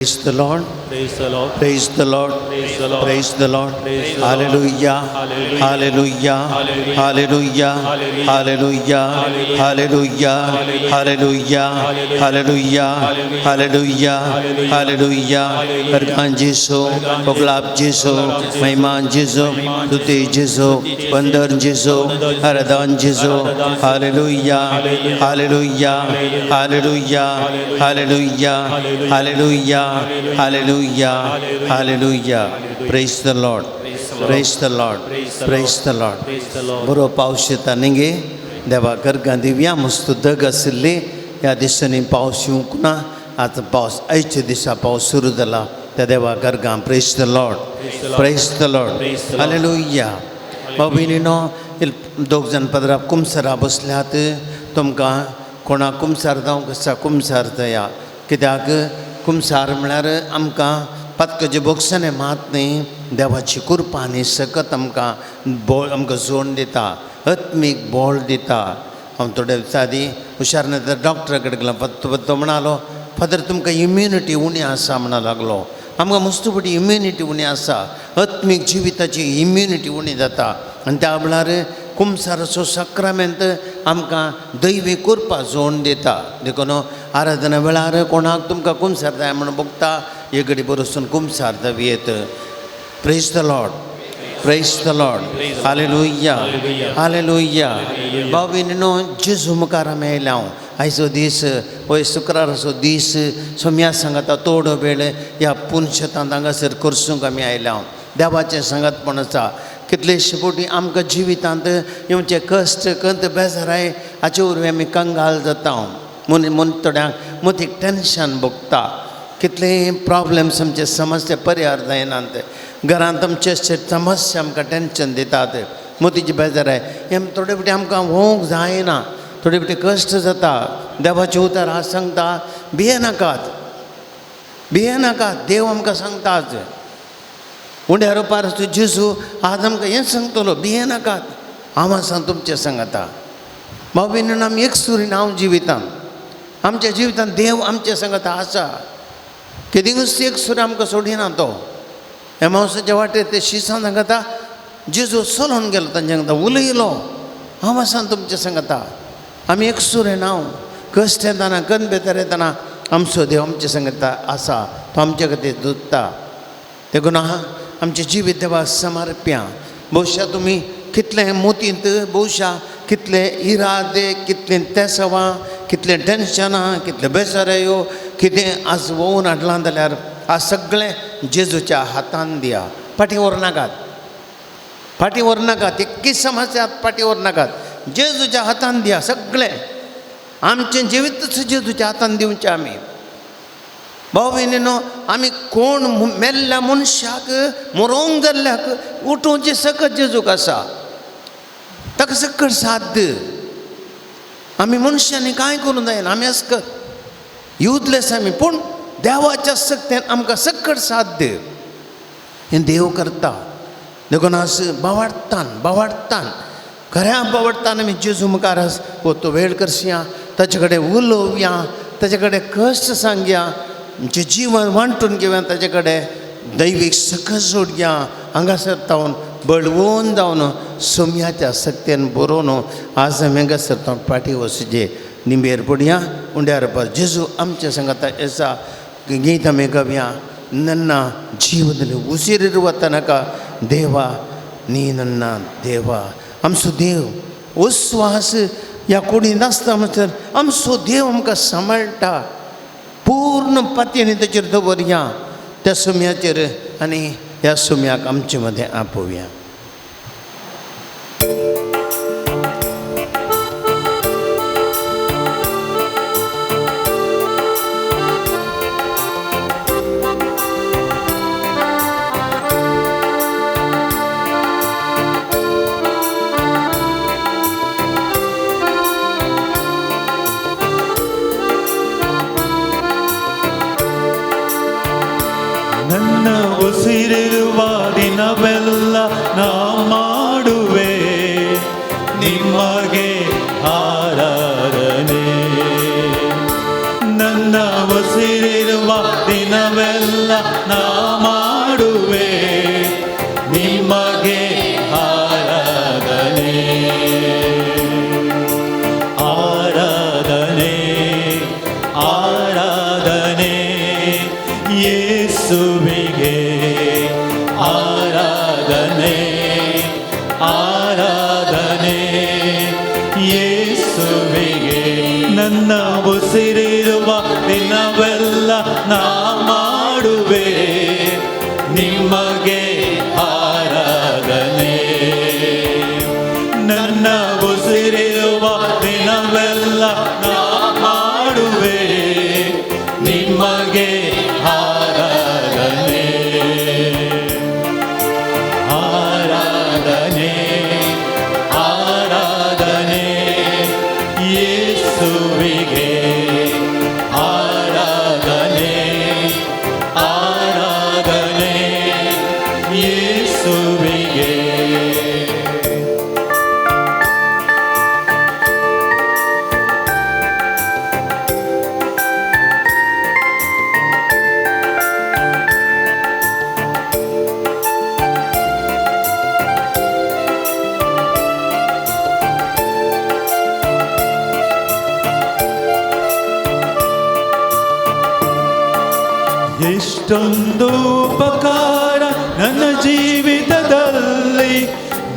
Praise the Lord. Praise the Lord. Praise the Lord. Praise the Lord. Praise the Lord. Praise the Lord. Hallelujah. Hallelujah. Hallelujah. Hallelujah. Hallelujah. Hallelujah. Hallelujah. Hallelujah. Hallelujah. Hallelujah. Hallelujah. Hallelujah. Hallelujah. Arkan Jesu, Poglab Jesu, Maiman Jesu, Tuti Jesu, Bandar Jesu, Haradan Jesu. Hallelujah. Hallelujah. Hallelujah. Hallelujah. Hallelujah. Hallelujah. Hallelujah. Praise the Lord. Praise the Lord. Praise the Lord. Praise the Lord. बरो पावस येता न्ही गे देवा गर्गां दिवया मस्त दग आशिल्ली ह्या दिसांनी पावस येवंक ना. आतां पावस आयच्या दिसा पावस सुरू जाला त्या देवा गर्गां. Praise the Lord. Praise the Lord. Praise the Lord. Hallelujah. भाव भयणीनो, दोग जाण पदरा कुमसरा बसल्यात. तुमकां कोणाक कुमसार जावंक आसा कुमसार जाया. कित्याक कुमसार म्हळ्यार आमकां पातकाचें भोगसणें मात न्ही, देवाची कृपा आनी सकत आमकां बळ आमकां जोड दिता, आत्मीक बळ दिता. हांव थोड्या दिसां आदीं हुशार ना तर डॉक्टरा कडेन गेलो. तो म्हणालो, फादर तुमकां इम्युनिटी उणी आसा म्हणा लागलो. आमकां मस्त फावटी इम्युनिटी उणी आसा, आत्मीक जिविताची इम्युनिटी उणी जाता. आनी त्या वेळार कुमसाराचो सक्रामेंत आमकां दैवी कृपा जोड दिता. देखून आराधना वेळार कोणाक तुमकां कुमसार जाय म्हूण भोगता, एक घडी बरोसून कुमसार जावयेत. Praise the Lord. Praise the Lord. Hallelujah. Hallelujah. भाव भयणीनो, जेजू मुखार आमी आयल्या. हांव आयचो दीस होय शुक्राराचो दीस सोम्या सांगाता थोडो वेळ ह्या पुनशेतांत हांगासर करसूंक आमी आयल्या. देवाचें सांगातपण आसा. कितलेशे फावटी आमकां जिवितांत येवचे कश्ट कंत बेजाराय हाचे वरवीं आमी कंगाल जाता. म्हूण थोड्यांक मतीक टेंशन भोगता. कितले प्रॉब्लम्स आमचे समस्या परिहार जायनात. घरांत आमचे समस्या आमकां टेंशन दितात, मोतीची बेजाराय हे थोडे फावटी आमकां व्होंक जायना, थोडे फावटी कश्ट जाता. देवाचें उतर आज सांगता, भियेनाकात, भियेनाकात. देव आमकां सांगता आज उंड्या रोपार जेजू आज आमकां हें सांगतलो, भियेनाकात, हांव आसा तुमचें सांगता. भाव भयणीनो, आमी एकसुरीन हांव जिवितान आमच्या जिवितान देव आमच्या सांगता आसा. केदींच एकसुरी आमकां सोडिना तो. एमावसाच्या वाटेर ते शिसां सांगता जेजू चलोन गेलो तांच्या सांगता उलयलो, हांव आसा तुमच्या सांगता. आमी एकसुरे हांव कश्ट येतना कन बेतर येतना आमचो देव आमच्या सांगता आसा, तो आमच्या खातीर झुजता. देखून आहा आमचें जिवीत देवा समर्प्या. भोवशा तुमी कितले मोतींत, भोवशा कितले इरादे, कितले तेसवां, कितले टेंशनां, कितले बेजारायो, कितें आज वोवन हाडलां जाल्यार आज सगळें जेजूच्या हातान दिया. फाटीं व्हरनाकात, फाटीं व्हरनाकात, एकूच समस्या फाटीं व्हरनाकात. जेजूच्या हातान दिया सगळें. आमचें जिवीतच जेजूच्या हातान दिवचें आमी. भाव भयणीनो, आमी कोण मेल्ल्या मनशाक मरोंक जाल्ल्याक उठोवचें सकत जेजूक आसा, ताका सकट साध्य. आमी मनशांनी कांय करूंक जायना, आमी अस्कत युजलेस आमी, पूण देवाच्या सक्त्यान आमकां सकट साध्य हें देव करता. देखून आज बावाडतान बावाडतान खऱ्या बावडतान आमी जेजू मुखार आज हो तो वेळ करसया, ताचे कडेन उलोवया, ताचे कडेन कश्ट सांगया, आमचें जिवन वांटून घेवया, ताचे कडेन दैवीक सकस जोडया. हांगासर तावन बळवून जावन सोम्याच्या सक्तेन बरोवन आज आमी हांगासर तावन फाटीं वचचें. निंबेर पडया उंड्यार पर जेजू आमच्या सांगाता एसा गीत आमी गावया. ನನ್ನ ಜೀವನದಲ್ಲಿ ಉಸಿರಿರುವ ತನಕ ದೇವ ನೀ ನನ್ನ ದೇವ. आमचो देव उस्वास ह्या कुडींत नासता म्हणसर आमचो देव आमकां सांबाळटा. पूर्ण पातयेनी ताचेर दवरया त्या सुम्याचेर आनी ह्या सुम्याक आमचे मदें आपोवया. ನನ್ನ ಉಸಿರಿರುವ ದಿನವೆಲ್ಲ ನಾ ಮಾಡುವೆ ನಿಮಗೆ ಆರಾಧನೆ. ನನ್ನ ಉಸಿರಿರುವ ದಿನ ದಿನವೆಲ್ಲ ನಾ ಮಾಡುವೆ ನಿಮಗೆ ಆರಾಧನೆ ಆರಾಧನೆ ಆರಾಧನೆ ಯೇಸುವಿಗೆ ಆರಾಧನೆ ಆರಾಧನೆ ಯೇಸುವಿಗೆ. ನನ್ನ ಉಸಿರಿರುವ ದಿನವೆಲ್ಲ ನಾ ಮಾಡುವೆ ನಿಮಗೆ ಆರಾಧನೆ. ನನ್ನ ಉಸಿರಿರುವ ದಿನವೆಲ್ಲ ನಾ ಮಾಡುವೆ ನಿಮಗೆ ಆರಾಧನೆ ಆರಾಧನೆ ಆರಾಧನೆ ಯೇಸುವಿಗೆ ಆರಾಧನೆ ಆರಾಧನೆ ಯೇಸುವಿಗೆ. ಎಷ್ಟೊಂದು ಉಪಕಾರ ನನ್ನ ಜೀವಿತದಲ್ಲಿ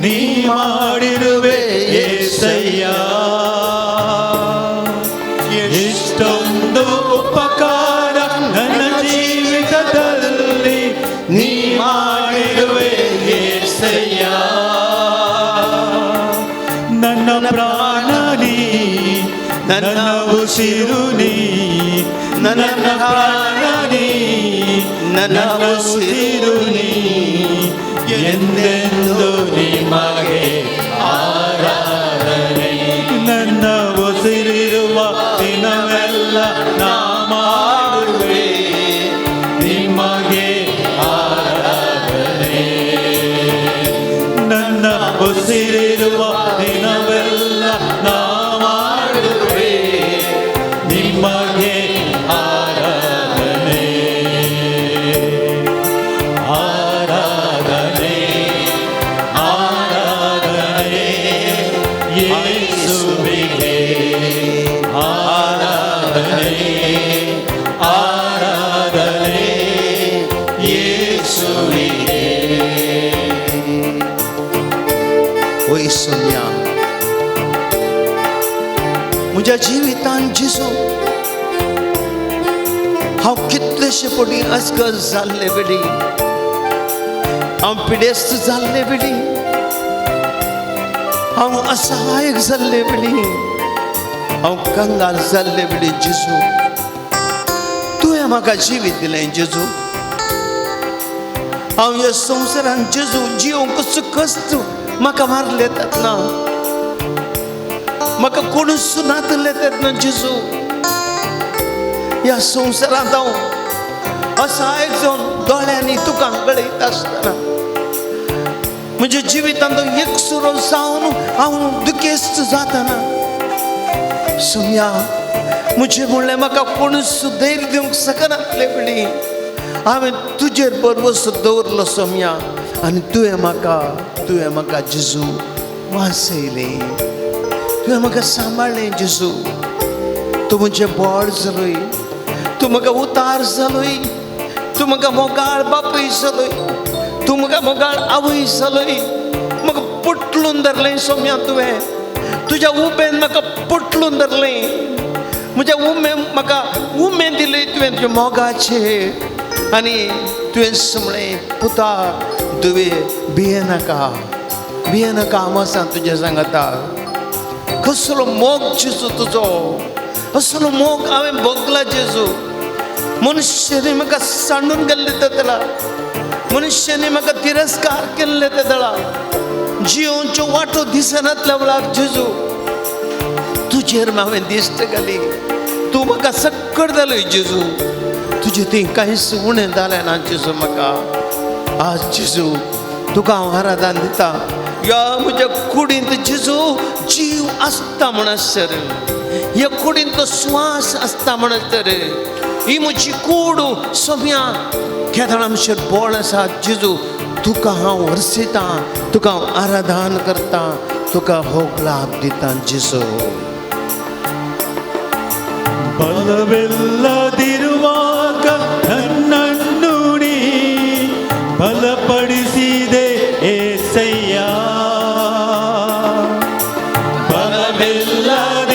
ನೀ ಮಾಡಿರುವೆ ಏಸಯ್ಯ. ಎಷ್ಟೊಂದು ಉಪಕಾರ ನನ್ನ ಜೀವಿತದಲ್ಲಿ ನೀ ಮಾಡಿರುವೆ ಏಸಯ್ಯ. ನನ್ನ ಪ್ರಾಣ ನೀ, ನನ್ನ ಉಸಿರು ನೀ, ನನ್ನ ಪ್ರಾಣ ನೀ, ನನ್ನ ಉಸಿರು ನೀ, ಎಂದೆಂದು ನಿಮಗೆ ಆರಾಧನೆ. ನನ್ನ ಉಸಿರಿರುವ ದಿನವೆಲ್ಲ ನಾ ಮಾಡುವೆ ನಿಮಗೆ ಆರಾಧನೆ. ನನ್ನ ಉಸಿರಿರುವ ದಿನವೆಲ್ಲ ನಾ ಮಾಡುವೆ ನಿಮಗೆ ಆರಾಧನೆ ಆರಾಧನೆ ಆರಾಧನೆ ಯೇಸುವಿಗೆ ಆರಾಧನೆ ಆರಾಧನೆ ಯೇಸುವಿಗೆ. वय सोम्या, म्हज्या जिवितान जेजू हांव कितलेशे पटी अस्कस जाल्ले वेळी, हांव पिडेस्त जाल्ले वेळी, हांव असहायक जाल्ले वेळी, हांव कंगाल जाल्ले वेळी जेजू तुवें म्हाका जिवीत दिलें जेजू. हांव ह्या संवसारान जेजू जिवंक कस्त म्हाका मारले तेन्ना, म्हाका कोणूच नातले तेन्ना जेजू, ह्या संवसारांत हांव असहायक जावन दोळ्यांनी तुका गळयत आसतना म्हज्या जिवितांत एकसुरो जावन हांव दुखेस्त जातना सोम्या, म्हजें म्हणलें म्हाका कोणूच धैर्य दिवंक शकनातले वेळी हांवें तुजेर भरवंसो दवरलो सोम्या, आनी तुवें म्हाका जेजू वाचयलें, तुवें म्हाका सांबाळ्ळें जेजू. तूं म्हजें बोड जालोय, तूं म्हाका उतार जालोय, तूं म्हाका मोगाळ बापूय जालोय, तूं म्हाका मोगाळ आवय जालोय. म्हाका पोटलून धरलें सोम्या तुवें, तुज्या उबेन म्हाका पोटलून धरलें, म्हज्या उमे म्हाका उमे दिली तुवें तुज्या मोगाचे. आनी तुवें म्हणलें, पुता तुवें भियेनाका, भियेनाका, हांव आसा तुज्या सांगाता. कसलो मोग जेजू तुजो, असलो मोग हांवें भोगला जेजू. मनुष्यानी म्हाका सांडून गेल्ले तेदळा, मनुष्यानी म्हाका तिरस्कार केल्ले तेदळा, जियोवच्यो वाटो दिसनातल्या वेळार जेजू तुजेर हांवें दिश्ट घाली, तूं म्हाका सक्कड जालोय जेजू. तुजें थंय कांयच उणें जालें ना जेजू म्हाका. आज जेजू तुका हांव आराधन दिता. ह्या म्हज्या कुडींत जेजू जीव आसता म्हणसर, ह्या कुडींत तो श्वास आसता म्हणसर, ही म्हजी कूड सोम्या केदळ आमचेर बोळ आसा जेजू तुका हांव हरसितां, तुका हांव आराधन करतां, तुका भोग लाभ दिता जेजू. ಬಲವಿಲ್ಲದಿರುವಾಗ ನನ್ನನ್ನು ನೀ ಬಲಪಡಿಸಿದೆ ಏಸಯ್ಯ. ಬಲವಿಲ್ಲದಿರುವಾಗ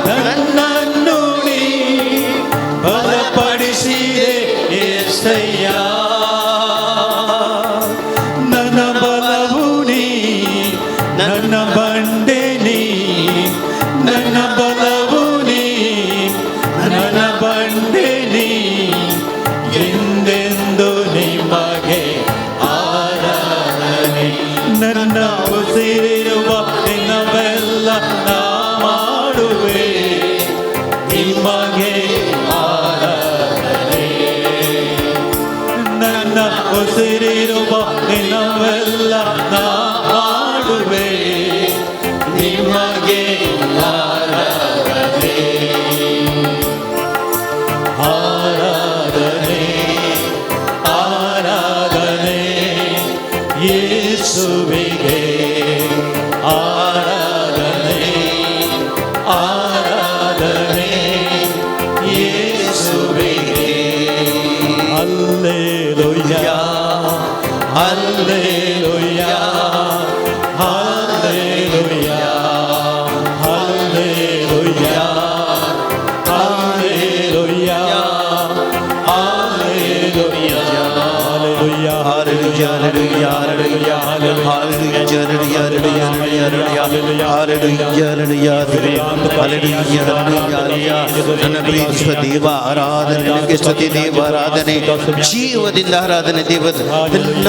ನನ್ನನ್ನು ನೀ ಬಲಪಡಿಸಿದೆ ಏಸಯ್ಯ. ನನ್ನ ಬಲವು ನೀ, ನನ್ನ ಬಂಡೆ ನೀ, ನನ್ನ ಬಲವು ನೀ, ನನ್ನ ಬಂಡೆ ನೀ, ಎಂದೆಂದು ನಿಮಗೆ ಆರಾಧನೆ. ನನ್ನ ಉಸಿರಿರುವ ದಿನವೆಲ್ಲ ನಾ ಮಾಡುವೆ ನಿಮಗೆ ಆರಾಧನೆ. ನನ್ನ ಉಸಿರಿರುವ ದಿನವೆಲ್ಲ ನಾ ಮಾಡುವೆ ನಿಮಗೆ ಆರಾಧನೆ. ಆರಾಧನೆ ಆರಾಧನೆ ಯೇಸುವಿಗೆ, ಆರಾಧನೆ ಆರಾಧನೆ ಯೇಸುವಿಗೆ. Hallelujah hallelujah hallelujah hallelujah hallelujah hallelujah hallelujah Hallelujah, hallelujah, hallelujah, hallelujah, hallelujah, hallelujah, hallelujah, hallelujah, hallelujah. ನನ್ನ ಪ್ರೀತಿಸುವ ದೇವ ಆರಾಧನೆ, ನಿನಗೆ ಸ್ತುತಿ ದೇವ ಆರಾಧನೆ, ಜೀವದಿಂದ ಆರಾಧನೆ ದೇವ, ಎಲ್ಲ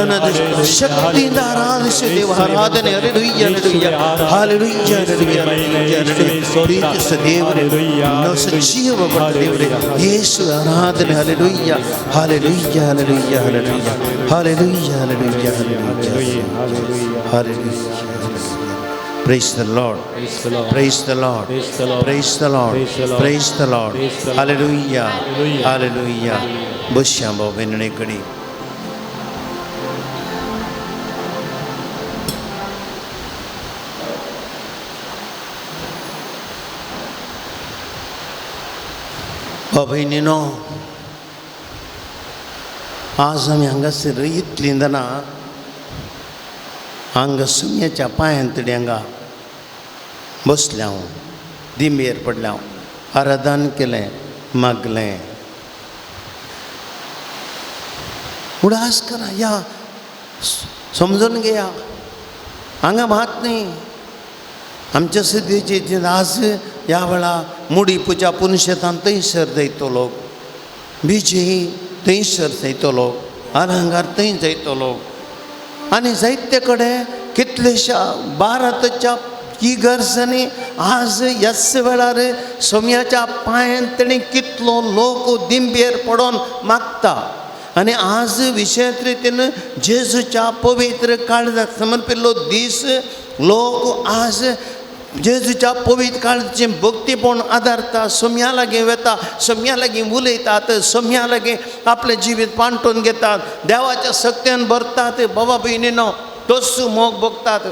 ಶಕ್ತಿಯಿಂದ ಆರಾಧಿಸಿ ದೇವ ಆರಾಧನೆ. Hallelujah, hallelujah, hallelujah, hallelujah, hallelujah. ಪ್ರೀತಿಸುವ ದೇವರೇ, ಸಜೀವ ಕೊಟ್ಟ ದೇವರೇ, ಯೇಸು ಆರಾಧನೆ. Hallelujah, hallelujah, hallelujah, hallelujah, hallelujah, hallelujah, hallelujah, hallelujah. Praise the Lord. Praise the Lord. Praise the Lord. Praise the Lord. Hallelujah. Hallelujah. बसया भाव भयणी कडेन. भाव भयणीनो, आज आमी हांगासर इतलीं जाणां हांगा सुम्याच्या पांयान तडी हांगा बसलें हांव, दिंबेर पडलें हांव, आराधन केलें, मागलें. उडास करा या समजून घेया, हांगा भात न्ही आमच्या सद्याची आज ह्या वेळा मुडी पुजा पुनशेतान थंयसर जयतलो, बिजी थंयसर जयतलो, आरंगार थंय जयतलो आनी जायते कडेन कितलेश्या भारताच्या इगर्जांनी आज ह्याच वेळार सोम्याच्या पांयान तेणी कितलो लोक दिंबेर पडोन मागता. आनी आज विशेश रितीन जेजूच्या पवित्र काळजाक समर्पिल्लो दीस, लोक आज जेजूच्या पवित्र काळजाचें भक्तीपण आदारता, सोम्या लागीं वता, सोम्या लागीं उलयतात, सोम्या लागीं आपलें जिवीत पांटून घेतात, देवाच्या सक्त्यान भरतात. बाबा भयणीनो, तोच मोग भोगतात.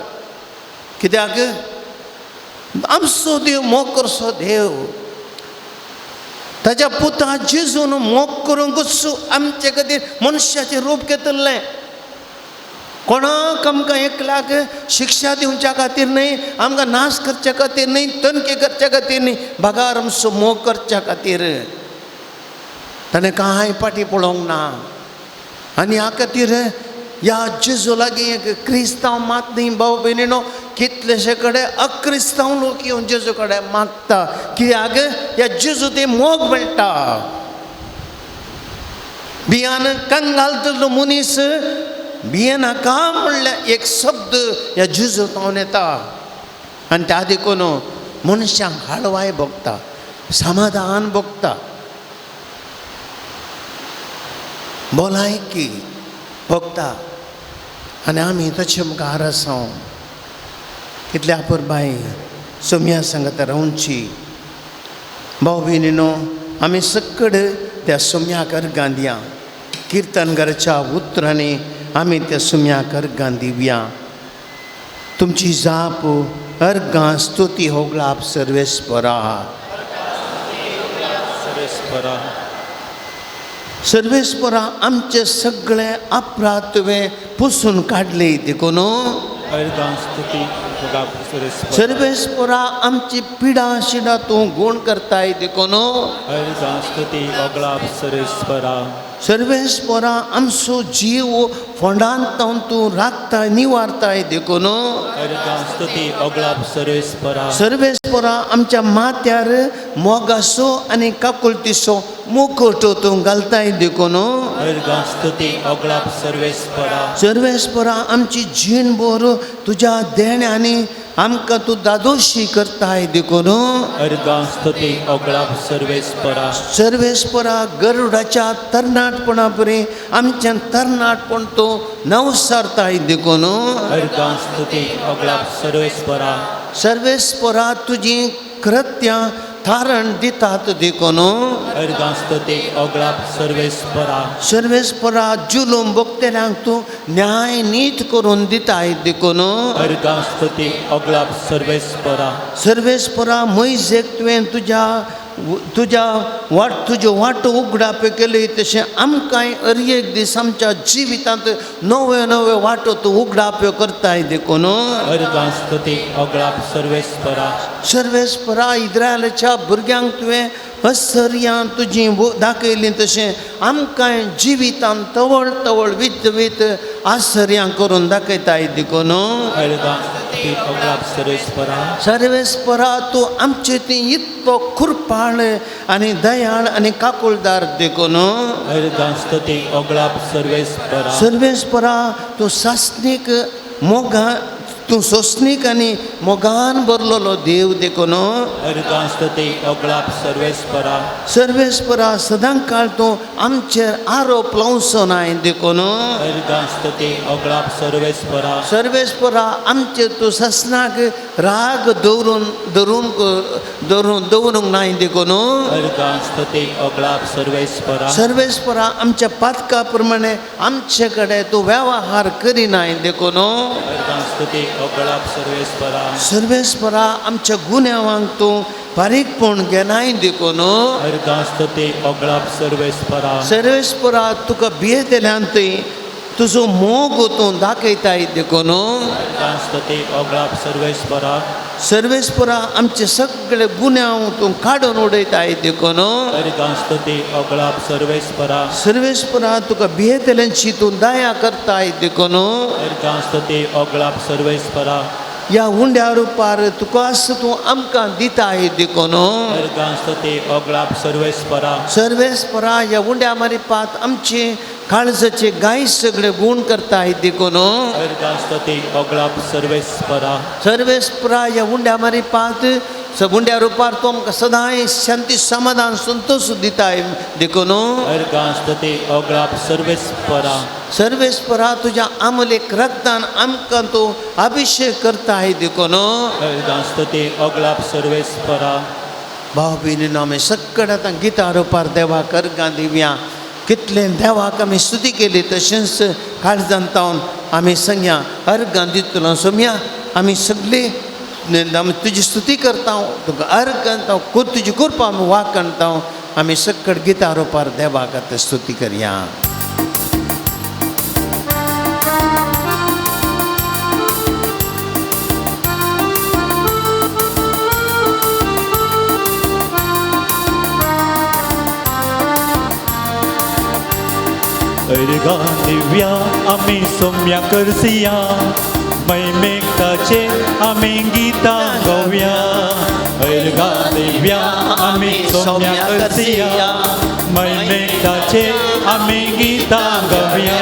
कित्याक आमचो देव मोग करचो देव, ताच्या पुता जेजून मोग करूंकूच आमचे खातीर मनशाचें रूप घेतिल्लें. कोणाक आमकां एकल्याक शिक्षा दिवच्या खातीर न्हय, आमकां नाश करच्या खातीर न्हय, तनके करच्या खातीर न्हय, बगार आमचो मोग करच्या खातीर. ताणें कांय फाटीं पळोवंक ना. आनी ह्या खातीर ह्या जेजू लागीं एक क्रिस्तांव मात न्ही भाव भयणीनो, कितलेशे कडेन अक्रिस्तांव लोक येवन जेजू कडेन मागता. कित्याक ह्या जेजू ते मोग मेळटा. बियान कंगाल मनीस भियेनाका म्हणल्यार एक शब्द ह्या जेजू तावन येता आनी त्या देखून मनशांक हाळवाय भोगता, समाधान भोगता, भलायकी भोगता. आनी आमी तशे मुखार आसा. कितल्या पुरबाय सोम्या सांगता रावची. भाव भयणीनो, आमी सक्कड त्या सुम्याक अर्गां दिया. किर्तनकाराच्या उतरांनी आमी त्या सुम्याक अर्गां दिवया. तुमची जाप अर्गां स्तुती होगळाप सर्वेस्परा. सर्वेस्परा. सर्वेस्परा आमचे सगळे अपराध तुवें पुसून काडले देखून. अर्गां स्तुती होगळाप सर्वेस्परा. सर्वेस्परा आमची पिडा शिडा तूं गुण करताय देखून. अर्गां स्तुती होगळाप सर्वेस्परा. सर्वेस्परा आमचो जीव फोंडांत तावन तूं राखताय निवारताय देखून. अर्गां स्तुती होगळाप सर्वेस्परा. सर्वेस्परा आमच्या माथ्यार मोगासो आनी काकुळतीचो मुखवटो तूं घालताय देखून. अर्गां स्तुती होगळाप सर्वेस्परा. सर्वेस्परा आमची जीण भर तुज्या देण्यांनी आमकां तूं दादोशी करताय देखून. अर्गां स्तुती होगळाप सर्वेस्परा. सर्वेस्परा गरुडाच्या तरणाटपणा परी आमच्या तरणाटपण तूं नवसारताय देखून. अर्गां स्तुती होगळाप सर्वेस्परा. सर्वेस्परा तुजी कृत्यां थारण दितात देखून. अर्गां स्तुती होगळाप सर्वेस्परा. सर्वेस्परा जुलूम भोगतल्यांक तूं न्याय नीत करून दिताय देखून. अर्गां स्तुती होगळाप सर्वेस्परा. सर्वेस्परा मोयजेक तुवें तुज्या तुज्या वाट तुज्यो वाटो उगडाप्यो केली तशें आमकांय हर एक दीस आमच्या जिवितांत नव्यो नव्यो वाटो तूं उगडाप्यो करताय देखून. अर्गां स्तुती होगळाप सर्वेस्परा. सर्वेस्परा इस्रायलाच्या भुरग्यांक तुवें आश्चर्यां तुजीं दाखयलीं तशें आमकांय जिवितांत तवळ तवळ वीत वीत आश्चर्यां करून दाखयताय देखून. अर्गां स्तुती होगळाप सर्वेस्परा. सर्वेस्परा तूं आमचे ती इतलो कृपाळ आनी दयाळ आनी काकुळदार देखून. अर्गां स्तुती होगळाप सर्वेस्परा. सर्वेस्परा तूं सासणीक मोगा तूं सोंसणीक आनी मोगान भरलेलो देव देखून. अर्गां स्तुती होगळाप सर्वेस्परा. सर्वेस्परा सदां काळ तूं आमचेर आरोप लावचो नाय देखून. अर्गां स्तुती होगळाप सर्वेस्परा. सर्वेस्परा आमचेर तूं सासणाक राग दवरून दवरून दवरून दवरूंक नाय देखून. अर्गां स्तुती होगळाप सर्वेस्परा. सर्वेस्परा आमच्या पातका प्रमाणे आमचे कडेन तूं वेव्हार करिनाय देखून. अर्गां स्तुती होगळाप सर्वेस्परा. सर्वेस्परा आमच्या गुन्यांवांक तूं फारीकपण घेनाय देखून. अर्गां स्तुती होगळाप सर्वेस्परा. सर्वेस्परा तुका भियेतल्यान थंय तुजो मोग तूं दाखयताय देखून. अर्गां स्तुती होगळाप सर्वेस्परा. सर्वेस्परा आमचे सगळे गुन्यांव तूं काडून उडयताय देखून. अर्गां स्तुती होगळाप सर्वेस्परा. सर्वेस्परा तुका भियेतल्यांची तूं दया करताय देखून. अर्गां स्तुती होगळाप सर्वेस्परा. ह्या उंड्या रुपार तुका आस तूं आमकां दिताय देखून. अर्गां स्तुती होगळाप सर्वेस्परा. सर्वेस्परा ह्या उंड्या मारिपात आमचे काळजाचे गाय सगळे गुण करताय देखून. अर्गां स्तुती होगळाप सर्वेस्परा. सर्वेस्परा ह्या उंड्या मारिपात उंड्या रुपार तूं आमकां सदांय शांती समाधान संतोश दिताय देखून. अर्गां स्तुती होगळाप सर्वेस्परा. सर्वेस्परा तुज्या आमलेक रक्तान आमकां तूं अभिशेक करताय देखून. अर्गां स्तुती होगळाप सर्वेस्परा. भाव भयणीनो आमी सक्कड आतां गितां रुपार देवाक अर्गां दिवया. कितलें देवाक आमी स्तुती केली तशेंच काळजान तावन आमी संग्या अर्गां दितलो. सोम्या आमी सगळीं आमी तुजी स्तुती करता, तुका अर्गां दिता, तुजी कृपा आमी वाखणता. आमी सक्कड गितां रुपार देवाक आतां स्तुती करया. अर्गां दिव्या आमी सोम्या करसिया, महिमेक ताचे आमी गीतां गावया. अर्गां दिव्या आमी सोम्या करसिया, महिमेक ताचे आमी गीतां गावया.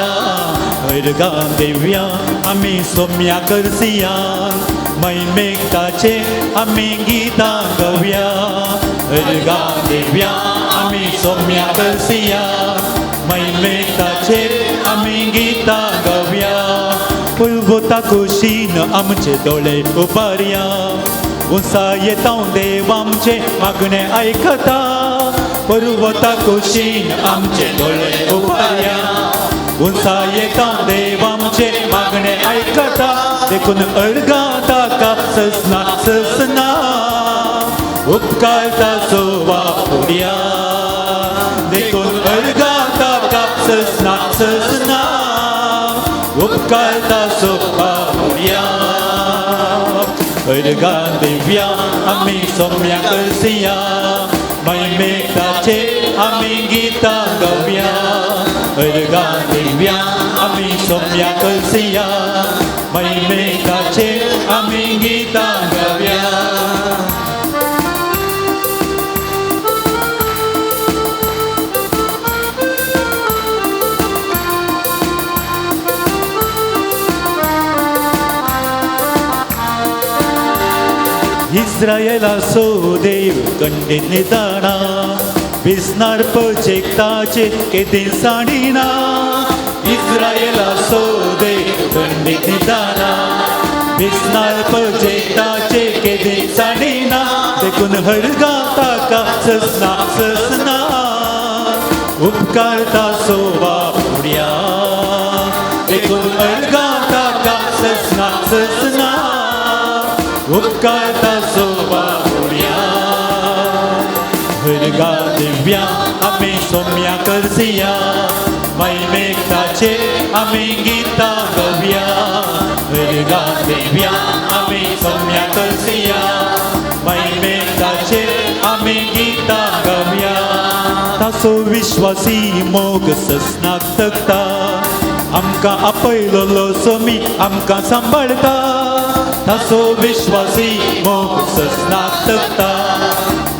अर्गां दिव्या आमी सोम्या करसिया, महिमेक ताचे आमी गीतां गावया. अर्गां दिव्या आमी सोम्या करसिया, महिमेक ताचे आमी गीतां गावया. फुलगोता कुशीन आमचे दोळे उबारया, उंचायेतांव देव आमचे मागणे आयकता. पर्वता कुशीन आमचे दोळे उबारया उंचायेता देव आमचे मागणे आयकता देखून अर्गां ताका ससना ससना उपकारता सो वापुरया देखून अर्गां ताका ससना ससना उपकारता सो वापुरया अर्गां दिव्या आमी सोम्या करसिया महिमेक ताचे आमी गितां गावया अर्गां दिव्या आमी सोम्या करसिया महिमेक ताचे आमी गितां गावया. इस्रायलाचो देव कंडीत निदाना विसनार पचेकताचे केदी साणिना इस्रायलाचो देव कंडीत निदाना विसनार पचेकताचे केदी साणिना देखून हरगा ताका ससना ससना उपकारता सो वापुरया देखून हरगा ताका ससना ससना उपकारता सो वापुरया. हरगा दिव्या आमी सोम्या करसिया महिमेक ताचे आमी गितां गावया हरगा दिव्या आमी सोम्या करसिया महिमेक ताचे आमी गितां गावया. ताचो विश्वासी मोग ससनाक तकता आमकां आपयलोलो सोमी आमकां सांबाळटा ताचो विश्वासी मोग ससनाक तकता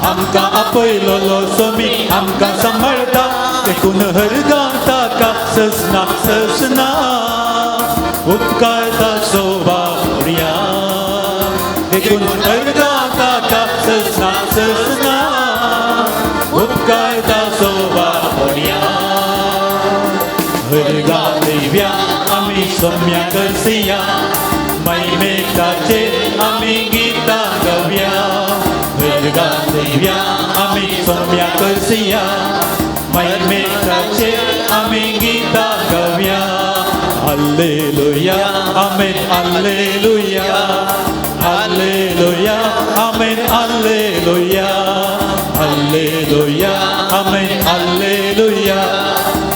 आमकां आपयलोलो सोमी आमकां सांबाळटा देखून हरगां ताका ससना ससना उपकारता सो वापुरया देखून हरगां ताका ससना ससना उपकारता सो वापुरया. हरगां दिव्या आमी सोम्या करसिया महिमेक ताचे आमी गितां गावया हरगा दिव्या आमी सोम्या करसिया महिमेक ताचे आमी गितां गावया. Hallelujah amen hallelujah hallelujah amen hallelujah hallelujah amen hallelujah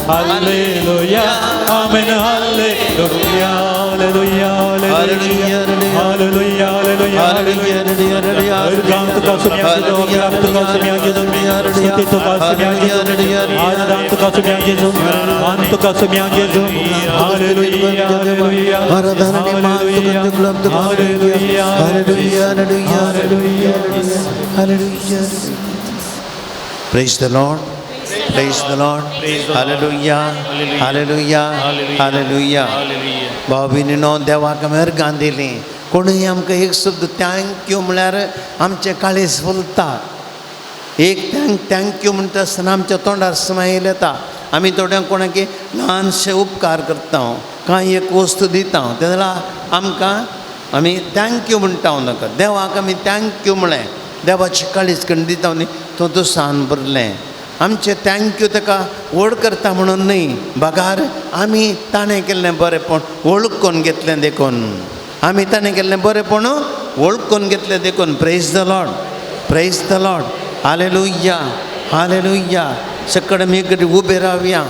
hallelujah amen hallelujah hallelujah hallelujah hallelujah hallelujah. अर्गां तुका सोम्या जेजू तुका सोम्या जेजू स्तुती तुका सोम्या जेजू आराधना तुका सोम्या जेजू मान तुका सोम्या जेजू. हालेलुया हालेलुया आराधना मान तुका hallelujah hallelujah hallelujah hallelujah. Praise the Lord. Praise the Lord. Hallelujah. Hallelujah. Hallelujah. भाव भयणीनो देवाक आमी अर्गां दिलीं कोणूय आमकां एक शब्द thank you म्हळ्यार आमचें काळीज फुलता. एक thank you म्हणटा आसतना आमच्या तोंडार स्मायल येता. आमी थोड्यांक कोणाक ल्हानशे उपकार करता कांय एक वस्तू दिता तेन्ना आमकां आमी thank you म्हणटा नाका. देवाक आमी thank you म्हळें देवाची काळीज करून दिता न्ही तो दुसान भरलें. आमचें thank you ताका व्हड करता म्हणून न्हय बगार आमी ताणें केल्लें बरेंपण वळखून घेतलें देखून आमी ताणें केल्लें बरेंपण वळखून घेतलें देखून. Praise the Lord. Praise the Lord. Hallelujah hallelujah. सगळे आमी एक उबे रावया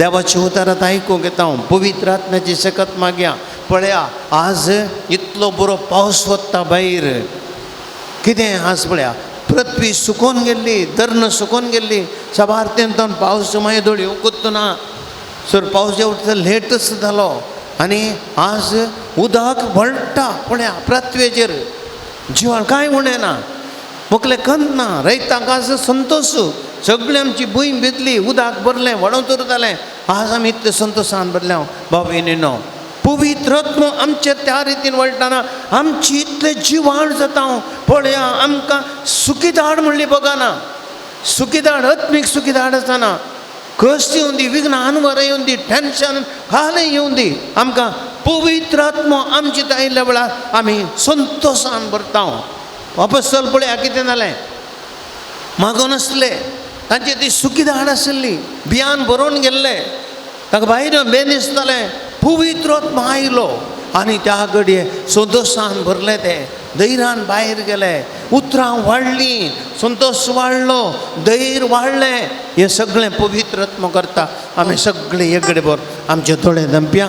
देवाची उतरात आयकूंक येता पवित्र आत्म्याची शकत मागया. पळया आज इतलो बरो पावस वता भायर कितें आज पळया पृथ्वी सुकोन गेल्ली धरण सुकोन गेल्ली साबार तेंतून पावस मागीर दोळ येवंकूच ना सर पावस येवचो लेटच जालो आनी आज उदक भळटा पळया पृथ्वेचेर जिवाळ कांय उणें ना मुखलें कंद ना रयतांक आज संतोश सगळी आमची भूंय भिजली उदक भरलें व्हडों जालें आज आमी इतले संतोशान भरले भाव भयणीनो पवित्र आत्मो आमचे त्या रितीन वळटाना आमची इतले जिवाण जाता. पळया आमकां सुखीदाड म्हणली बगाना सुखीदाड आत्मीक सुखीदाड आसतना कश्ट येवन दी विघ्न अनवर येवन दी टेन्शन खालें येवन दी आमकां पवित्र आत्मो आमचे आयिल्ल्या वेळार आमी संतोशान भरता. वापस चल पळया कितें जालें मागून आसले तांची ती सुकी धाड आशिल्ली, बियान बरोवन गेल्ले, ताका भायर बेन दिसतालें. पवित्र आत्मा आयलो आनी त्या घडये संतोशान भरले, ते धैर्यान भायर गेले, उतरां वाडलीं, संतोश वाडलो, धैर्य वाडलें. हें सगळें पवित्र आत्मा करता. आमी सगळे एकडे भर आमचे दोळे दंप्या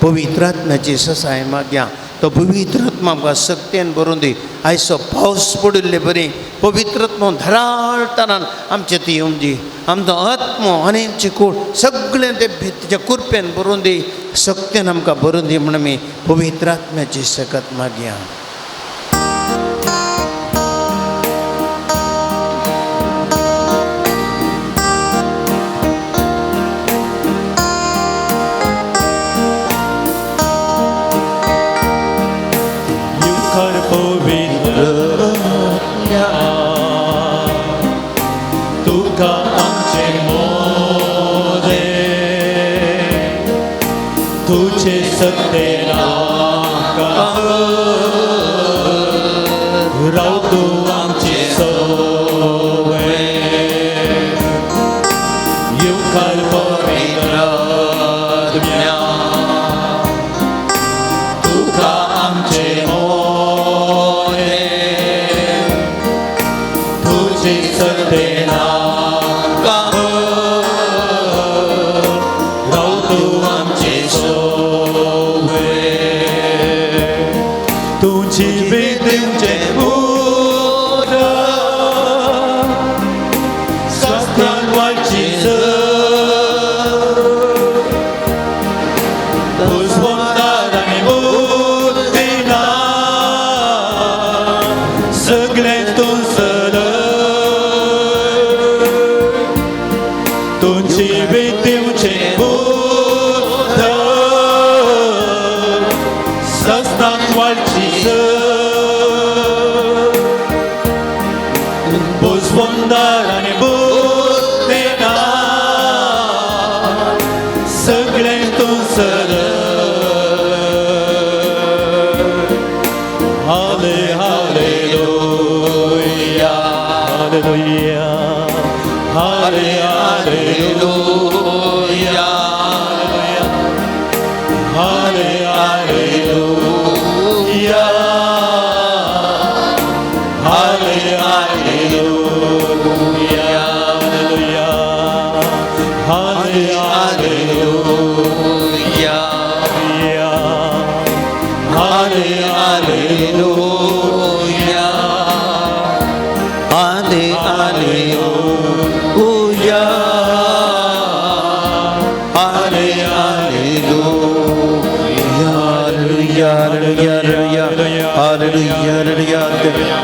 पवित्र आत्म्याची ससाय मागया. तो पवित्र आत्मा आमकां सक्तेन भरून दी. आयचो पावस पडिल्ले बरी पवित्र आत्मा धराळटनान आमचे ती येवन दी. आमचो आत्मो आनी आमची कूड सगळें ते तिच्या कुरपेन भरून दी, सक्तेन आमकां भरून दी म्हण आमी पवित्र आत्म्याची सकत मागया.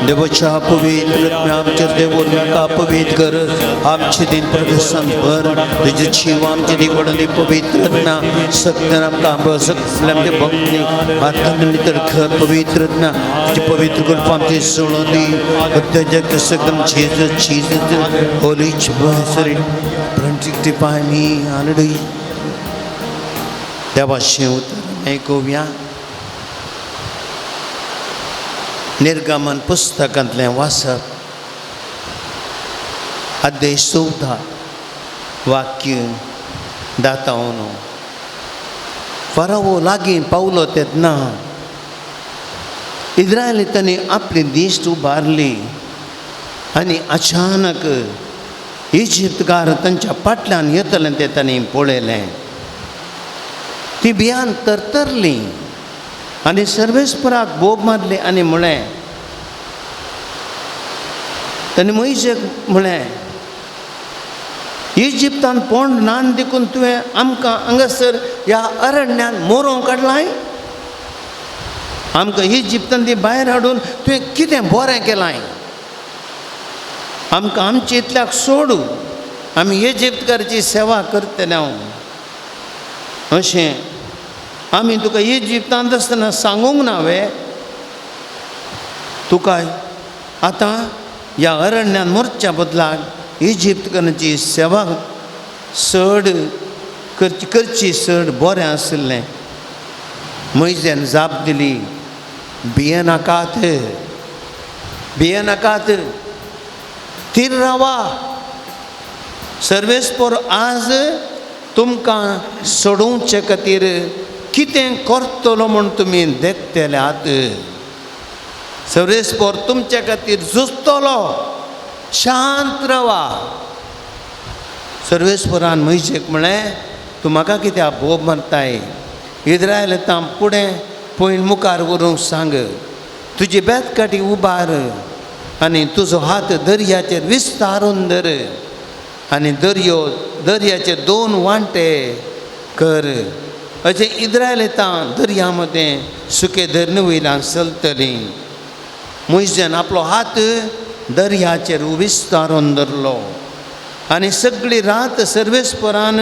देवाच्या पवित्र आमच्या देवोन्का पवित्र कर, आमचे दिन प्रदर्शन भर, तुझे जीव आमचे निवडले पवित्र ना सत्य आमकां सगळे आमचे भक्ती आत्मा तर खर पवित्र ना तुझे पवित्र कृपा आमचे सोडून दी. अत्यंत एकदम Jesus Jesus holy Sanctify me. Hallelujah. देवाचें उतर आयकुया. निर्गमन पुस्तकांतलें वाचप, अध्याय 14 वाक्य दातावनो. फारावो लागीं पावलो तेन्ना इस्रायलितांनी आपली दिश्ट उबारली आनी अचानक इजिप्तकार तांच्या फाटल्यान येतलें तें तांणी पळयलें. ती भियान तरतरली आनी सर्वेस्पराक बोब मारली आनी म्हळें, तांणी मोयजेक म्हळें, इजिप्तान पोंड नान देखून तुवें आमकां हांगासर ह्या अरण्यान मोरोंक काडलाय? आमकां इजिप्तान ती भायर हाडून तुवें कितें बरें केलां? आमकां आमचे इतल्याक सोडू, आमी इजिप्तकाराची सेवा करतले हांव. अशें आमी तुका इजिप्तांत आसतना सांगूंक ना वे? तुका आतां ह्या अरण्यान मोरच्या बदलाक इजिप्तकारांची सेवा चड करची चड बरें आशिल्लें. मोयजेन जाप दिली, भियेनाकात, भियेनाकात, थीर रावा, सर्वेस्पोर आज तुमकां सोडोवचे खातीर कितें करतलो म्हूण तुमी देखतल्यात. सर्वेस्पोर तुमचे खातीर झुजतलो, शांत रावा. सर्वेस्पोरान मोयजेक म्हळें, तूं म्हाका कित्याक बोब मारताय? इज्रायल तां फुडें पयन मुखार व्हरूंक सांग. तुजी बेतकाठी उबार आनी तुजो हात दर्याचेर विस्तारून धर आनी दर्याचे दोन वांटे कर. अशें इज्रायलितां दर्या मदें सुके धरणे वयल्यान चलतलीं. मोयजेन आपलो हात दर्याचेर विस्तारून धरलो आनी सगळी रात सर्वेस्परान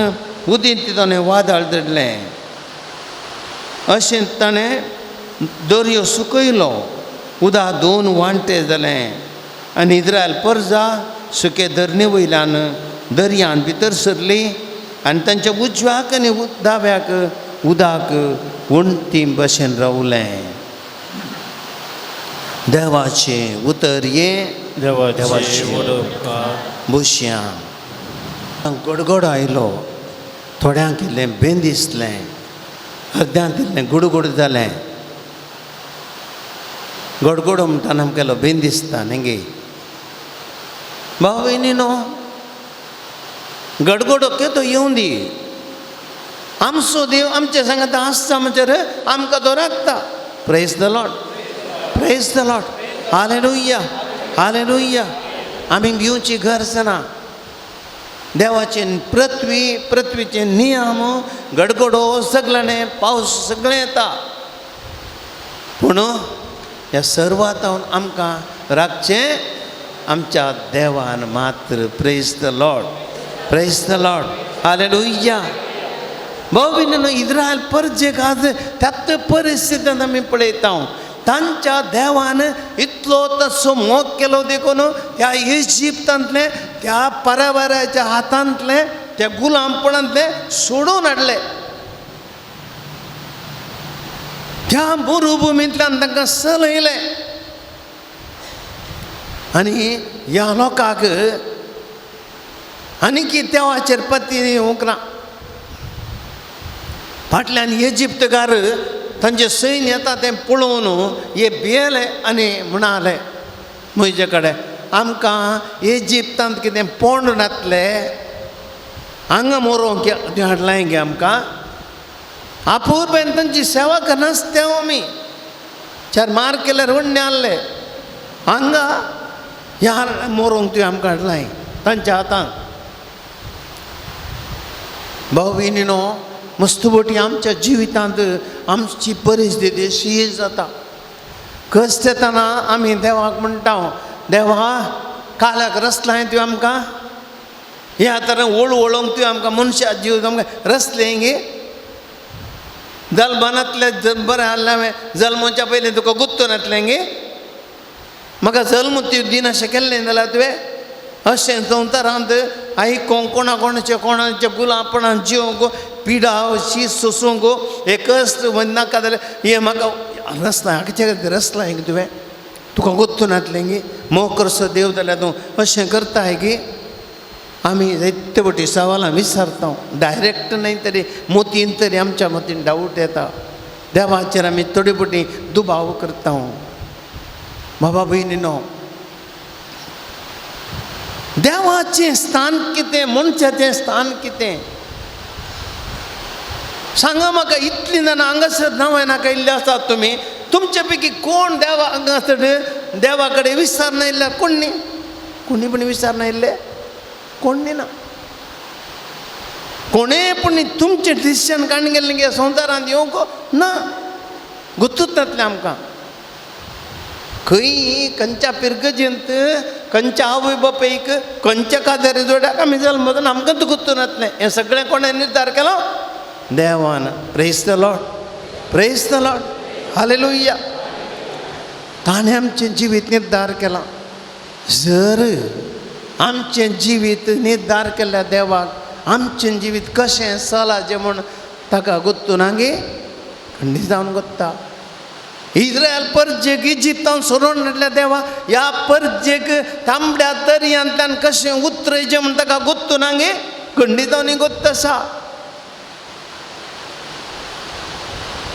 उदींत ताणें वादळ धरलें. अशें ताणें दर्यो सुकयलो, उदक दोन वांटे जालें आनी इज्रायल परजा सुके धरणे वयल्यान दर्यान भितर सरली आनी तांच्या उजव्याक आनी दाव्याक उदक वण्टी भशेन रावलें. देवाचें उतर हें देवाचें बशयां. गडगडो आयलो, थोड्यांक इल्लें बेन दिसलें, अर्द्यांत इल्लें गुडगुड जालें. गडगडो म्हणटा आमकां केलो बेन दिसता न्ही गे भाव भयणी न्हू. गडगडो केदो येवं दी, आमचो देव आमचे सांगता आसता म्हणचेर आमकां तो राखता. Praise the Lord, praise the Lord, hallelujah, hallelujah. आमी भिवची गरज ना. देवाचे पृथ्वी, पृथ्वीचे नियम, गडगडो सगळ्याने, पावस सगळें येता, पूण ह्या सर्वांत आमकां राखचें आमच्या देवान मात्र. Praise the Lord, praise the Lord, hallelujah. भाव भयणीनो, इज्रायल परजेक आज त्याच परिस्थितींत आमी पळयता. तांच्या देवान इतलो तसो मोग केलो देखून त्या इजिप्तांतलें, त्या परावाराच्या हातांतलें, त्या गुलामपणांतलें सोडून हाडलें. त्या मरुभुमींतल्यान तांकां चलयलें आनी ह्या लोकांक आनी की देवाचेर पत्ती येवंक ना. फाटल्यान इजिप्तकार तांचे सैन्य येता तें पळोवन हे भियेले आनी म्हणाले म्हजे कडेन, आमकां इजिप्तांत कितें पोंड नातलें, हांगा मोरोंक हाडलां गे आमकां. आपुरबेन तांची सेवा करनासते आमी, चार मार केल्यार वण्णे आहले, हांगा ह्या मोरोंक तुवें आमकां हाडलां तांच्या हातांत. भाव भयणीनो, मस्त बोटी आमच्या जिवितांत आमची परिस्थिती अशी जाता. कश्ट येतना आमी देवाक म्हणटा, देवा काल्याक रसलां तुवें आमकां, ह्या तरेन वळू वळोवंक तुवें आमकां मनशा जीव आमकां रसलें गे. जल्मनातलें बरें आहलें हांवें, जल्मोच्या पयलीं तुका गुत्तो नातलें गे, म्हाका जल्म ती दिनाशें केल्लें जाल्यार तुवें. अशें संवसारांत आयकोंक कोणा कोणाचें कोणाचें गुलामपणान जिवंक, पिडा शीत सोसूंक, हे कश्ट नाका जाल्यार हें म्हाका रसलां, हाचे खातीर रसलां गे तुवें, तुका गोत्तो नातलें गे. मोग करसो देव जाल्यार तूं अशें करताय गे. आमी जायते फावटी सवालां विचारता, डायरेक्ट न्हय तरी मोतीन तरी आमच्या मतीन डावट येता. देवाचेर आमी थोडे फावटी दुबाव करता. बाबा भयणीनो, देवाचें स्थान कितें, मनशाचें स्थान कितें सांगा म्हाका. इतलीं जाणां हांगासर नांवां नाका इल्ले आसात तुमी, तुमचे पैकी कोण देवा हांगासर देवा कडेन विचार नायिल्ले? कोण न्ही, कोणी पण विचार नायिल्ले, कोण न्ही ना. कोणें पूण तुमचें डिसिजन काडून गेल्लें गे संवसारांत येवंक ना, गुत्तूच नातलें आमकां. खंय खंयच्या पिरगजेंत, खंयच्या आवय बापायक, खंयच्या काजारी जोड्याक आमी जल्मतना आमकां गुत्तू नातलें. हें सगळें कोणें निर्धार केलो? देवान. Praise the Lord, praise the Lord, hallelujah. ताणें आमचें जिवीत निर्धार केलां. जर आमचें जिवीत निर्धार केल्ल्या देवाक आमचें जिवीत कशें चलाचें म्हूण ताका गुत्तू ना गे, खंडीत जावन गोत्ता. इस्रायल परजेक इजिप्तान सोडून हाडल्या देवा, ह्या परजेक तांबड्या दर्यांतल्यान कशें उतरयचें म्हण ताका गोत्तू ना गे, खंडितांनी गोत्त आसा.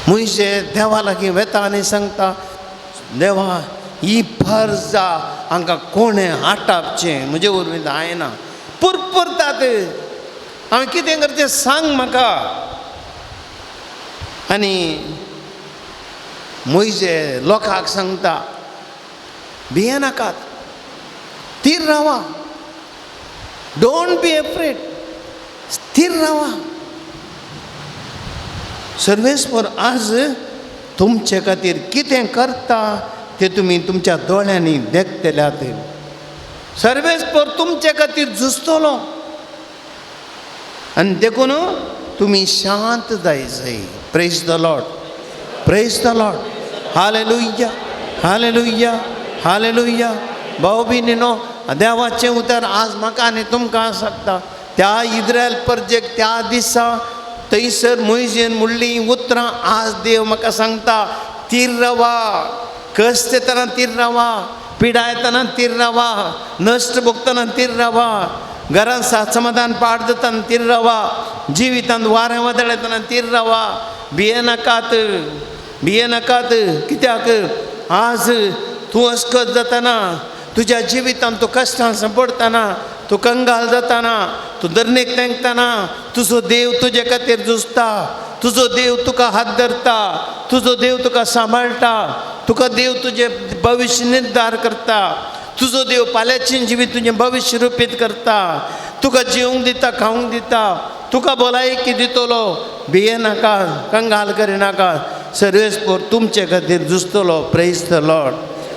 मुयशे देवा लागीं वेता आनी सांगता, देवा ही परजा हांकां कोणें आटापचें, म्हजे वरवीं जायना, पुरपुरतात, हांवें कितें करचें सांग म्हाका. आनी मुयजे लोकांक सांगता, भियेनाकात, थीर रावा, don't be afraid, स्थीर रावा. सर्वेस्पर आज तुमचे खातीर कितें करता तें तुमी तुमच्या दोळ्यांनी देखतल्यात. सर्वेस्पर तुमचे खातीर झुजतलो आनी देखून तुमी शांत जाय जाय. Praise the Lord, praise the Lord, hallelujah, hallelujah, hallelujah. भाव भयणीनो, देवाचें उतर आज म्हाका आनी तुमकां सांगता, त्या इस्रायल परजेक त्या दिसा थंयसर मोयजेन म्हणलीं उतरां आज देव म्हाका सांगता, तीर रावा, कश्ट येतना तीर रावा, पिडा येतना तीर रावा, नश्ट भोगतना तीर रावा, घरांत सात समाधान पाड जातना तीर रावा, जिवितांत वारें वादळ येतना तीर रावा, भियेनाकात, भियेनाकात. कित्याक आज तूं अस्कत जातना, तुज्या जिवितांत तूं कश्टान सांपडटना, तूं कंगाल जातना, तूं दरणेक तेंकतना, तुजो देव तुजे खातीर झुजता, तुजो देव तुका हात धरता, तुजो देव तुका सांबाळटा, तुका देव तुजें भविश्य निर्धार करता, तुजो देव फाल्यांचें जिवीत तुजें भविश्य रुपीत करता, तुका जेवंक दिता, खावंक दिता, तुका भलायकी दितलो. भियेनाका, कंगाल करिनाका, सर्वेस्पर तुमचे खातीर झुजतलो. Praise the Lord,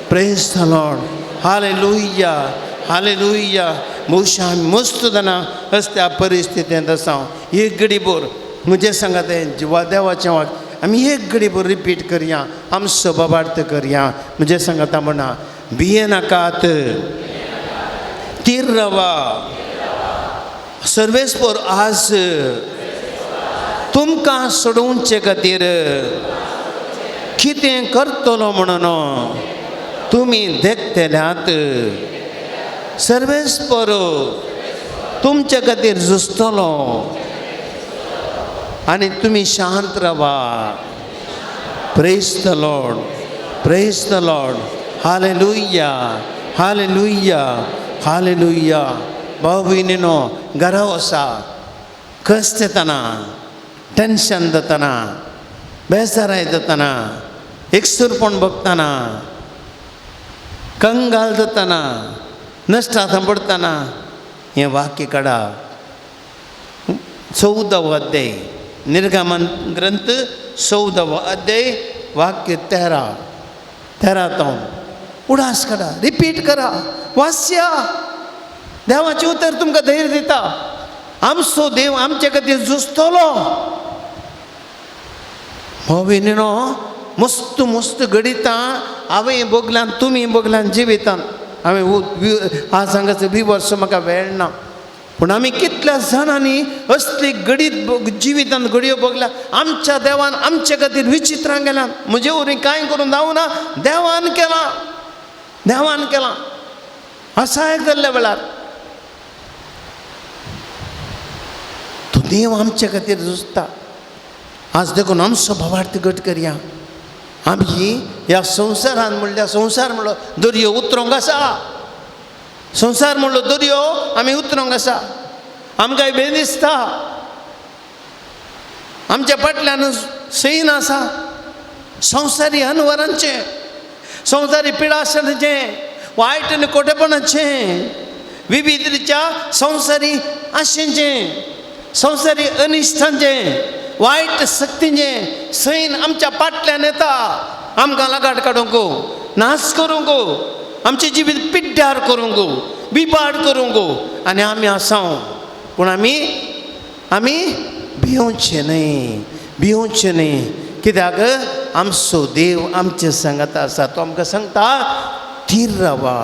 praise the Lord, hallelujah, hallelujah. भोवशा आमी मस्त जाणां असल्या परिस्थितींत आसा. एक घडी भर म्हजें सांगात जिवा देवाचें वाक आमी एक घडी भर रिपीट करया, आमचो बाबार्थ करया. म्हजें सांगाता म्हणा, भियेनाकात, तीर रावा, सर्वेस्पर आज तुमकां सोडोवचे खातीर कितें करतलो म्हणून तुमी देखतल्यात. सर्वेस्पर तुमचे खातीर झुजतलो आनी तुमी शांत रावा. Praise the Lord, praise the Lord, hallelujah, hallelujah, hallelujah. भाव भयणीनो, घरा वसा, कश्ट येतना, टेंशन जातना, बेजाराय जातना, एकसूरपण भोगतना, कंगाल जातना, नश्टा सांपडटना, हें वाक्य काडा. 14वो अध्याय, निर्गमन ग्रंथ 14वो अध्याय वाक्य 13, 13 तो उडास काडा, रिपीट करा, वास्या. देवाचें उतर तुमकां धैर्य दिता. आमचो देव आमचे खातीर झुजतलो. भाव भयणीनो, मस्त मस्त घडितां हांवें भोगल्यान, तुमी भोगल्यान जिवितान. हांवें आज हांगासर विवर्स म्हाका वेळ ना, पूण आमी कितल्या जाणांनी असली घडीत जिवितान घडयो भोगल्या. आमच्या देवान आमचे खातीर विचित्रां केल्यां. म्हजे वरवीं कांय करूंक जावना, देवान केलां, देवान केलां. असाय जाल्ल्या वेळार तो देव आमचे खातीर झुजता. आज देखून आमचो भावार्थ घट करया. आमी ह्या संवसारान म्हणल्यार संवसार म्हणलो दर्यो उतरोंक आसा, संवसार म्हणलो दर्यो आमी उतरोंक आसा. आमकां भंय दिसता, आमच्या फाटल्यान सैन आसा, संवसारी अनवरांचें, संवसारी पिडासणाचें, वायट आनी खोटेपणाचें, विविध रित्या संवसारी आशेंचें, संवसारी अनिश्टांचें, वायट शक्तींचें सैन आमच्या फाटल्यान येता, आमकां लगाट काडूंक, नाश करूंक, आमचें जिवीत पिड्ड्यार करूंक, बिबाड करूंक. आनी आमी आसा, पूण आमी आमी भिवचें न्हय, भिवचें न्हय. कित्याक आमचो देव आमचे सांगात आसा. तो आमकां सांगता, थीर रावा,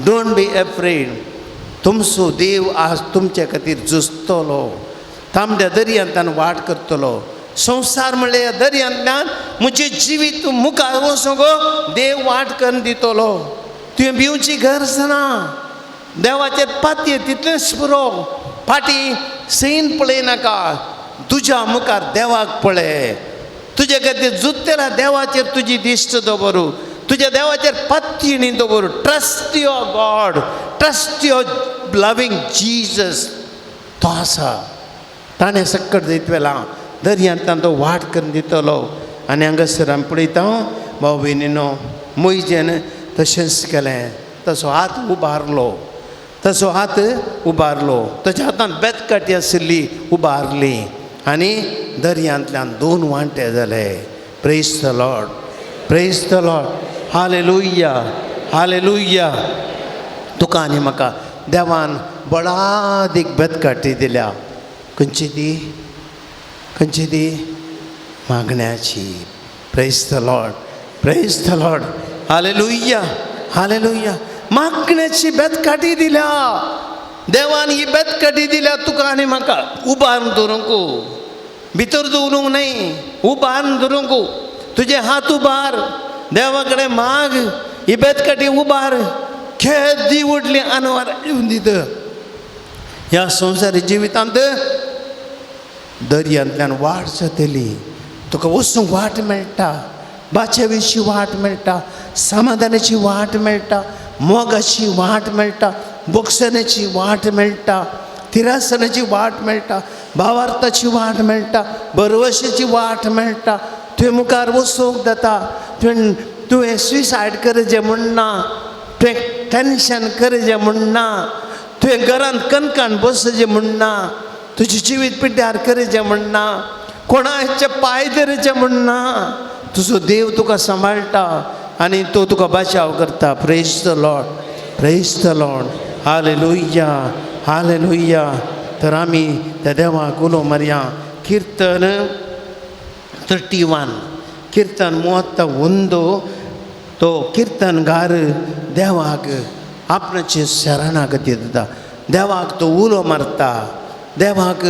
don't be afraid. तुमचो देव आज तुमचे खातीर झुजतलो, तांबड्या दर्यांतल्यान वाट करतलो. संवसार म्हणल्यार दर्यांतल्यान म्हजें जिवीत मुखार वचूंक देव वाट करून दितलो. तुवें भिवची गरज ना. देवाचेर पातये तितलेंच पुरो. फाटीं सैन पळयनाका, तुज्या मुखार देवाक पळय. तुजे खातीर जुत्तेला देवाचेर तुजी दिश्ट दवरू, तुज्या देवाचेर पातयेणी दवरू. Trust your God, trust your loving Jesus. तो आसा, ताणें सक्कट दीत वेला दर्यांतल्यान तो वाट करून दितलो. आनी हांगासर आमी पळयता भाव भयणीनो, मोयजेन तशेंच केलें. तसो हात उबारलो, तसो हात उबारलो, ताच्या हातान बेतकाटी आशिल्ली उबारली आनी दर्यांतल्यान दोन वांटे जाले. Praise the Lord, praise the Lord. Hallelujah, hallelujah. तुका आनी म्हाका देवान बळादीक बेतकाटी दिल्या. खंयची ती? खंयची ती? मागण्याची. Praise the Lord, praise the Lord. Hallelujah, hallelujah. मागण्याची Betkati दिल्या देवान. ही बेतकाटी दिल्या तुका आनी म्हाका उबारून दवरूंक, भितर दवरूंक न्हय, उबारून दवरूंक. तुजे हात उबार, देवा कडेन माग, ही बेतकाटी उबार. केदी व्हडली अनवार येवन दित ह्या संवसारी जिवितांत. दर्यांतल्यान वाट जातली, तुका वचूंक वाट मेळटा, बाचेवीची वाट मेळटा, समाधानाची वाट मेळटा, मोगाची वाट मेळटा, बोगसण्याची वाट मेळटा, तिरासनाची वाट मेळटा, भावार्थाची वाट मेळटा, भरवशाची वाट मेळटा. तुवें मुखार वचूंक जाता. तुवें तुवें सुसायड करचें म्हूण ना, तुवें टेंशन करचें म्हूण ना, तुवें घरांत कणकान बसचें म्हूण ना, तुजें जिवीत पिड्ड्यार करचें म्हूण ना, कोणाचे पांय धरचें म्हूण ना. तुजो देव तुका सांबाळटा आनी तो तुका बचाव करता. Praise the Lord, praise the Lord. Hallelujah, hallelujah. तर आमी त्या देवाक उलो मारया. किर्तन 31, किर्तन 31. तो किर्तनगार देवाक आपणाची शरणागती दिता. देवाक तो उलो मारता, देवाक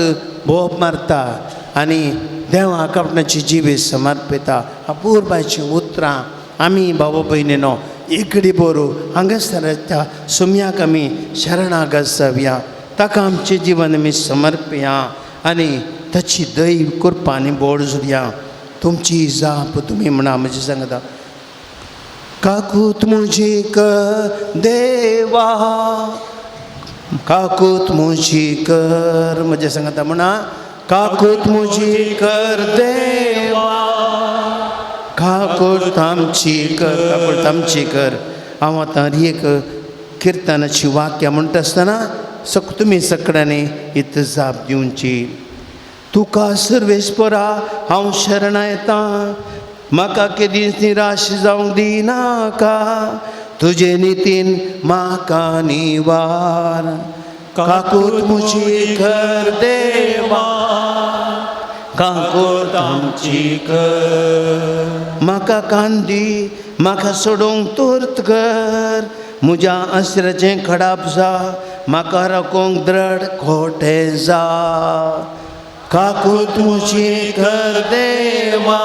बोब मारता आनी देवाक आपणाची जिवीत समर्पिता. अपुरबायचीं उतरां आमी बाबा भयणीनो इकडी बरू हांगासर त्या सुम्याक आमी शरणागत जावया. ताका आमचें जिवन आमी समर्पया आनी ताची दैव कृपा आनी बोड जुरया. तुमची जाप तुमी म्हणा म्हजी सांगता. काकूत म्हजी कर देवा, काकूत म्हजी कर. म्हजें सांगता म्हणा. काकूत म्हजी कर देवा, काकूत आमची कर, काकूत आमची कर. हांव आतां एक किर्तनाची वाक्यां म्हणटा आसतना तुमी सगळ्यांनी इत जाप दिवची. तुका सर्वेस्परा हांव शरणा येता, म्हाका केदींच निराश जावंक दिनाका, तुजे नितीन म्हाका निवार. काकूत म्हजी कर देवा, काकूत आमची कर. म्हाका कांदी म्हाका सोडूंक तुर्त कर, म्हज्या आसऱ्याचें खडाप जा, म्हाका राखूंक द्रड खोटें जा. काकूत म्हजी कर देवा,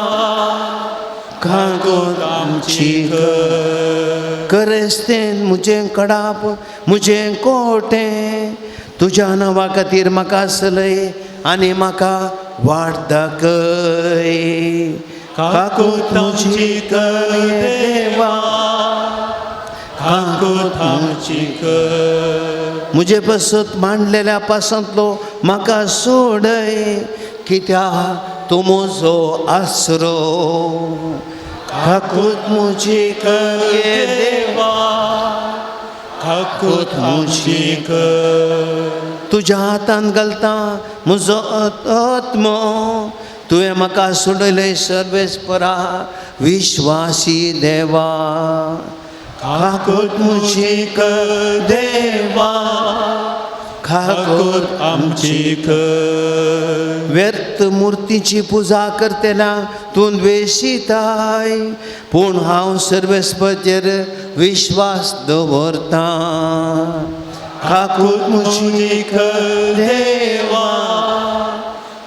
काकूत आमची कर. करस्तेन म्हजें कडाप म्हजें कोटें, तुज्या नांवा खातीर म्हाका सलय आनी म्हाका वाट दाखय. काकूत म्हजी कर देवा, काकूत आमची कर. म्हजे पासत मांडलेल्या पासांतलो म्हाका सोडय, कित्याक तूं म्हजो आसरो. काकूत म्हजी कर देवा, काकूत आमची कर. तुज्या हातान घालता म्हजो आत्मो, तुवें म्हाका सोडयलें सर्वेस्परा विश्वासी देवा. काकूत म्हजी कर देवा, काकूत आमची कर. व्यर्थ मुर्तीची पुजा करतना तूं द्वेशिताय, पूण हांव सर्वेस्पराचेर विश्वास दवरतां. काकूत म्हजी कर देवा,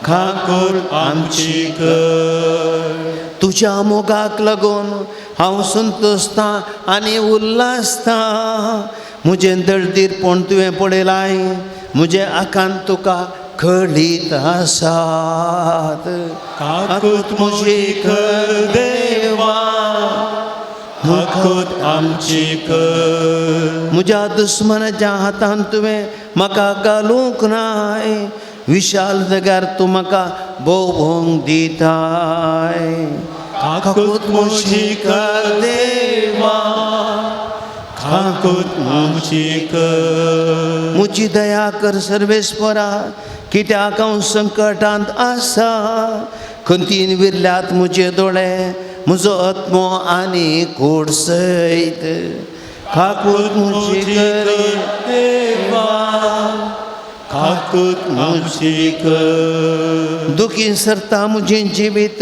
काकूट आमची कर. तुज्या मोगाक लागून हांव संतोषता आनी उल्हासता. म्हजें दळदीरपण तुवें पळयलाय, म्हजें आकांत तुका कळीत आसात. काकूट म्हजी कर देवा, काकूट आमची कर. म्हज्या दुस्मनाच्या हातान तुवें म्हाका घालूंक नाय, विशाल जाग्यार तूं म्हाका भोंवंक दिताय. काकूट म्हजी कर देवा, काकूट आमची कर. म्हजी दया कर सर्वेस्परा, कित्याक हांव संकटांत आसा. खंतीन विरल्यात म्हजे दोळे, म्हजो आत्मो आनी कूड सयत. काकूट म्हजी कर देवा, काकूट आमची कर. दुखी सरता म्हजें जिवीत,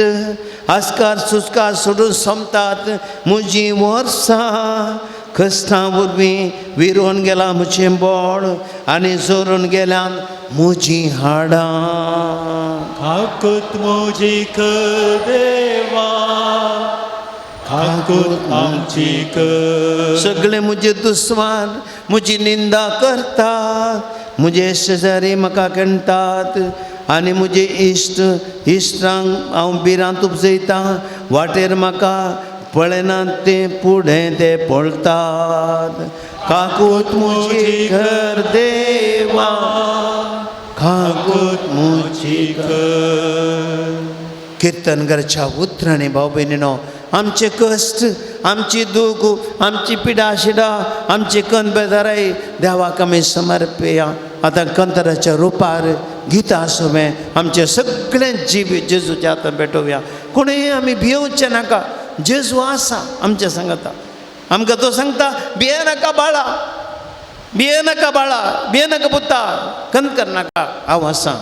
आस्कार सुस्कार सोडून सोंपतात म्हजीं वर्सां. कश्टां वरवीं विरोन गेलां म्हजें बोड आनी जोरून गेल्यान म्हजीं हाडां. काकूट म्हजी कर देवा, काकूट आमची कर. सगळे म्हजे दुस्मान म्हजी निंदा करतात, म्हजे शेजारी म्हाका केणटात आनी म्हजे इश्ट इश्टांक हांव भिरांत उपजयतां. वाटेर म्हाका पळयनात ते फुडें ते पळतात. काकूट म्हजी कर देवा, काकूट म्हजी कर. किर्तन करच्या उतरांनी भाव भयणीनो, आमचे कश्ट, आमची दूख, आमची पिडा शिडा, आमची कन बेजाराय देवाक आमी समर्पया. आतां कंतराच्या रुपार गितां आसुवें आमचे सगळें जिवीत जेजूच्या हातान भेटोवया. कोणूय आमी भियोवचें नाका, जेजू आसा आमच्या सांगता. आमकां तो सांगता, भिये नाका बाळा, भिये नाका बाळा, भिये नाका पुता, कन करनाका, हांव आसा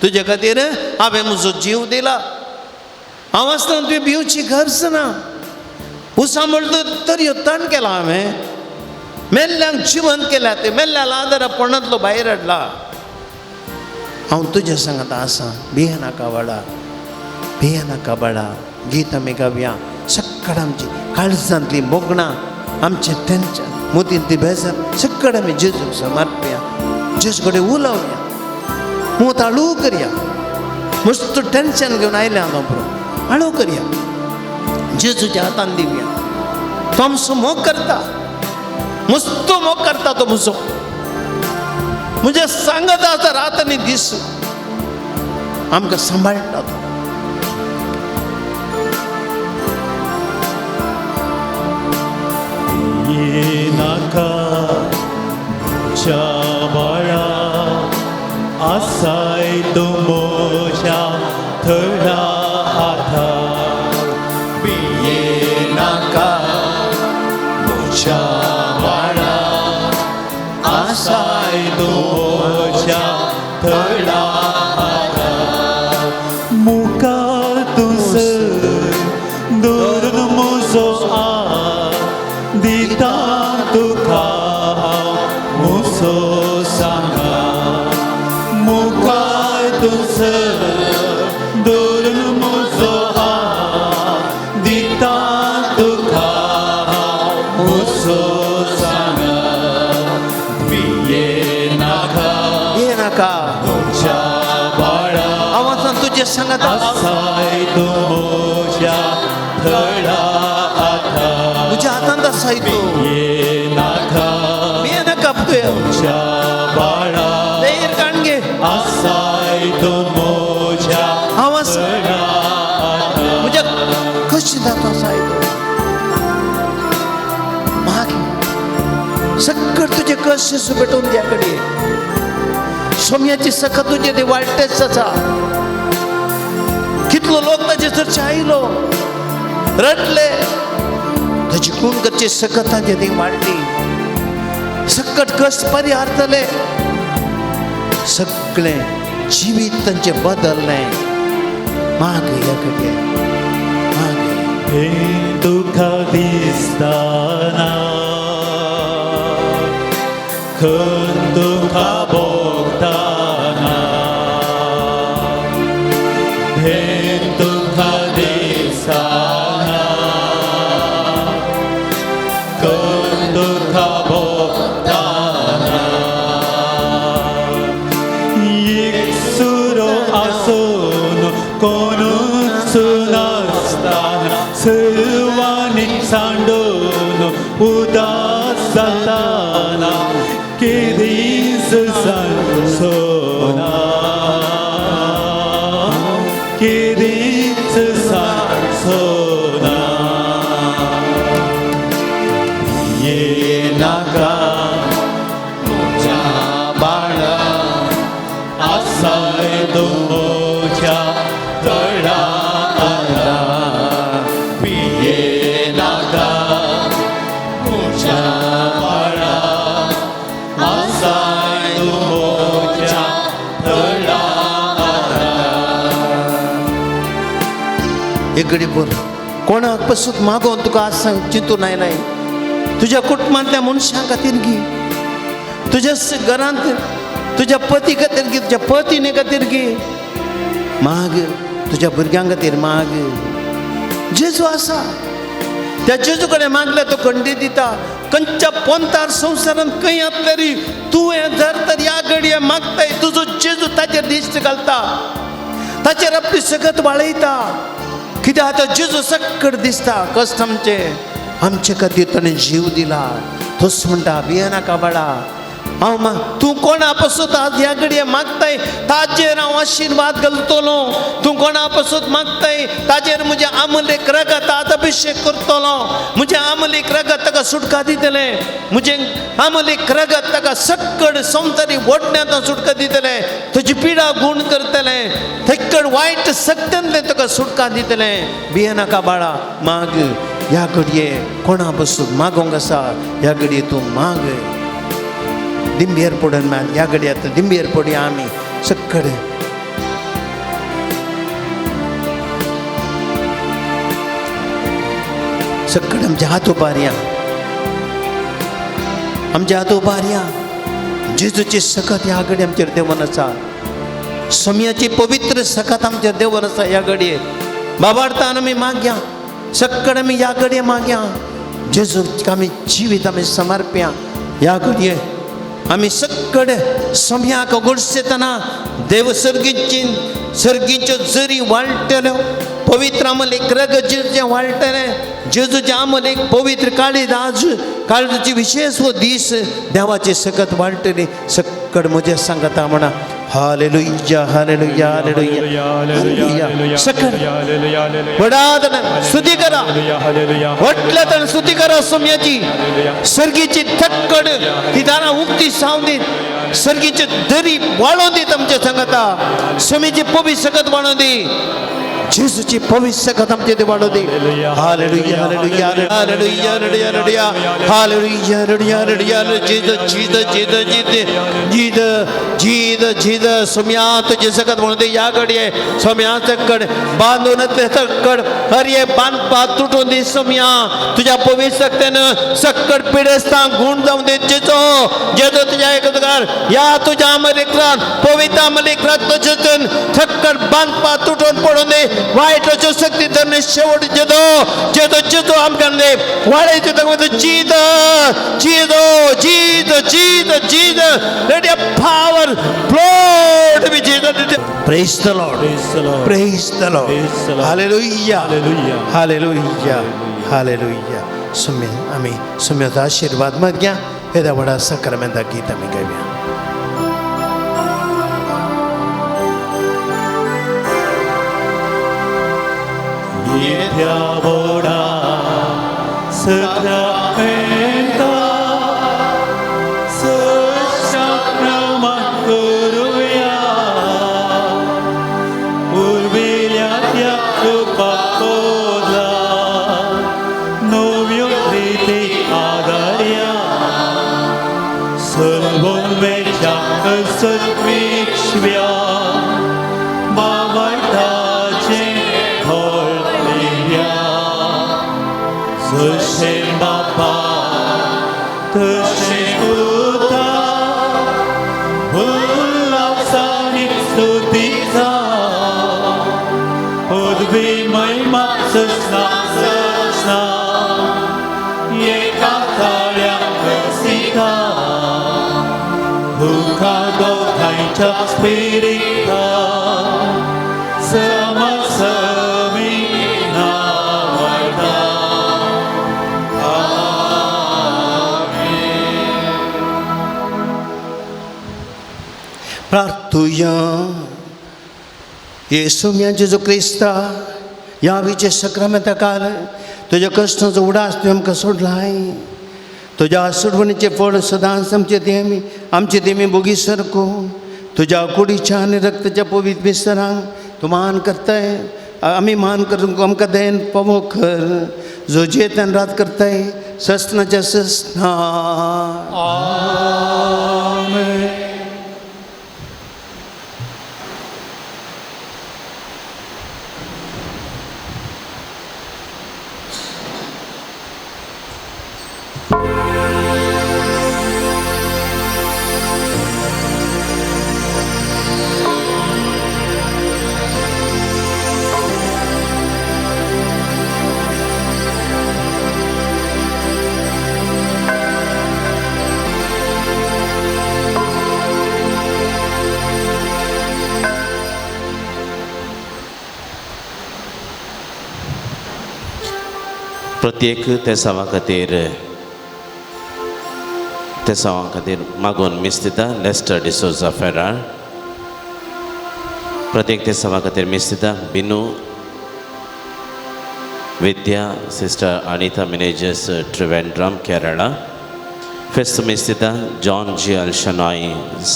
तुजे खातीर. हांवें म्हजो जीव दिला, हांव आसतना तुवें भिवची गरज ना. उसा म्हणटा तर यत्न केला हांवें, मेल्ल्यांक जिवंत केल्या, ते मेल्ल्या लादरा पोंडांतलो भायर हाडला. हांव तुज्या सांगता आसा, भिये नाका बाळा, भिये नाका बाळा. गीत आमी गावया, सगळं आमची काळजांतली मोगणां, आमचें टेन्शन, मोतींतली बेजार, सगळें आमी जेजूक समर्पया. जेजू कडेन उलोवया, मोत हाळू करया. मस्त टेन्शन घेवन आयलें हांव बरो, हाळू करया, जेजूच्या हातान दिवया. तो आमचो मोग करता, मस्त मोग करता तो म्हजो. म्हणजे सांगत आसा रात आनी दीस आमकां सांबाळटा तो. नाका म्हज्या बाळा, आसाय तूं म्हज्या थळा हातार. भिये नाका म्हज्या बाळा, आसाय तूं म्हज्या थळा हातार. मुखार तूं सर दवरून म्हजो हात, दिता तुका हांव म्हजो सांगात. मुखार तूं सर दवरून म्हजो हात, दिता तुका हांव म्हजो सांगात. भिये नाका, भिये नाका म्हज्या बाळा, हांव आसा तुजें सांगता. आसाय तूं म्हज्या थळा हातार. म्हज्या हातांत आसाय तूं. भिये नाका, भिये नाका तुवें, म्हज्या बाळा, धैर्य काडून घे, आसाय तूं म्हज्या हांव आसा थळा हातार. म्हज्या कशी जाता आसाय तूं. मागीर सगळं तुजें कश्ट भेटोवन त्या कडेन. सोम्याची सकत तुजें ते वाडटेच आसा. कितलो लोक ताजे चर्चा आयलो, रडले, ताची खून करची सकत ताजे ती वाडली. सकट कश्ट परिहारतले, सगळें जिवीत तांचें बदललें. माग ह्या कडेन, माग. हें तुका दिसतना, खंय तुका भोगतना, दुःखां दिसताना कोण दुःखां भोगताना एक सुरो आसून कोणूच नासताना सर्वांनी सांडून उदास जाताना केदीस सांसोना केदीस सांसोना ये नाका म्हज्या बाळा आसाय तूं म्हज्या तळा आदार पिये नाका म्हज्या बाळा आसाय तूं म्हज्या तळा एक घडी पुरो कोणाक पसून मागोवन तुका आज सांग चिंतून आयलाय तुज्या कुटुंबांतल्या मनशां खातीर गी, तुज्या घरांत तुज्या पती खातीर गी, तुज्या पतीने खातीर गी माग, तुज्या भुरग्यां खातीर माग. जेजू आसा, त्या जेजू कडेन मागल्यार तो खंडी दिता. खंयच्या पोंतार संवसारांत खंय आसल्यार तुवें जर तर ह्या घडये मागताय, तुजो जेजू ताचेर दिश्ट घालता, ताचेर आपली सगत वाळयता. कित्याक आतां जेजू सक्कड दिसता कश्ट आमचे आमचे खातीर ताणें जीव दिला. तोच म्हणटा भियेनाका बाळा, हांव तूं कोणा पसून आज ह्या घडये मागताय ताजेर हांव आशिर्वाद घालतलो. तूं कोणा पसून मागताय ताजेर म्हजें आमलेक रगत आज अभिशेक करतलो. म्हजें आमलेक रगत ताका सुटका दितलें, म्हजें आमलेक रगत ताका सक्कड संवसारी ओडण्यांत सुटका दितलें, तुजी पिडा गूण करतलें, थेक्कड वायट सक्त्यांतलें तुका सुटका दितलें. भियेनाका बाळा, माग ह्या घडये कोणा पसून मागोंक आसा ह्या घडये तूं माग. दिंबेर पडून मात ह्या घडये आतां दिंबेर पडया आमी सक्कडे. सक्कडे आमचे हात उबारया, आमचे हात उबारया. जेजूची सकत ह्या घडये आमचेर देंवन आसा, समयाची पवित्र सकत आमचेर देंवन आसा ह्या घडये. बाबार्थान आमी मागया, सक्कड आमी ह्या घडये मागया. जेजूक आमी जिवीत आमी समर्प्या ह्या घडये. आमी सक्कड समयाक गोडशेतना देव सर्गीची सर्गीच्यो जरी वाळटल्यो, पवित्र आमलेक रगत जेजूचें वाळटलें. जेजूचें आमलेक पवित्र काळीज आज काळजाची विशेष हो दीस देवाची सकत वाळटली. सक्कड म्हजें सांगता म्हणा हालेलुया हालेलुया हालेलुया हालेलुया. सकड व्हडात स्तुती करा, व्हडल्या तण स्तुती करा सोम्याची. सर्गीची थक्कड ती दारां उक्ती सावन दीत, सर्गीची दरी वाळोवन दीत आमच्या सांगता. सोम्याची पवित्र सकत वाळोवन दी, जेजूची पवित्र सकत आमचे ते वाळोवन दी. Hallelujah hallelujah hallelujah hallelujah hallelujah hallelujah hallelujah. Jesus Jesus Jesus Jesus Jesus Jesus. Saumya तुजे सकत म्हणून दे ह्या घडये. सोम्या सक्कड बांदून सक्कड हरये बांदपा तुटून दी सोम्या. तुज्या पवित्र सक्तेन सक्कड पिडेस्तांक गूण जावन दे जेजो. जेजो तुज्या एककार ह्या तुज्या अमलेकरान पवित्र अमलेकरान तुजेतून सक्कड बांदपा तुटून पडून दे. वायट अश्यो शक्ती धरणे शेवट जेजो जेजो जेजो आमकां दे वाळयचो ताका. Jesus Jesus Jesus Jesus Jesus. Let your power flow to me, Jesus. Praise the Lord. Praise the Lord. Praise the Lord. Praise the Lord. Hallelujah. Hallelujah. Hallelujah. Hallelujah. सुम्य आमी सुम्याचो आशिर्वाद मागया. येद्या व्हडा साक्रामेंता गीत आमी गावया. येत्या व्हडा साक्रामेंता सशाक्रमान करुया. उर्विल्या त्या कृपा बदला नव्यो प्रिती आदारया. सर्वोन्मेच्या सत्विश्व्या बाबाचे घोळया. जशें बापा तशें पुता उल्हासानी स्तुतीचा. तुवी महिमा ससना ससना एका थाळ्याक सीता तुका दोगांयच्या स्पिरिता समसमी नावडता. प्रार्थुया. येसू म्या जेजू क्रिस्ता ह्या विचे सक्रामेंता काल तुज्या कश्टांचो उडास तुवें आमकां सोडलाय. तुज्या सोडवणीचें फळ सदांच आमचे देमी आमचे देमी बोगी सारको तुज्या कुडीच्या आनी रक्ताच्या पवित्र मिस्तरांक तूं मान करताय. आमी मान करूंक आमकां दयेन पवो कर जो जेतन रात करताय ससनाच्या ससना. आमेन. प्रत्येक तेसांवा खातीर तेसांवा खातीर मागून मीस दिता लेस्टर डिसोजा फेरार. प्रत्येक तेसांवा खातीर मीस दिता बिनू विद्या सिस्टर अनिता मिनेजस त्रिवेंद्रम केरळा. फेस्त मीस दिता जॉन जी अल्शनॉय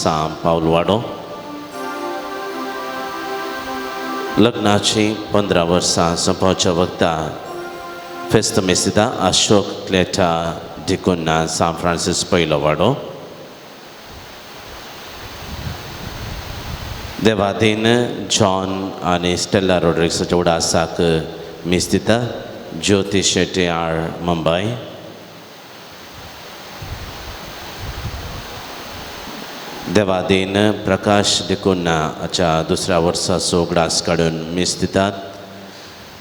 साम पावलवाडो. लग्नाची 15 वर्सां सोंपोवच्या वखदां फेस्त मीस दिता अशोक क्लेटा डिकुन्ना सान फ्रांसीस पयलो वाडो. देवादीन जॉन आनी स्टेला रोड्रिक्साच्या उडासाक मीस दिता ज्योती शेट्टी आर मुंबय. देवादीन प्रकाश डिकुन्ना हाच्या दुसऱ्या वर्साचो उगडास काडून मीस दितात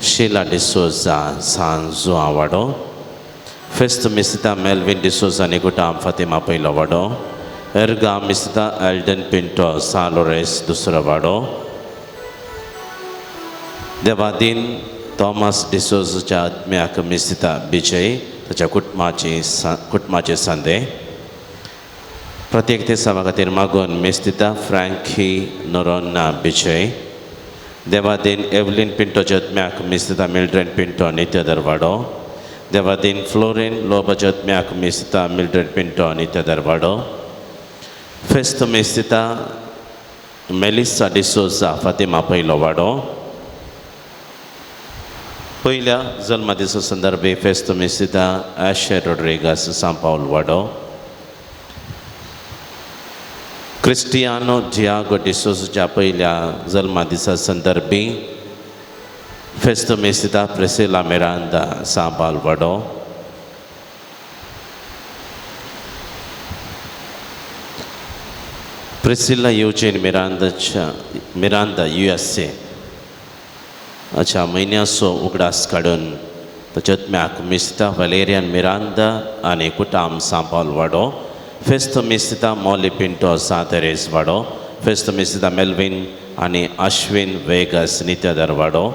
शीला डिसोजा सान जुआ वाडो. फेस्त मीस दिता मेल्विन डिसोजा निगुटाम फातिमा पयलो वाडो. एर्गा मीस दिता एल्डन पिंटो सान लोरेस दुसरो वाडो. देवादीन थॉमस डिसोजाच्या आत्म्याक मीस दिता विजय ताच्या कुटुंबाचे संदे. प्रत्येक दिसा खातीर मागून मीस दिता फ्रँकी नोरोन्ना विजय. देवादीन एवलीन पिंटोच्या आत्म्याक मीस दिता मिल्ड्रेन पिंटो नित्य दरवाडो. देवादीन फ्लोरीन लोबाच्या आत्म्याक मीस दिता मिल्ड्रेन पिंटो नित्य दरवाडो. फेस्त मीस दिता मेलिसा डिसोजा फातिमा पयलो वाडो. पयल्या जल्मदिसा संदर्भी फेस्त मीस दिता आशे रोड्रिगस सांपावल वाडो. क्रिस्टियानो डियागो डिसोजाच्या पयल्या जल्मदिसा संदर्भी फेस्त मीस दिता प्रेसिला मिरांदा सांपावल वाडो. प्रिसिला युजीन मिरांदाच्या मिरांदा USA अच्छा म्हयन्याचो उगडास काडून ताच्या आत्म्याक मीस दिता वलेरियन मिरांदा आनी कुटाम सांपावल वाडो. फेस्त मीस दिता मॉली पिंटो सान तेरेस वाडो. फेस्त मीस दिता मेल्विन आनी अश्विन वेगस नित्यदर वाडो.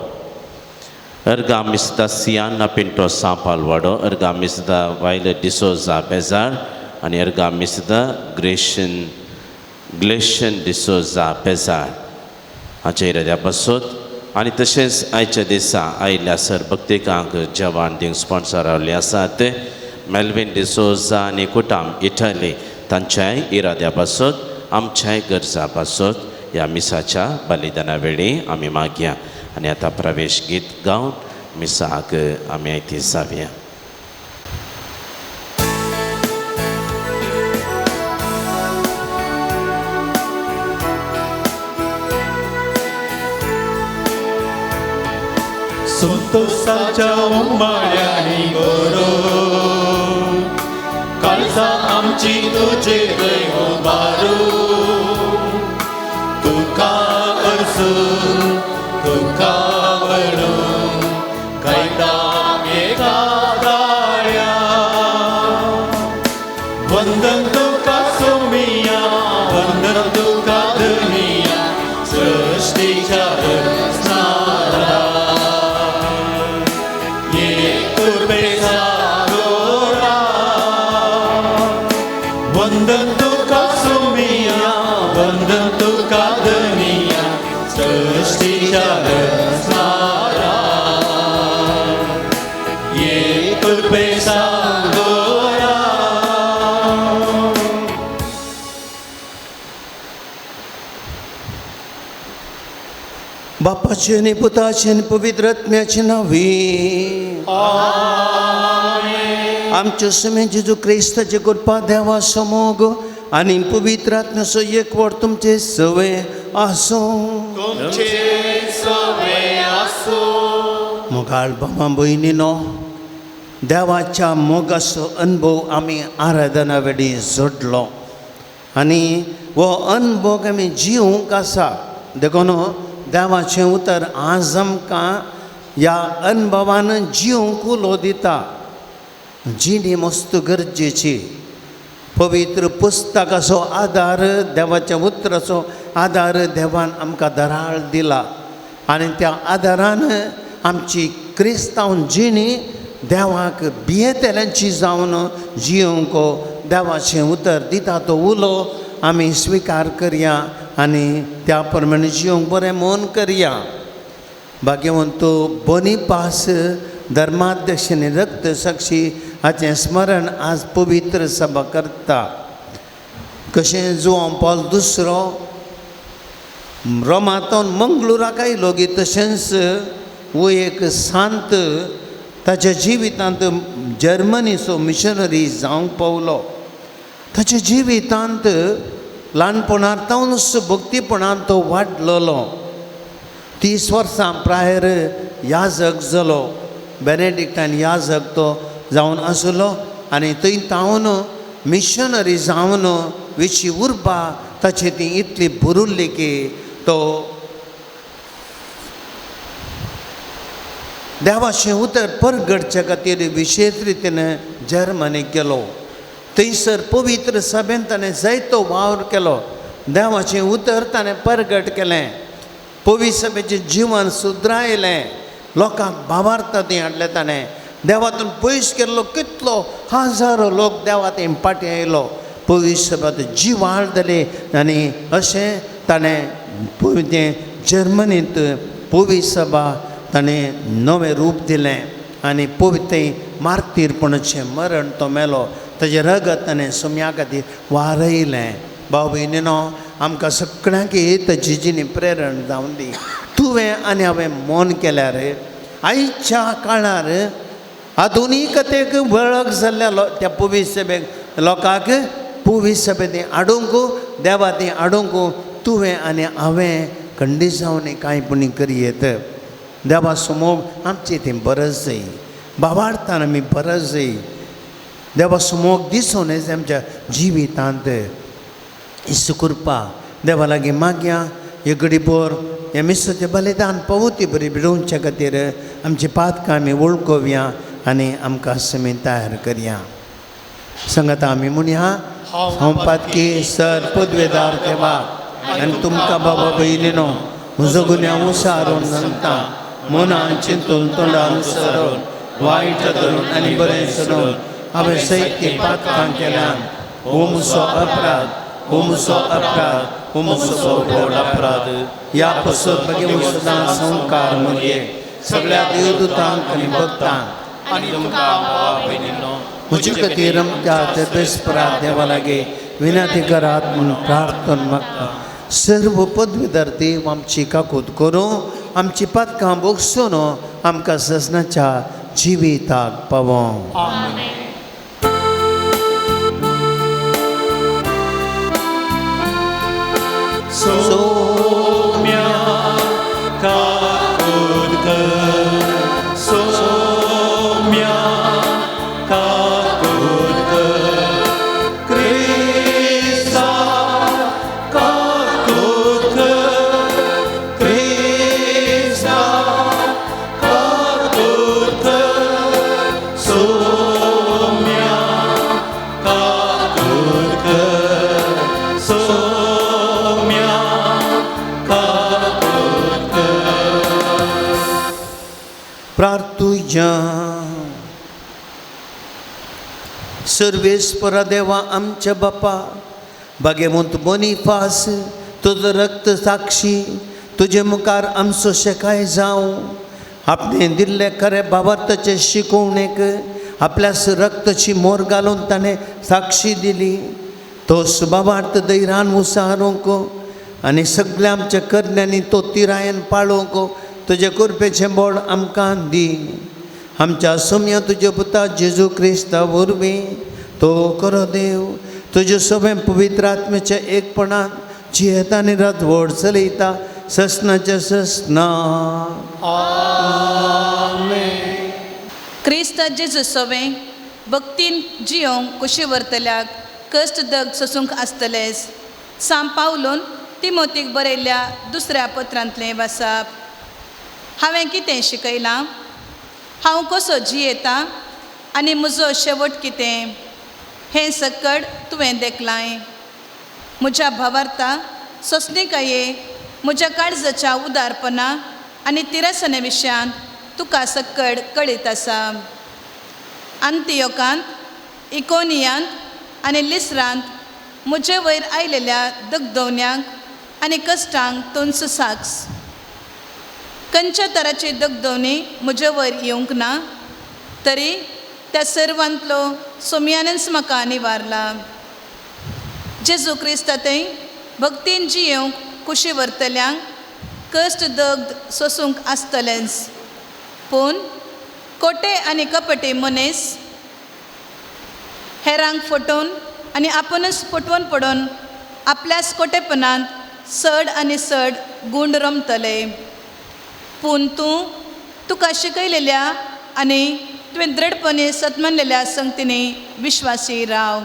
अर्गा मीस दिता सियाना पिंटो सांपावल वाडो. अर्गा मीस दिता वायलेट डिसोजा पेजार आनी अर्गा मीस दिता ग्रेशन ग्लेशन डिसोजा पेजार हाचे इराद्या पासत. आनी तशेंच आयच्या दिसा आयिल्ल्या सर भक्तिकांक जेवण दिवंक स्पॉन्सर रावल्ले आसात मेल्विन डिसोजा आनी कुटाम इटली तांच्याय इराद्या पासत आमच्याय गरजा पासत ह्या मिसाच्या बलिदाना वेळी आमी मागया. आनी आतां प्रवेश गीत गावन मिसाक आमी आयती जावया. संतोषाच्या उमाळ्यांनी बरो काळजा आमची तुजे थंय उबारू तुका अर्जून तुका वळून बापाचे आनी पुताचे आनी पवित्र आत्म्याचे नांवी आमच्या सुमे जेजू क्रिस्ताचे कृपा देवा समोग आनी पवित्र आत्म्याचो एकवट तुमचे सवे आसूं. तुमचे सवे आसूं. मोगाळ बाबा भयणीनो, देवाच्या मोगाचो अनुभव आमी आराधना वेळी जोडलो आनी हो अनुभव आमी जिवंक आसा. देखून देवाचें उतर आज आमकां ह्या अनुभवान जिवंक उलो दिता. जिणी मस्त गरजेची. पवित्र पुस्तकाचो आदार, देवाच्या उतराचो आदार देवान आमकां दराळ दिला आनी त्या आदारान आमची क्रिस्तांव जिणी देवाक भियेतल्यांची जावन जिवंक देवाचें उतर दिता तो उलो आमी स्विकार करया आनी त्या प्रमाणे जिवंक बरें मन करया. भाग्यवंत बोनिपास धर्माध्यक्ष आनी रक्त साक्षी हाचें स्मरण आज पवित्र सभा करता. कशें जुआंव पॉल दुसरो रोमांतून मंगळुराक आयलो गी, तशेंच वो एक सांत ताच्या जिवितांत जर्मनीचो मिशनरी जावंक पावलो. ताच्या जिवितांत ल्हानपणार तावनच भक्तीपणान तो वाडलेलो. 30 वर्सां प्रायर याजक जालो, बेनेडिक्टान याजक तो जावन आसलो आनी थंय तावन मिशनरी जावन विशी उर्बा ताची ती इतली भरुल्ली की तो देवाचें उतर परगटच्या खातीर विशेश रितीन जर्मनीक गेलो. थंयसर पवित्र सभेन ताणें जायतो वावर केलो. देवाचें उतर ताणें परगट केलें, पवित्र सभेचें जिवन सुदरायलें, लोकांक भावार्थ थंय हाडलें ताणें. देवातून पयस केल्लो कितलो हजारो लोक देवा थंय फाटीं आयलो. पवित्र सभा जिवाळ जाली आनी अशें ताणें तें जर्मनींत पवित्र सभा ताणें नवें रूप दिलें आनी पवित्र मार्तीरपणाचें मरण तो मेलो. ताजें रगत ताणें सुम्या खातीर वारयलें. भाव भयणीनो, आमकां सगळ्यांक ताजी जिणी प्रेरण जावन दी. तुवें आनी हांवें मन केल्यार आयच्या काळार आधुनिकतेक वळख जाल्ल्या त्या पवित्र सभेक लोकांक पवित्र सभेंत हाडूंक देवा ती हाडूंक तुवें आनी हांवें कंडिजावनी कांय पुणी करयेत. देवा समोग आमची ती बरस जाय, भावार्थान आमी बरस जाय. देवा समोग दिसून आमच्या जिवितांत इसू कृपा देवा लागीं मागया. हे घडीभर हे मिसाचें बलिदान पावती बरी बिडोवच्या खातीर आमची पातकां आमी वळखोवया आनी आमकां समी तयार करया. संगता आमी म्हणया, हांव पातकी सर पदवेदार देवा आनी तुमकां बाबा भयणीनो म्हजो गुन्यांव उसारून सांगता. मनान चिंतून तोंडान सरून वायट धरून आनी बरें सोडून हांवें सयत पातकां केल्यान. हो म्हजो अपराध, हो म्हजो अपराध, हो म्हजो व्हड अपराध. ह्या पसत मागीर सदां संवकार मुरये सगळ्या देवदूतांक आनी भक्तांक आनी तुमकां भावा भयणीनो म्हजे खातीर आमच्या देवेस्परा देवा लागीं विनंती करात म्हूण प्रार्थना मागता. सर्व पदवीधर देव आमची काकूत करूं, आमची पातकां भोगसून आमकां सजनाच्या जिविताक पावों. सोम्या काकूत कर, सोम्या काकूत कर, क्रिस्ता काकूत कर, क्रिस्ता काकूत कर, सोम्या काकूत कर, सोम्या काकूत कर. प्रार्थुया. सर्वेस्परा देवा आमच्या बापा, भाग्यवंत बोनिफास तुजो रक्त साक्षी तुजे मुखार आमचो शेकाय जावं. आपणे दिल्ले खरे बाबार्थाचे शिकोवणेक आपल्या रक्ताची मोर घालून ताणें साक्षी दिली. तो सुबावार्थ दैरान उसारूंक आनी सगळ्या आमच्या करण्यांनी तो तिरायन पाळोवंक तुजे कृपेचें बोड आमकां दी. आमच्या सोम्या तुज्या पुता जेजू क्रिस्ता वरवीं तो करो देव तुजे सगळें पवित्र आत्म्याच्या एकपणान जियेता आनी रातवड चलयता ससनाच्या ससना. क्रिस्त जेजू सोवें भक्तीन जियोंक कुशी व्हरतल्याक कश्ट दग सोसूंक आसतलेच. सांव पावलून तिमोतीक बरयल्ल्या दुसऱ्या पत्रांतलें वाचप. हांवें कितें शिकयलां, हांव कसो जियेता आनी म्हजो शेवट कितें हें सकड तुवें देखलांय. म्हज्या भावार्ता सोंसणीकाये म्हज्या काळजाच्या उदारपणा आनी तिरसने विशयांत तुका सकड कळीत आसा. अंतियोकांत, इकोनियांत आनी लिसरांत म्हजे वयर आयलेल्या दगदवण्यांक आनी कश्टांक तूंच साक्ष. खंयच्या तराची दगदवणी म्हजे वयर येवंक ना तरी त्या सर्वांतलो सोम्यानच म्हाका निवारला. जेजू क्रिस्ता थंय भक्तीन जियेवंक कुशी व्हरतल्यांक कश्ट दग्ध सोसूंक आसतलेंच. पूण कोटे आनी कपटी मनीस हेरांक फटोवन आनी आपुणूच फटवून पडून आपल्याच कोटेपणांत सड आनी सड गूंड रमतले. पूण तूं तुका शिकयलेल्या आनी तुवें दृढपणे सतमानलेल्या संगतींनी विश्वासी राव.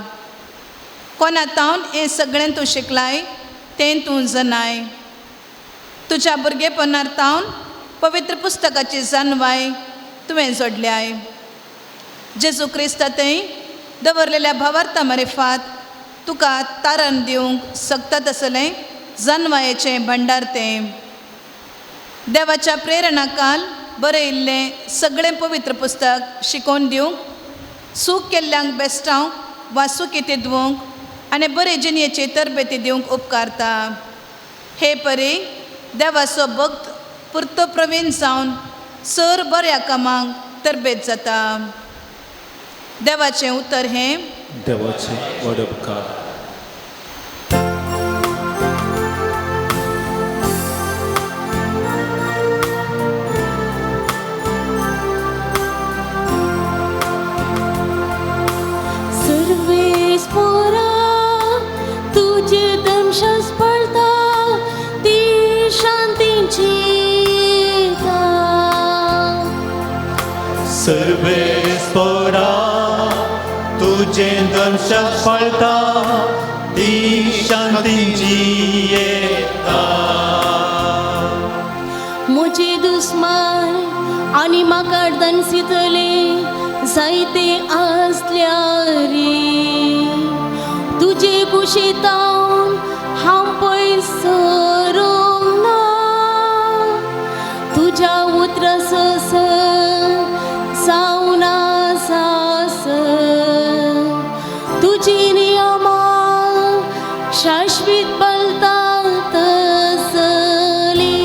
कोणा तावन हें सगळें तूं शिकलाय तें तूं जनाय. तुज्या भुरगेपणार तावन पवित्र पुस्तकाची जाणवाय तुवें जोडल्याय. जेजू क्रिस्ता थंय दवरलेल्या भावार्था मारिफात तुका तारण दिवंक शकता तसलें जाणवायेचें भंडार तें. देवाच्या प्रेरणा काल बरयिल्लें सगळें पवित्र पुस्तक शिकोवन दिवंक, सूख केल्ल्यांक बेस्टावंक वा सुखी दिवंक आनी बरे जिणेची तरबेती दिवंक उपकारता. हे परी देवाचो भक्त पुरतो प्रवीण जावन सर बऱ्या कामांक तरबेत जाता. देवाचें उतर हें देवाचें व्हड उपकार. सर्वेस्पोरा तुजे दमशास पडता ती शांतीची. सर्वेस्पोरा तुजे दर्शन पडता ती शांतीची येता. म्हजे दुस्मान आनी म्हाका दनसितले जायते आसल्यारी तुजे कुशीतावन हांव पयस सरूंक ना. तुज्या उतरां जावन आसा तुजी नियमां शाश्वीत बलता तसली.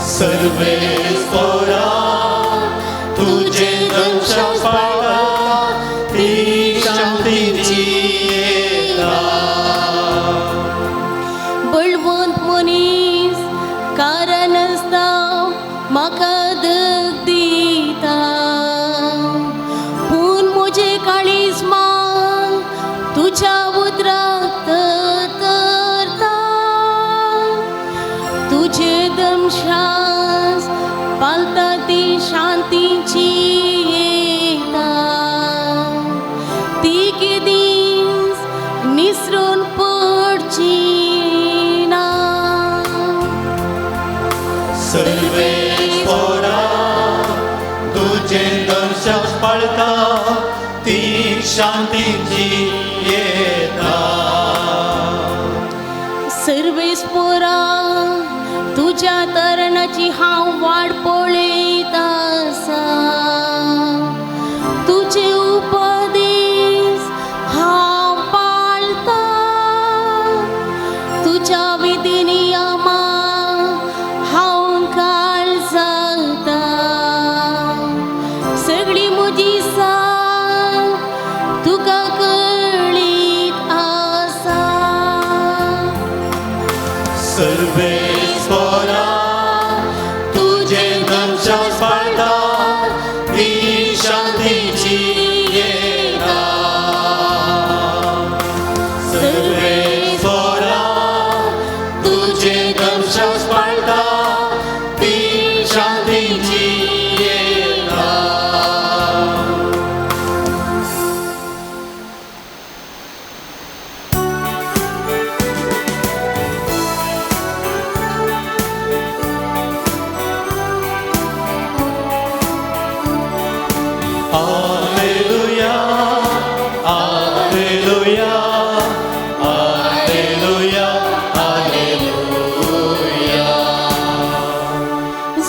सर्वेस्पोरा तुजे दर्शन पडता ती शांतीची येता. बळवंत मनीस कारण आसता म्हाका दग दिता पूण म्हजें काळीज मान तुज्या उतराक तरता. तुजे दमशास पालता ती शांतीची येता. ती केदीच निसरून पडची ना. सर्वेस्पोरा तुजे दर्शन पडता ती शांतीची येता. सर्वेस्पोरा तुज्या तरणाची हांव वाट पळयत आसा. तुजे उपदेश हांव पाळता. तुज्या विधी नियमां हांव काळ जाता. सगळी म्हजी साथ तुका कळयता. Hallelujah, hallelujah, hallelujah, hallelujah.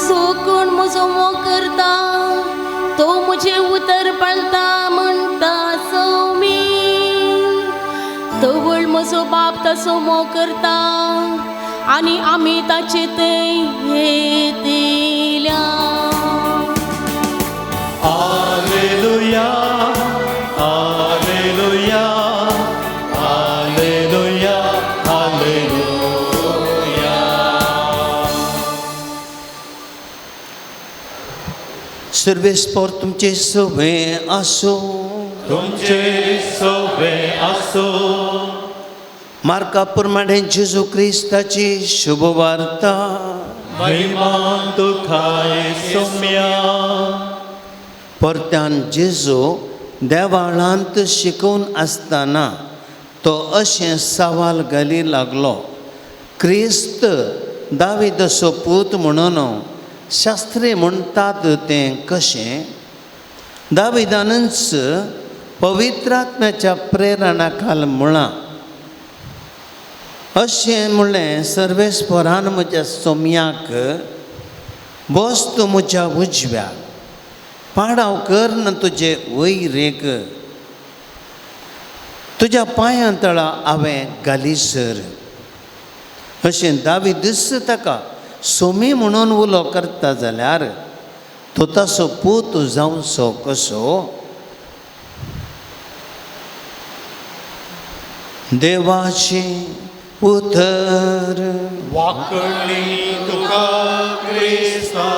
जो कोण म्हजो मोग करता तो म्हजें उतर पाळता म्हणटा सौमी. तवळ म्हजो बाप तसो मोग करता आनी आमी ताचे थंय येतल्या. Hallelujah, hallelujah, hallelujah, hallelujah. सर्वेस्पोर तुमचे सवे आसूं. तुमचे सवे आसूं. मार्का प्रमाणे जेजू क्रिस्ताची शुभवार्ता. महिमा तुका सोम्या. परत्यान जेजू देवाळांत शिकोवन आसतना तो अशें सवाल घाली लागलो, क्रिस्त दाविदाचो पूत म्हणून शास्त्री म्हणटात तें कशें? दाविदानच पवित्रात्म्याच्या प्रेरणा खाल म्हळां, अशें म्हणलें, सर्वेस्परान म्हज्या सोम्याक बस तूं म्हज्या उजव्याक, पाडाव कर न तुजे वयरेक, तुज्या पांयां तळा हांवें घाली सर. अशें दावीदच ताका सोमी म्हणून उलो करता जाल्यार तो ताचो पूत जावचो कसो? देवाचें उतर. वाकणी तुका क्रिस्ता.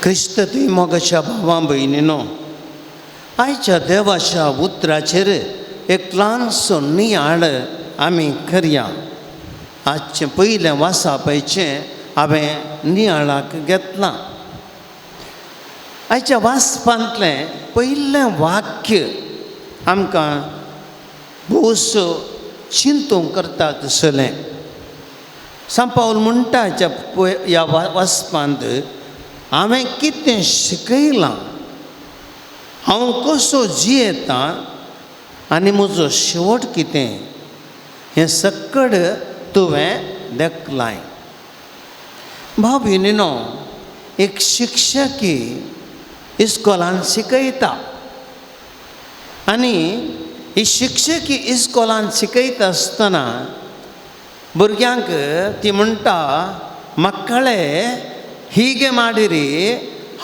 क्रिस्त तुवें मोगाच्या भावा भयणीनो, आयच्या देवाच्या उतराचेर एक ल्हानसो नियाळ आमी करया. आजचें पयलें वासापायचें हांवें नियाळाक घेतलां. आयच्या वाचपांतलें पयलें वाक्य आमकां भोवसो चिंतूंक करता तसलें. सांत पावल म्हणटा ह्या ह्या वाचपांत, हांवें कितें शिकयलां, हांव कसो जियेतां आनी म्हजो शेवट कितें हें सकड तुवें देखलाय. भाव भयणीनो, एक शिक्षकी इस्कोलान शिकयता आनी ही शिक्षकी इस्कोलान शिकयता आसतना भुरग्यांक ती म्हणटा, मक्कळे ಹೀಗೆ ಮಾಡಿರಿ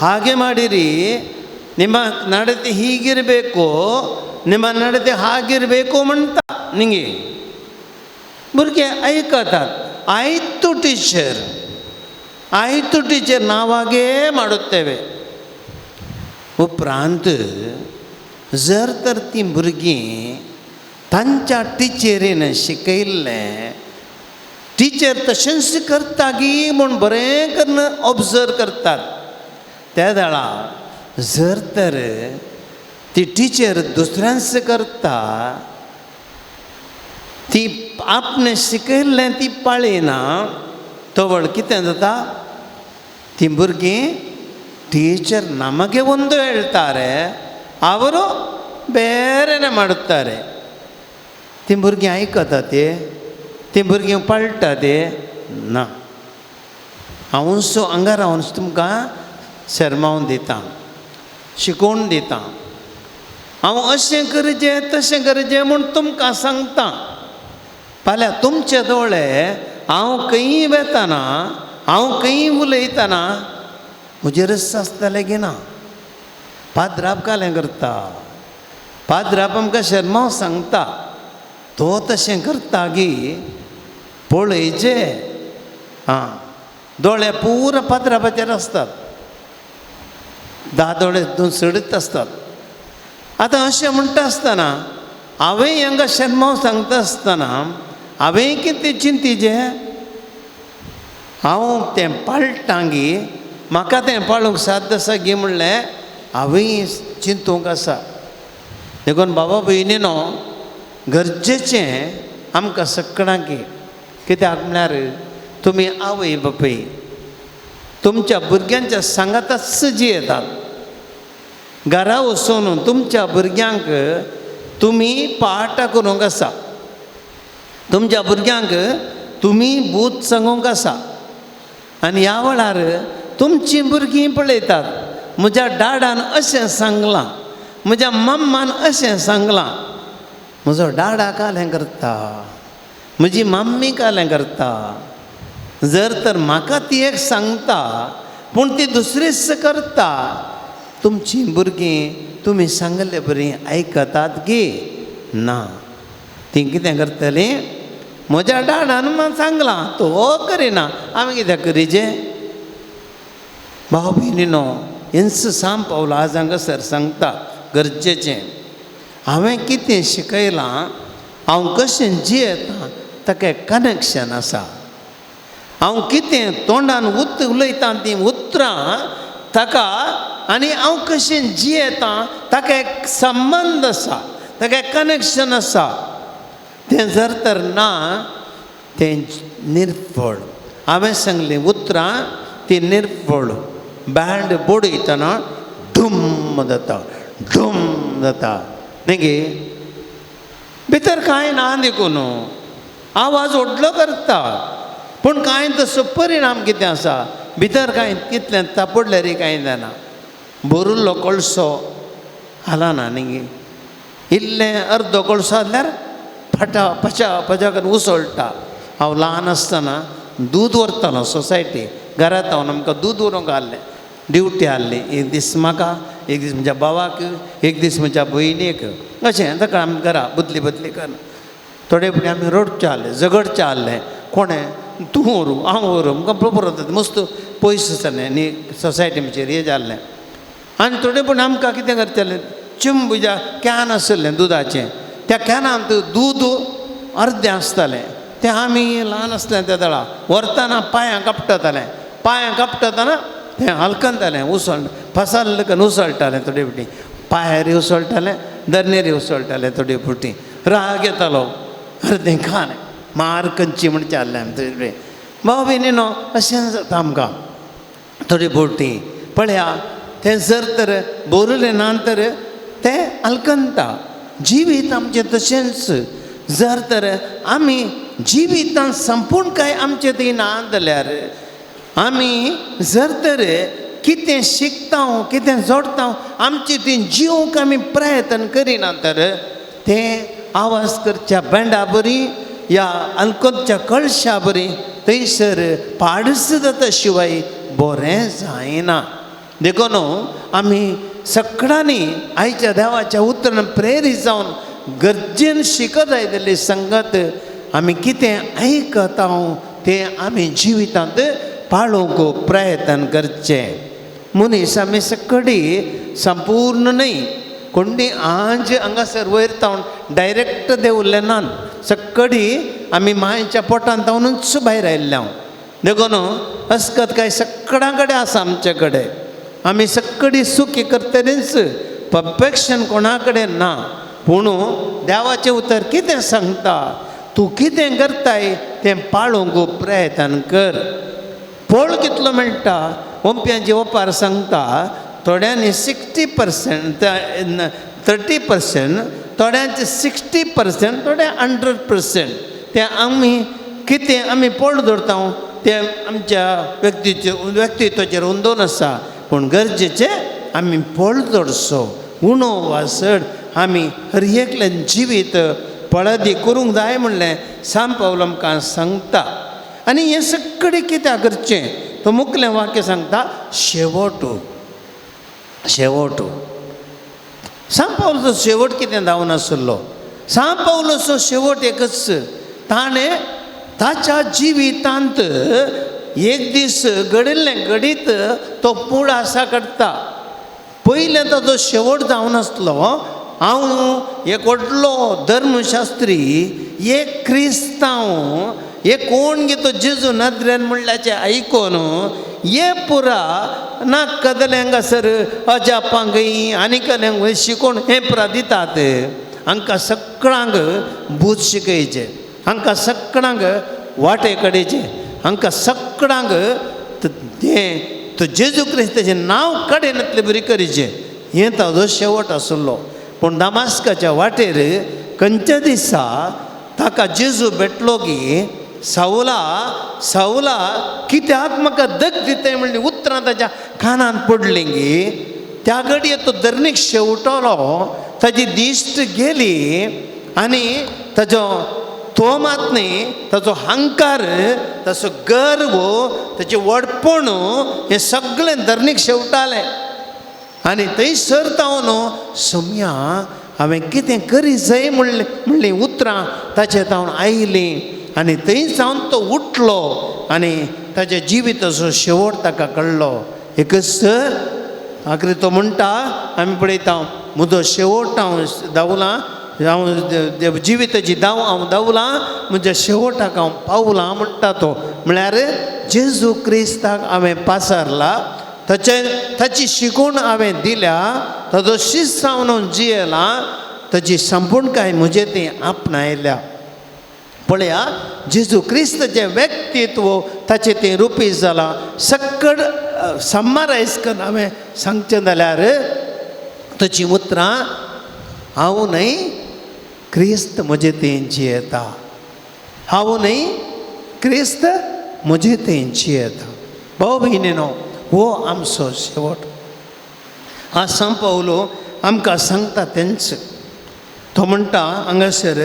ಹಾಗೆ ಮಾಡಿರಿ, ನಿಮ್ಮ ನಡತೆ ಹೀಗಿರಬೇಕು, ನಿಮ್ಮ ನಡತೆ ಹಾಗಿರಬೇಕು ಅಂತ ನಿಂಗೆ ಭುರ್ಗೆ ಐಕतात. ಆಯಿತು ಟೀಚರ್, ಆಯಿತು ಟೀಚರ್, ನಾವಾಗೇ ಮಾಡುತ್ತೇವೆ. उपरांत जर तर तीं भुरगीं तांच्या टिचरीन शिकयल्लें टिचर तशेंच करता गी म्हूण बरें करून ऑब्जर्व करतात. त्या वेळा जर तर ती टिचर दुसऱ्यांच करता, ती आपणें शिकयल्लें ती पाळिना, तवळ कितें जाता, ती भुरगीं ಟೀಚರ್ ನಮಗೆ ಒಂದು ಹೇಳ್ತಾರೆ, ಅವರು ಬೇರೆನೇ ಮಾಡುತ್ತಾರೆ. ती भुरगीं आयकता ती, ती भुरगीं पळटा ती ना. हांवूच हांगा रावन तुमकां शर्मावन दितां, शिकोवन दितां. हांव अशें करचें तशें करचें म्हूण तुमकां सांगता. फाल्यां तुमचे दोळे हांव खंयी वेतना, हांव खंयी उलयतना म्हजेरच आसतलें की ना. पाद्राप कालें करता, पाद्राप आमकां शर्माव सांगता, तो तशें करता गी पळयचें. आं, दोळे पुरा पाद्रापाचेर आसतात, 10 दोळे दोन सडीत आसतात. आतां अशें म्हणटा आसतना हांवें हांगा शर्माव सांगता आसतना हांवें कितें चिंतीचें, हांव तें पाळटां गी, म्हाका तें पाळूंक साध्य आसा गी म्हणलें हांवें चिंतूंक आसा. देखून बाबा भयणीनो, गरजेचें आमकां सगळ्यांक. कित्याक म्हळ्यार तुमी आवय बापूय तुमच्या भुरग्यांच्या सांगाताच जियेतात. घरा वचून तुमच्या भुरग्यांक तुमी पाठ करूंक आसा, तुमच्या भुरग्यांक तुमी बूत सांगूंक आसा. आनी ह्या वेळार तुमचीं भुरगीं पळयतात, म्हज्या डाडान अशें सांगलां, म्हज्या मम्मान अशें सांगलां, म्हजो डाडा कालें करता, म्हजी मम्मी कालें करता. जर तर म्हाका ती एक सांगता पूण ती दुसरीच करता. तुमचीं भुरगीं तुमी सांगले बरीं आयकतात गी ना? तीं कितें करतलीं, म्हज्या डाडान म्हाका सांगलां तो करिना, आमी कित्याक करिजे? भाव भयणीनो, हेंच सांब पावलो आज हांगासर सांगता गरजेचें. हांवें कितें शिकयलां, हांव कशें जियेतां ताका एक कनेक्शन आसा. हांव कितें तोंडान उलयतां तीं उतरां ताका आनी हांव कशें जियेतां ताका एक संबंद आसा, ताका एक कनेक्शन आसा. तें जर तर ना तें निर्फळ. हांवें सांगलीं उतरां ती निर्फळ. बँड बडयतना ढूम जाता, ढूम जाता न्ही गे, भितर कांय ना देखून आवाज व्हडलो करता पूण कांय तसो परिणाम कितें आसा, भितर कांय कितलें तापडल्यार कांय जायना. भरिल्लो कळसो हालना न्ही गे, इल्लें अर्दो कळसो आसल्यार फटा पचा पचा करून उसळटा. हांव ल्हान आसतना दूद व्हरतालो सोसायटी, घरांत हांव आमकां दूद व्हरूंक आहलें, ड्युटी आहली. एक दीस म्हाका, एक दीस म्हज्या भावाक, एक दीस म्हज्या भयणीक, अशें ताका आमी घरा बदली बदली करून थोडे फावटी आमी रडचें आहलें, झगडचें आहलें. कोणें तूं व्हरूं हांव व्हरूं, आमकां बरोबर मस्त पयस आसतालें न्ही सोसायटी आमचेर हें जाल्लें. आनी थोडे पूण आमकां कितें करतालें, चिंबुजा can आसलें दुदाचें, त्या कॅनांत दूद अर्दें आसतालें. तें आमी ल्हान आसलें त्या दळा व्हरतना पांयां कापटतालें, पांयां कापटतना तें हलकंतालें, उसळ फसाल करून उसळटालें. थोडे फावटी पांयार उसळटालें, धरणेर उसळटालें. थोडे फावटी राग येतालो, अर्दें खाण मार कंची म्हण चारलें आमी थोडे. भाव भयणीनो, अशें जाता आमकां थोडे फावटी. पळया तें जर तर बरयलें ना तर तें हलकंता. जिवीत आमचें तशेंच, जर तर आमी जिवितान संपूर्ण काय आमचें थंय ना जाल्यार आमी जर तर कितें शिकता कितें जोडटा आमचें थंय जिवंक आमी प्रयत्न करिना तर तें आवाज करच्या बँडा बरी या अलकोतच्या कळशा बरी थंयसर पाडस जाता शिवाय बरें जायना. देखून आमी सगळ्यांनी आयच्या देवाच्या उतरान प्रेरीत जावन गरजेन शिकत आयिल्ली संगत आमी कितें आयकता तें आमी जिवितांत पाळोवंक प्रयत्न करचें. मनीस आमी सगळी संपूर्ण न्हय, कोणी आज हांगासर वयर तावन डायरेक्ट देंवले नात, सगळी आमी मायच्या पोटांत तावनूच भायर आयिल्ले हांव. देखून अस्कत काय सगळ्यां कडेन आसा आमचे कडेन, आमी सगळी सुखी करतलीच, परफेक्शन कोणा कडेन ना. पूण देवाचें उतर कितें सांगता, तूं कितें करताय तें पाळोवंक प्रयत्न कर. पळ कितलो मेळटा, ओंप्यांची ओपार सांगता, थोड्यांनी 60%, 30%, थोड्यांचे 60%, थोडे 100%. तें आमी कितें आमी पळ दवरता तें आमच्या व्यक्तीचे व्यक्तित्वाचेर अंदोन आसा. पूण गरजेचें आमी पळ दवरचो, उणो वा चड आमी हर एकल्यान जिवीत पळदी करूंक जाय म्हणलें सांब पावल आमकां सांगता. आनी हें सगळें कित्याक करचें, तो मुखलें वाक्य सांगता शेवट शेवट. सांब पावलाचो शेवट कितें जावन आसलो, सांब पावलाचो शेवट एकच, ताणें ताच्या जिवितांत एक दीस घडिल्लें घडीत तो पूण आसा करता. पयलें ताचो शेवट जावन आसलो, हांव एक व्हडलो धर्मशास्त्री, एक क्रिस्तांव, एक कोण गे तो जेजू नदरेन म्हणल्याचें आयकोन हे पुरा ना कदले हांगासर अजापांक आनी कदल्यांक शिकोवन हें पुरा दितात. हांकां सगळ्यांक बूद शिकयचे, हांकां सगळ्यांक वाटे काडचे, हांकां सगळ्यांक तें तो जेजू क्रिस्ताचें नांव काडिनातले बरी करीचें. हें ताजो शेवट आशिल्लो. पूण दामास्काच्या वाटेर खंयच्या दिसा ताका जेजू भेटलो की सावला सावला कित्याक म्हाका दग दिताय म्हणली उतरां ताच्या कानांत पडलीं गी त्या घडये तो धरणीक शेवटलो, ताजी दिश्ट गेली आनी ताजो तो मात न्ही ताजो हंकार, ताचो गर्व, ताचें व्हडपण हें सगळें धरणीक शेवटालें. आनी थंयसर तावन सोम्या हांवें कितें करी जाय म्हणलें म्हणलीं उतरां ताचे तावन आयलीं आनी थंय सावन तो उठलो आनी ताच्या जिविताचो शेवट ताका कळ्ळो. एकच आखरी तो म्हणटा आमी पळयता म्हजो शेवट हांव धांवलां, हांव जिविताची धांव हांव धांवलां, म्हज्या शेवटाक हांव पावलां म्हणटा तो. म्हळ्यार जेजू क्रिस्ताक हांवें पासारला, ताचे ताची शिकवण हांवें दिल्या, ताजो शिस्त हांव जियेला, ताची संपूर्णकाय म्हजें ती आपणायल्या. पळया जेजू क्रिस्ताचें व्यक्तित्व ताचें तें रुपी जालां. सक्कड समरायज करून हांवें सांगचें जाल्यार ताचीं उतरां हांव न्हय क्रिस्त म्हजें तें जियेता, हांव न्हय क्रिस्त म्हजें तें जियेता. भाव भयणीनो हो आमचो शेवट. आज सांव पावलो आमकां सांगता तेंच. तो म्हणटा हांगासर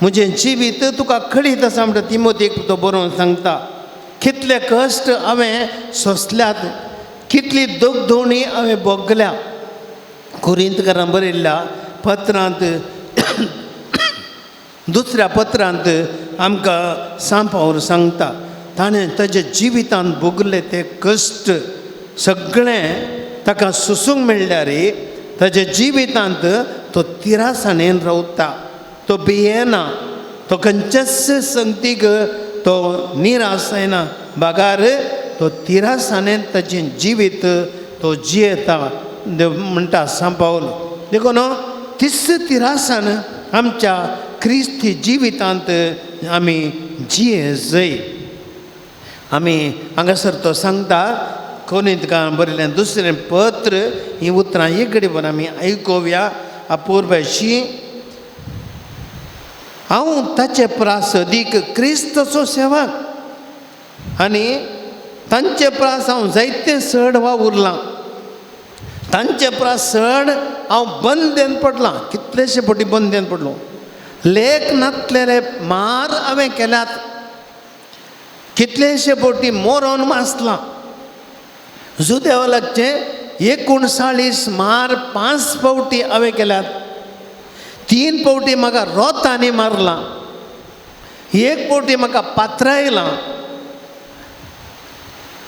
म्हजें जिवीत तुका कळीत आसा म्हणटा तिमोतीक तो बरोवन सांगता. कितले कश्ट हांवें सोंसल्यात, कितली दोगदोणी हांवें भोगल्या. कोरिंतकारां बरयल्ल्या पत्रांत दुसऱ्या पत्रांत आमकां सांव पावल सांगता ताणें ताज्या जिवितांत भोगले ते कश्ट सगळें ताका सोसूंक मेळ्ळ्यार ताज्या जिवितांत तो तिरासाणेन रावता, तो भियेना, तो खंयच्याच संगतीक तो निराश जायना, बागार तो तिरासाणेन ताजें जिवीत तो जियेता म्हणटा सांव पावल. देखून तीच तिरासान आमच्या क्रिस्ती जिवितांत आमी जिये जय. आमी हांगासर तो सांगता कोरिंतकारां बरयल्लें दुसरें पत्र हीं उतरां एक बर आमी आयकुया अपुरबायेची. हांव ताचे प्रास अदीक क्रिस्ताचो सेवक आनी तांचे प्रास हांव जायते चड वावुरलां, तांचे प्रास चड हांव बंदेन पडलां, कितलेशे फावटी बंदेन पडलो, लेख नातलेले मार हांवें केल्यात, कितलेशे फावटी मोरोन मासलां. जुदेवा लागचे 39 मार 5 फावटी हांवें केल्यात, 3 फावटी म्हाका रोतांनी मारलां, 1 फावटी म्हाका पात्रायलां,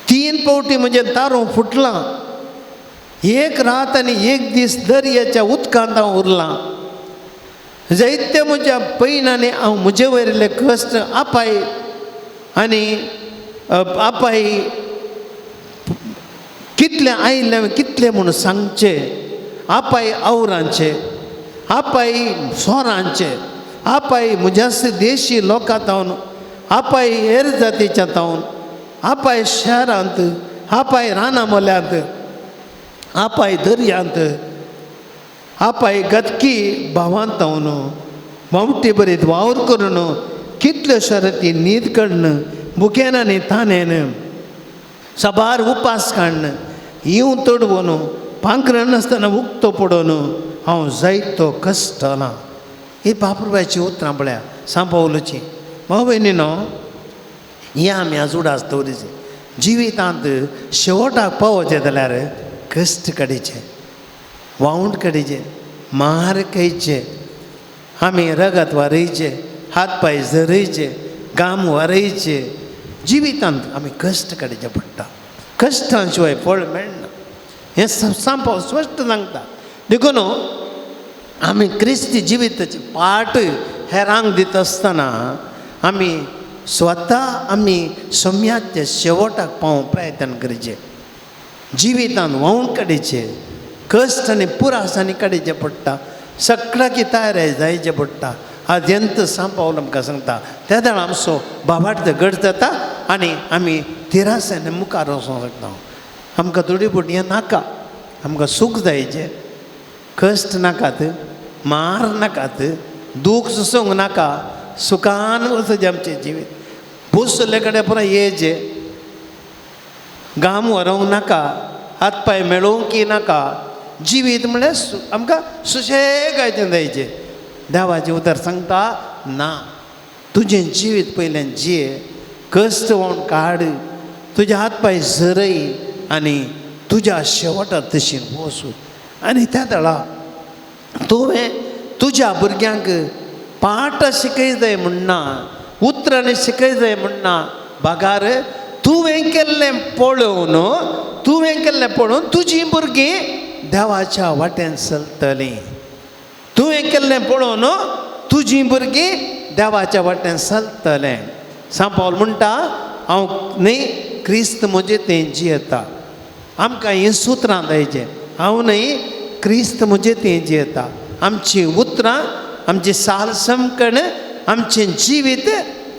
3 फावटी म्हजें तारूं फुटलां, 1 रात आनी 1 दीस दर्याच्या उदकांत हांव उरलां. जायते म्हज्या पयणांनी हांव म्हजे वयले कश्ट आपाय आनी आपाय कितले आयिल्ले कितले म्हूण सांगचे, आपाय आवरांचे, आपाय सोरांचे, आपाय म्हज्या देशी लोकां तावन, आपाय हेर जातीच्या तावन, आपाय शहरांत, आपाय रानां मोल्यांत, आपाय दर्यांत, आपाय गतकी भावांत तावन मावटी बरीत वावर करून कितल्यो शरती न्हीद काडून भुकेन आनी तानेन साबार उपास काडून येवन तडवून पांकरण नासतना उक्तो पडून हांव जायतो कश्टलां. ही बापुरबायची उतरां पळया सांव पावलूची. भाव भयणीनो हें आमी आज उडास दवरिचे. जिवितांत शेवटाक पावोवचें जाल्यार कश्ट काडीचे, वावंट काडीचे, मार खायचे, आमी रगत वारयचे, हात पांय झरयचे, घाम वारयचे. जिवितांत आमी कश्ट काडचे पडटा, कश्टां शिवाय फळ मेळना हें सांव पावल स्पश्ट सांगता. देखून आमी क्रिस्ती जिविताची पाट हेरांक दिता आसतना आमी स्वता आमी सम्याच्या शेवटाक पावोवंक प्रयत्न करचे, जिवितांत व्हांवून काडचे, कश्ट आनी पुरासांनी काडचे पडटा. सगळ्याकी तयार जायचें पडटा. आद्यंत सांव पावल आमकां सांगता त्या वेळार आमचो बाबार्थ घट जाता आनी आमी तिरासाने मुखार वचोंक शकता. आमकां थोडी बोटी नाका, आमकां सूख जायचें, कश्ट नाकात, मार नाकात, दूख सोसूंक नाका, सुखान वचचें आमचें जिवीत. बसले कडेन पुरो येचें, गाम व्हरूंक नाका, हात पांय मेळोवंक की नाका. जिवीत म्हणल्यार आमकां सुशेगायचें जायचें. देवाचें उतर सांगता ना, तुजें जिवीत पयलें जिये, कश्ट व्होण काड, तुजे हात पांय झरय आनी तुज्या शेवटाक तशी वचूं. आनी त्या वेळार तुवें तुज्या भुरग्यांक पाठ शिकय जाय म्हणना, उतरांनी शिकय जाय म्हणना, बागार तुवें केल्लें पळोवन, तुवें केल्लें पळोवन तुजीं भुरगीं देवाच्या वाटेन चलतलीं. तुवें केल्लें पळोवन तुजीं भुरगीं देवाच्या वाटेन चलतलें. सांव पावल म्हणटा हांव न्हय क्रिस्त म्हजें तें जियेता. आमकां हीं सुत्रां जायचें, हांव न्हय क्रिस्त म्हजें तें जियेता. आमचीं उतरां, आमची साल समकण, आमचें जिवीत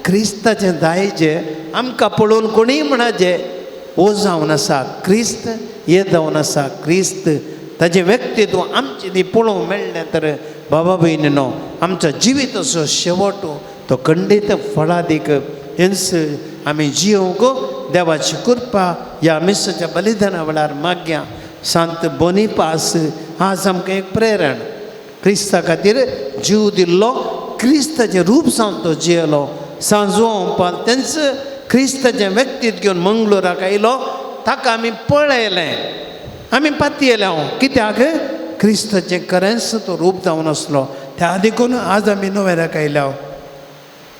क्रिस्ताचें जायचें. आमकां पळोवन कोणीय म्हणाचें ओ जावन आसा क्रिस्त, हे जावन आसा क्रिस्त. ताजें व्यक्तित्व आमचें ती पळोवंक मेळ्ळें तर बाबा भयणीनो आमचो जिविताचो शेवट तो खंडीत फळादीक हेंच आमी जियोवंक देवाची कृपा ह्या मिसाच्या बलिदाना वेळार मागया. सांत बोनिपास आज आमकां एक प्रेरण, क्रिस्ता खातीर जीव दिल्लो, क्रिस्ताचें रूप जावन तो जियेलो. सांजो पाल तेंच क्रिस्ताचें व्यक्तित्व घेवन मंगळुराक आयलो, ताका आमी पळयलें, आमी पातयेले हांव कित्याक क्रिस्ताचें खरेंच तो रूप जावन आसलो. त्या देखून आज आमी नोवेराक आयल्या,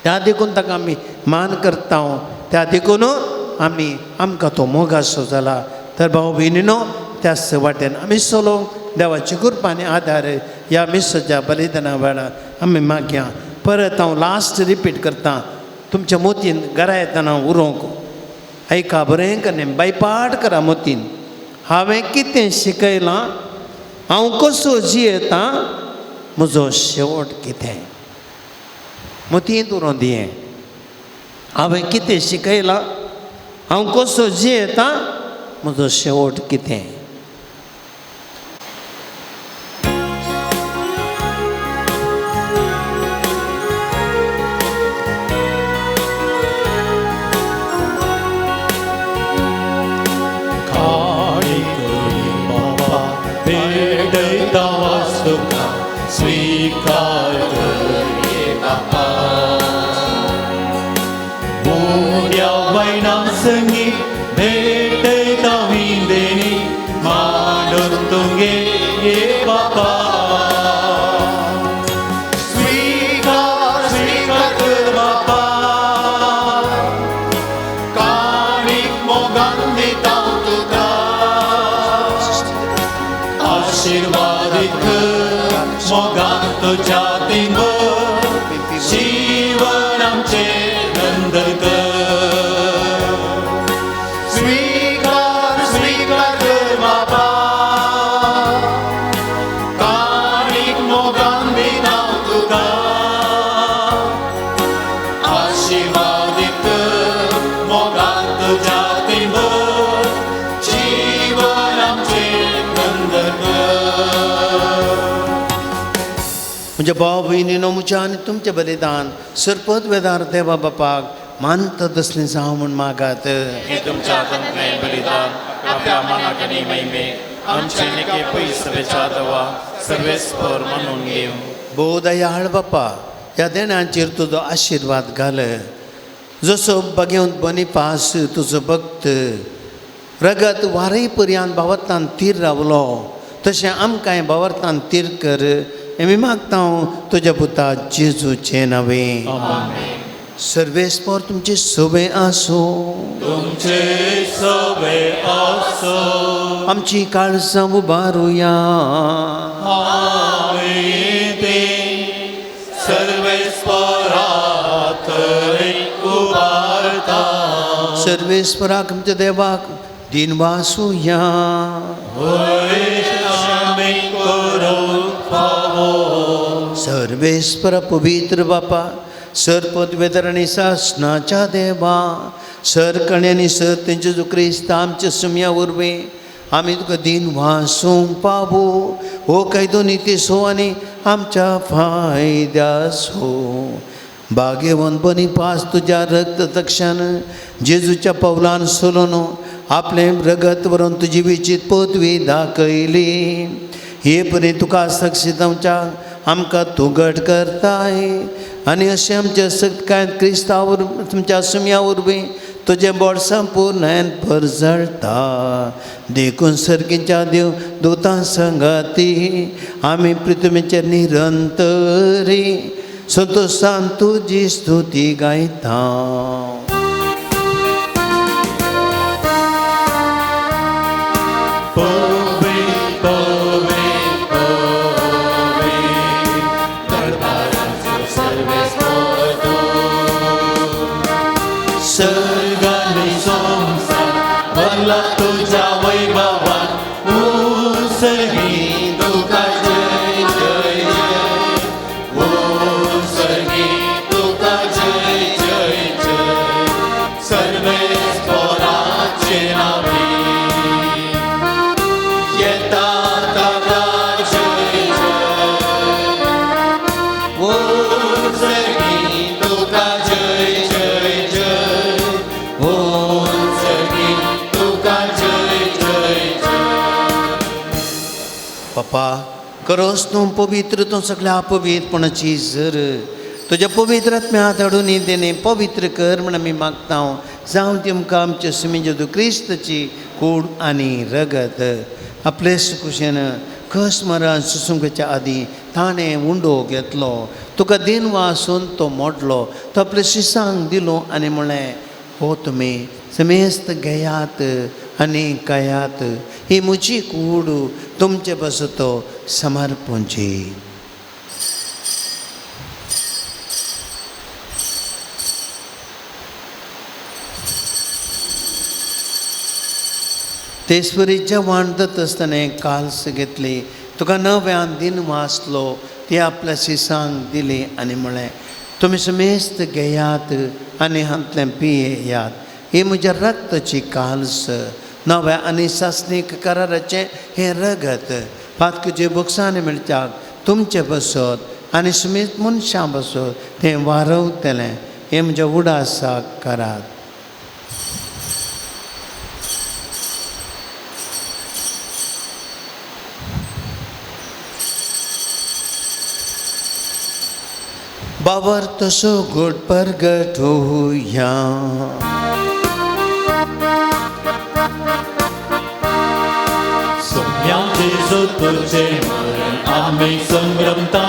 त्या देखून ताका आमी मान करता, त्या देखून आमी आमकां तो मोगासो जाला. तर भाव भयणीनो त्याच वाटेन आमी चलोवंक देवाची कृपा आनी आदार ह्या मिसाच्या बलिदाना वेळार आमी मागया. परत हांव लास्ट रिपीट करता, तुमच्या मोतीन घरा येतना उरोवंक आयका बरें कन्या बायपाट करा मोतीन. हांवें कितें शिकयलां, हांव कसो जियेतां, म्हजो शेवट कितें, मोतींत उरोवंक दियें. हांवें कितें शिकयलां, हांव कसो जियेतां, म्हजो शेवट कितें. स्वीकार कर बापा, मोड्या वैना संगी भेटता विंदेनी मांडून तुंगे ये बापा. स्वीकार स्वीकार कर बापा, काणीक मोगान दिता तुका, आशीर्वादीत मोगान तुज्या तिंबर जीवन आमचें नंदन कर. स्वीकार स्वीकार कर बापा, काणीक मोगान दिता तुका, आशीर्वादीत कर मोगान तुज्या तिंबर जीवन आमचें नंदन कर. म्हज्या भाव भयणीनो म्हज्या आनी तुमचें बलिदान सरपत वेदार देवा बापाक मानता तसलें जावं म्हूण मागात. हे तुमच्या हातांतलें बलिदान आपल्या मानाक आनी महिमे आमचे नेके पयस देवा सर्वेस्पर मानून घेवं. भोव दयाळ बापा, ह्या देण्यांचेर तुजो आशिर्वाद घाल. जसो बगेवन बोनिपास तुजो भक्त रगत वारय पर्यान भावार्थान तीर रावलो, तशें आमकांय भावार्थान तीर कर. आमी मागता तुज्या पुता जेजूचें नांवें. सर्वेस्पर तुमचे सोबे आसूं, तुमचे सोबे आसूं. आमची काळजां उबारुया. आमी ती सर्वेस्परा थंय उबारता. सर्वेस्पराक आमच्या देवाक दिनवासुया. होय आमी करूंक फावो. सर्वेस्पर पवित्र बापा सर पदवेदर आनी सासनाच्या देवा सर कण्यानी सर तेंचे जो क्रिस्त आमच्या सुम्या वरवीं आमी तुका दिन वासूंक पावो हो कायदो नितीसो आनी आमच्या फायद्यासो भाग्यवंत बनिपास तुज्या रक्त तक्षण जेजूच्या पावलान सोलून आपलें रगत व्हरून तुजी विचीत पदवी दाखयली हे परी तुका सक्षीत आमच्या आमकां तूं घट करताय आनी अशें आमच्या सगळ्यांत क्रिस्तांव तुमच्या सुम्या वरवीं तुजें बोड संपूर्ण परजळटा देखून सर्गीच्या देव दुतां संगाती आमी पृथ्वीचेर निरंतरी संतोषान तुजी स्तुती गायता. पप्पा करोस तूं पवित्र तूं सगळ्या पवित्रपणाची जर तुज्या पवित्र आत्म्या हाडून देणे पवित्र कर म्हण आमी मागता. जावं तुमकां आमच्या सुमी जेजू क्रिस्ताची कूड आनी रगत आपले कुशेन कस मरण सुसूंकच्या आदीं ताणें उंडो घेतलो तुका दिन वासून तो मोडलो तो आपले शिसांक दिलो आनी म्हणलें हो तुमी समेस्त घेयात आनी खायात ही म्हजी कूड तुमचे पासत समर्पणची. तेचपरी जेवण जाता आसतना काल्स घेतली तुका नव्यान दिन वाचलो ती आपल्या शिसांक दिली आनी म्हणलें तुमी समेस्त घेयात आनी हांतलें पियेयात ही म्हज्या रक्ताची काल्स नव्या आनी सासणीक कराराचें हें रगत पातकचे बोक्सांनी मेळच्याक तुमचे बसत आनी सुमेस्त मनशां बसत तें वारवतलें हें म्हज्या उडासाक करात. बाबर तसो गोड परगट होया. सोम्या जेजू तुझे मरण आम्ही संभ्रमता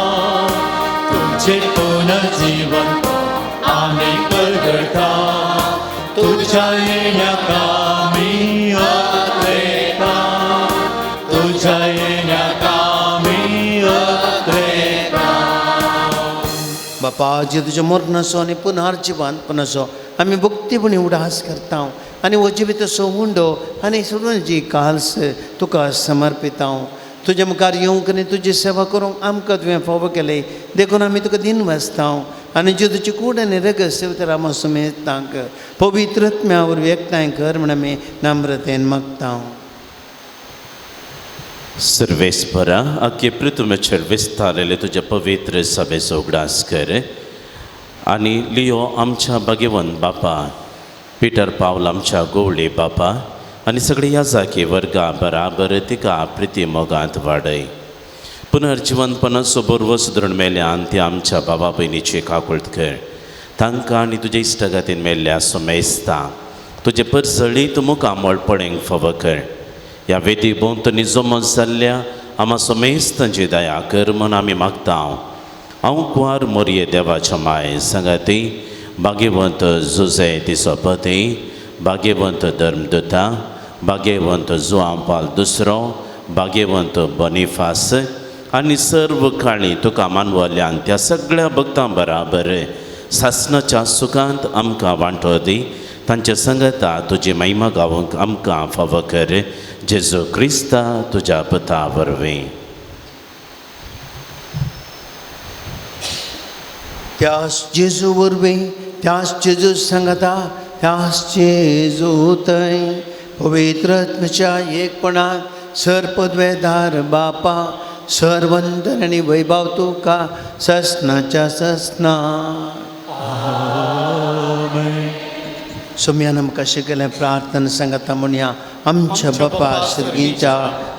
तुझे पुनर्जीवन आम्ही परगटा तुझ्या येण्याक आम्ही अत्रेता तुझ्या येण्याक आम्ही अत्रेता. बापा जे तुजें मरणाचो आनी पुनर्जिवंतपणाचो आमी भक्तीपणी उडास करता आनी हो जिविताचो उंडो आनी सोडून जी काल्स तुका समर्पिता. तुज्या मुखार येवंक आनी तुजी सेवा करूंक आमकां तुवें फावो केलें देखून आमी तुका दिन वाचता आनी जे तुजी कूड आनी रगत सेवतर आमा सुमेतांक पवित्र आत्म्या वरवीं एकठांय कर म्हण आमी नम्रतेन मागता. सर्वेस्परा आख्खे पृथ्वीचेर विस्तारलेले तुज्या पवित्र सभेचो उगडास कर आनी लियो आमच्या भाग्यवंत बापा पिटर पावल आमच्या गोवळे बापा आनी सगळे ह्या जागे वर्गा बराबर तिका प्रिती मोगांत वाडय. पुनर्जिवंतपणाचो बरवो सुदरण मेल्यान ती आमच्या बाबा भयणीची काकुळट कर तांकां आनी तुज्या इश्टागतीन मेल्ल्या सोमेस्ता तुजे परसळीत मुखामळ पळेंक फावो कर. ह्या वेदी भोंवतणी जमो जाल्ल्या आमा सोमेस्तांची दया कर म्हूण आमी मागता. हांव कुंवार मोरये देवाच्या माय सांगाती भाग्यवंत जुजे तिचो पती भाग्यवंत धर्मदूता भाग्यवंत जुआंव पाल दुसरो भाग्यवंत बोनिफास आनी सर्व काळी तुका मानवल्यान त्या सगळ्या भक्तां बराबर सासणाच्या सुखांत आमकां वांटो दी तांचे संगता तुजी महिमा गावंक आमकां फावो कर जेजू क्रिस्ता तुज्या पुता वरवीं. त्यास जेजू वरवीं, त्यास जेजू सांगता, त्यास जेजू थंय पवित्र आत्म्याच्या एकपणात सर पदवेदार बापा सर वंदन आनी वैभव तुका ससनाच्या ससना. सोम्यान आमकां शिकयलें प्रार्थना सांगता म्हणया. आमच्या बापा सर्गीच्या,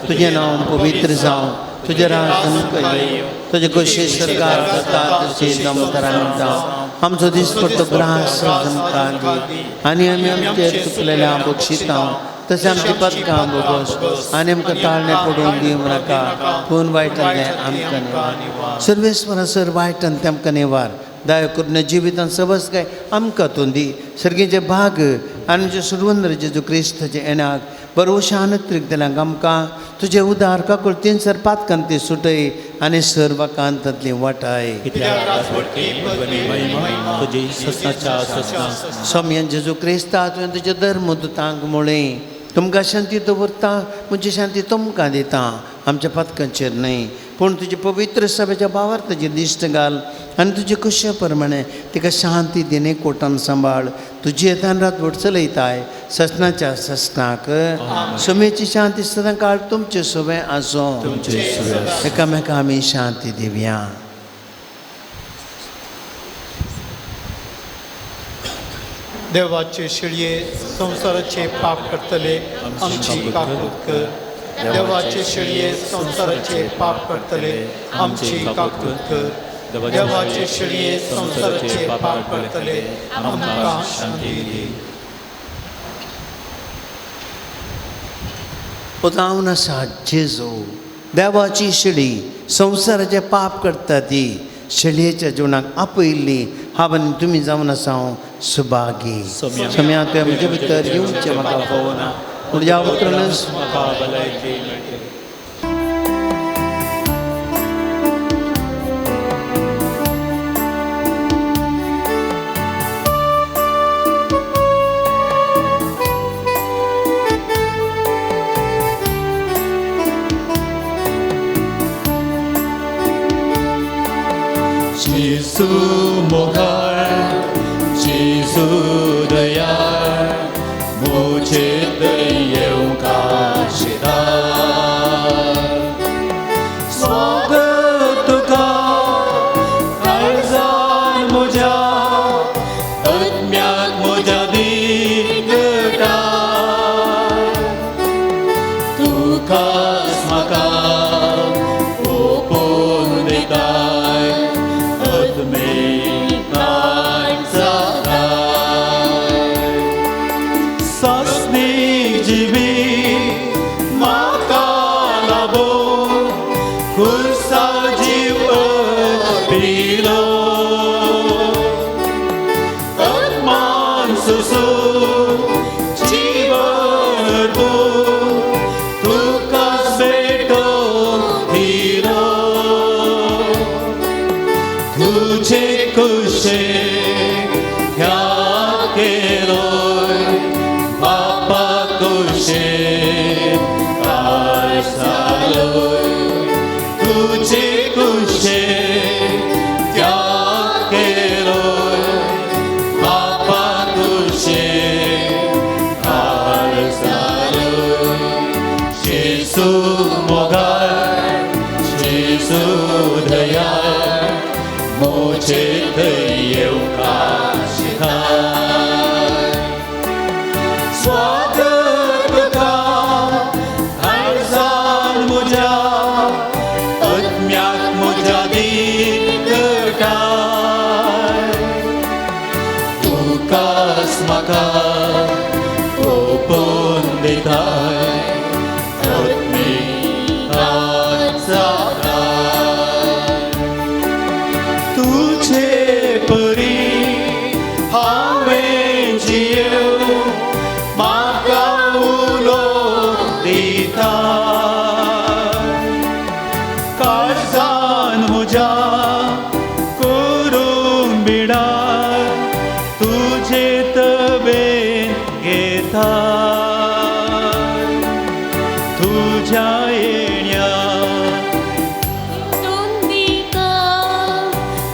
तुजें नांव पवित्र जावं, तुजें राज आमकां येवं, तुजें कशें सरकार जाता तशें दमतरान जावं. आमचो दिसपट्टो ग्रास आमकां दी आनी आमी आमचे चुकलेल्या बक्षितां तशें आमची पदकां बोगस आनी आमकां ताळणें पडून दिवं नाका, पूण वायटांतलें आमकां निवार. सर्वेस्वरा सर वायटान तें आमकां निवार. दया करून जिवितान सबस काय आमकां तूं दी सर्गीचे भाग आनी आमचे सुरवंदर जेजू क्रिस्ताचे येण्याक बरोशान त्रिकतल्यांक आमकां तुजे उदार काकुळतीन सर पातकांती सुटय आनी सर्वकांतांतली वाटाय. सोम्यान जेजू क्रिस्ता तुवें तुज्या धर्मदूतांक म्हळें, तुमकां शांती दवरता, म्हजी शांती तुमकां दिता, आमच्या पातकांचेर न्हय पूण तुजे पवित्र सभेच्या भावार तुजी दिश्ट घाल आनी तुजे कुशे प्रमाणे तिका शांती दिने कोटान सांबाळ. तुजी येतान रातभर चलयताय ससनाच्या ससनाक. सुमेची शांती सदां काळ तुमचे सुबें आसूं. एकामेका आमी शांती दिवया. देवाचे शेळये संवसाराचे पाप करतले आमची काकूत कर. देवाचे शेळये संवसाराचे पाप करतले आमची काकूत कर. देवाचे शेळये संवसाराचे पाप करतले आमकां शांती दी. जावन आसा जेजू देवाची शेळी संवसाराचे पाप करता ती शेळयेच्या जिवनाक आपयल्ली हांव आनी तुमी जावन आसा हांव सुभागी. सोम्या तुवें म्हजे भितर येवचें म्हाका पळोवना, पूण ह्या उतरानच म्हाका भलायकी मेळटली. जेजू मोगाळ, जेजू दयाळ, म्हजे थंय येवंक आशिता. स्वागत तुका काळजान म्हज्या, आत्म्याक म्हज्या दिगटा. तुकाच म्हाका ओपून दिताय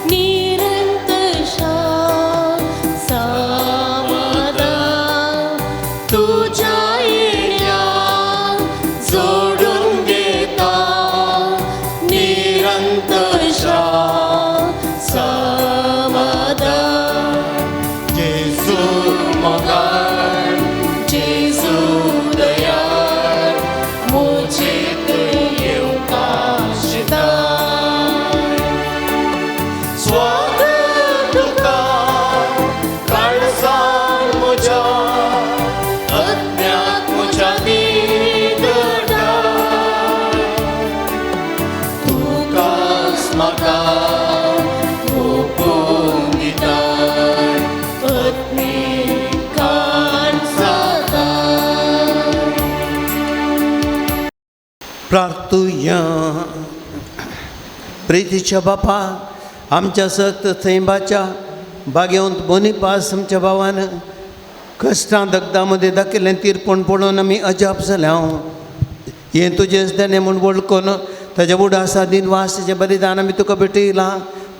निरंतर आमकां ओपून दिताय आत्मीक कान जाताय. प्रार्थुया. प्रितीच्या बापा, आमच्या सत थैंबाच्या बागेवंत बोनिपास आमच्या भावान कश्टां दगदा मदें दाखयल्लें तीरपण पळोवन आमी अजाप जाल्या. हें तुजेंच देणें म्हूण वळखून ताज्या उडासा दिन वासाचें बलिदान आमी तुका भेटयलां.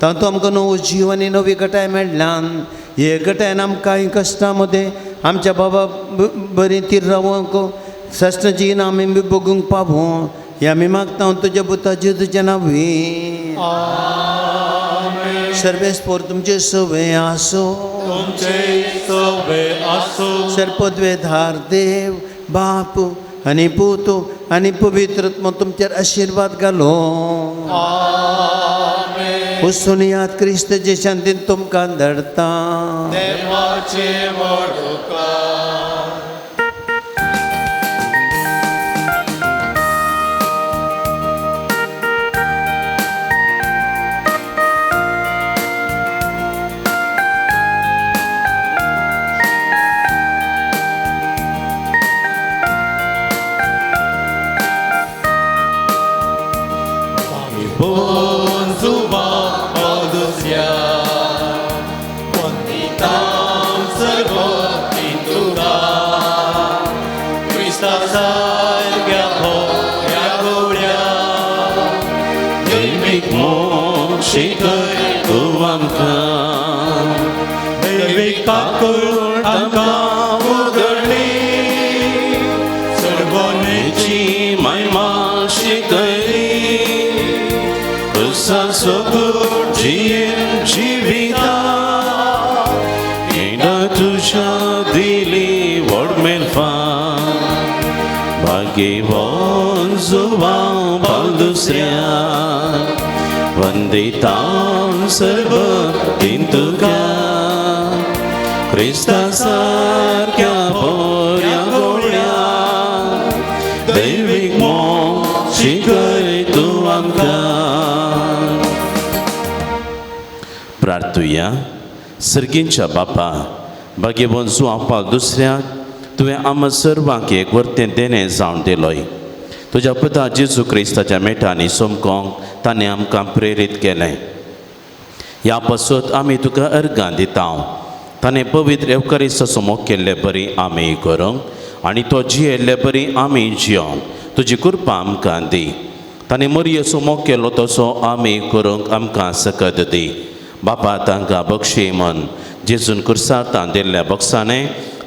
तातूंत आमकां नवो जीव आनी नवी गटाय मेळ्ळ्यान. हे गटायन आमकां ही कश्टां मदें आमच्या बाबा बरी तीर रावंक श्रेश्ठ जीण आमी बघूंक पावूं हे आमी मागता तुज्या पुता जेजूच्या नांवी. सर्वेस्पोर तुमचे सवे आसो. तुमचे सवे आसूं. सर्पद्वेधार देव बाप आनी पूत आनी पवित्र आत्मो तुमचेर आशिर्वाद घालो. वचून याद क्रिस्ताचे शांतीन तुमकां धाडटा. देवाचे वडोकार. शिकय तूं आमकां दैवीक काकूळ आमकां उगडली सर्वनेची महिमा शिकयली क्रिस्ताचो गूण जियेन जिविता येणा तुज्या दिली व्हड मेलफान भाग्यवान जुवां पाल दुसऱ्या वंदितां सर्व तुका क्रिस्ता सारक्या बऱ्या गोळ्या दैवीक मोग शिकय तूं आमकां. प्रार्थुया. सर्गींच्या बापा, भाग्यवंत जुवां पाल दुसऱ्याक तुवें आमकां सर्वांक एक वर्तें देणें जावन दिलोय. तुज्या पुता जेजू क्रिस्ताच्या मेटांनी सोमकोंक ताणें आमकां प्रेरीत केलें. ह्या पासत आमी तुका अर्गां दिता. ताणें पवित्र एवकारिस्ताचो मोग केल्ले बरी आमी करूंक आनी तो जियेल्ले बरी आमी जियोंक तुजी कृपा आमकां दी. ताणें मरयेचो मोग केलो तसो आमी करूंक आमकां सकत दी. बापा तांकां बक्षी म्हण जेजून कुर्सार ताण दिल्ल्या बक्षांनी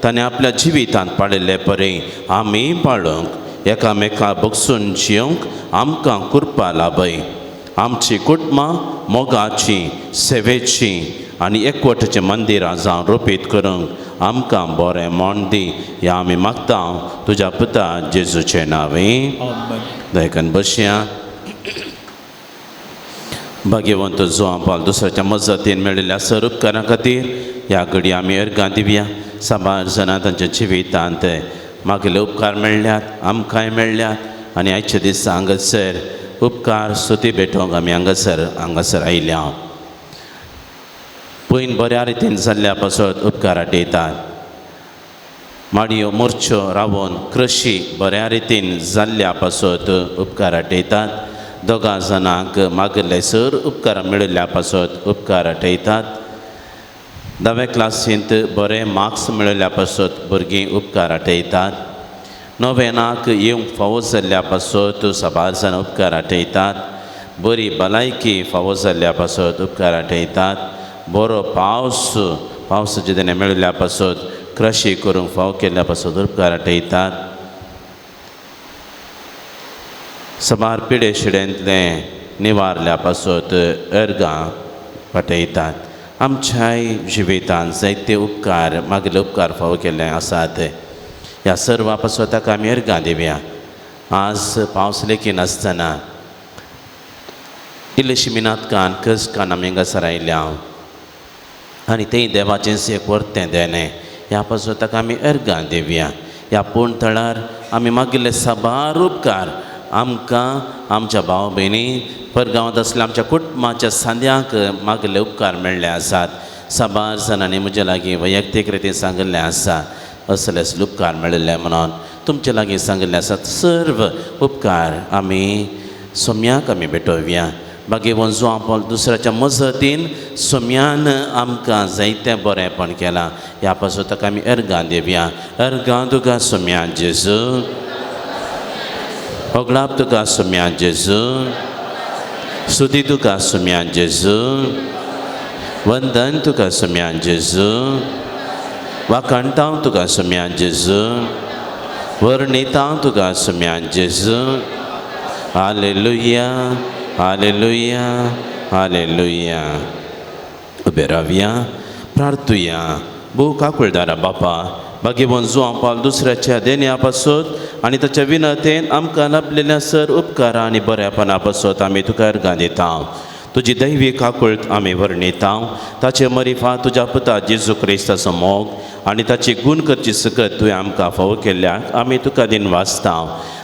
ताणें आपल्या जिवितांत पाळिल्ले परी आमी पाळूंक एकामेका बक्षून जियोंक आमकां कृपा लाभय. आमची कुटुंबां मोगाची सेवेची आनी एकवटाचीं मंदिरां जावन रोपीत करूंक आमकां बरें मोण दी. ह्या आमी मागता तुज्या पुता जेजूचें नांवे. दयकन बसया. भाग्यवंत जुवां पाल दुसऱ्याच्या मजतीन मेळिल्ल्या सर उपकारां खातीर ह्या घडी आमी अर्गां दिवया. साबार जाणां तांच्या जिवितांत मागले उपकार मेळ्ळ्यात, आमकांय मेळ्ळ्यात आनी आयच्या दिसा हांगासर उपकार स्तुती भेटोवंक आमी हांगासर आयल्या. पयन बऱ्या रितीन जाल्ल्या पासत उपकार आटयतात. माडयो मोर्चो रावोन कृशी बऱ्या रितीन जाल्ल्या पासत उपकार आटयतात. दोगां जाणांक मागिल्ले सर उपकार मेळिल्ल्या पासत उपकार आटयतात. धाव्या क्लासींत बरे मार्क्स मेळिल्ल्या पासत भुरगीं उपकार आटयतात. नोवेनाक येवंक फावो जाल्ल्या पासत साबार जाणां उपकार आटयतात. बरी भलायकी फावो जाल्ल्या पासत उपकार आटयतात. बरो पावस पावसाचे देणें मेळिल्ल्या पासत कृशी करूंक फावो केल्ल्या पासत उपकार आटयतात. साबार पिडे शिडेंतलें निवारल्या पासत अर्गां पाठयतात. आमच्याय जिवितांत जायते उपकार मागले उपकार फावो केल्ले आसात. ह्या सर्वा पासत ताका आमी अर्गां दिवया. आज पावस लेगीत नासतना इल्लीशी मिनातकान कस्कान आमी हांगासर आयल्या आनी तें देवाचें एक वर्तें देणें. ह्या पासत ताका आमी अर्गां दिवया. ह्या पूण थळार आमी मागिल्ले साबार उपकार आमकां आमच्या भाव भयणी परगांवांत आसल्या आमच्या कुटुंबाच्या सांद्यांक मागले उपकार मेळ्ळे आसात. साबार जाणांनी म्हज्या लागीं वैयक्तीक रितीन सांगिल्लें आसा असले असले उपकार मेळिल्ले म्हणून तुमचे लागीं सांगिल्ले आसात. सर्व उपकार आमी सोम्याक आमी भेटोवया. बागेवन जुआं दुसऱ्याच्या मजतीन सोम्यान आमकां जायतें बरेंपण केलां. ह्या पासून ताका आमी अर्गां दिवया. अर्गां तुका सोम्या जेजू, होगडाप तुका सोम्या जेजू, स्तुती तुका सोम्या जेजू, वंदन तुका सोम्या जेजू, वाखाणतांव तुका सोम्या जेजू, वर्णितांव तुका सोम्या जेजू. Hallelujah, hallelujah, hallelujah. उबे रावया, प्रार्थुया. भोव काकुळदारा बापा, भाग्यवंत जुआं पावल दुसऱ्याच्या देण्या पासत आनी ताच्या विनतेन आमकां लाभलेल्या सर उपकारा आनी बऱ्यापणा पासत आमी तुका अर्गां दिता. तुजी दैवी काकुळट आमी वर्णिता. ताचे मरिफा तुज्या पुता जेजू क्रिस्ताचो मोग आनी ताची गूण करची सकत तुवें आमकां फावो केल्ल्याक आमी तुका दिन वाचता.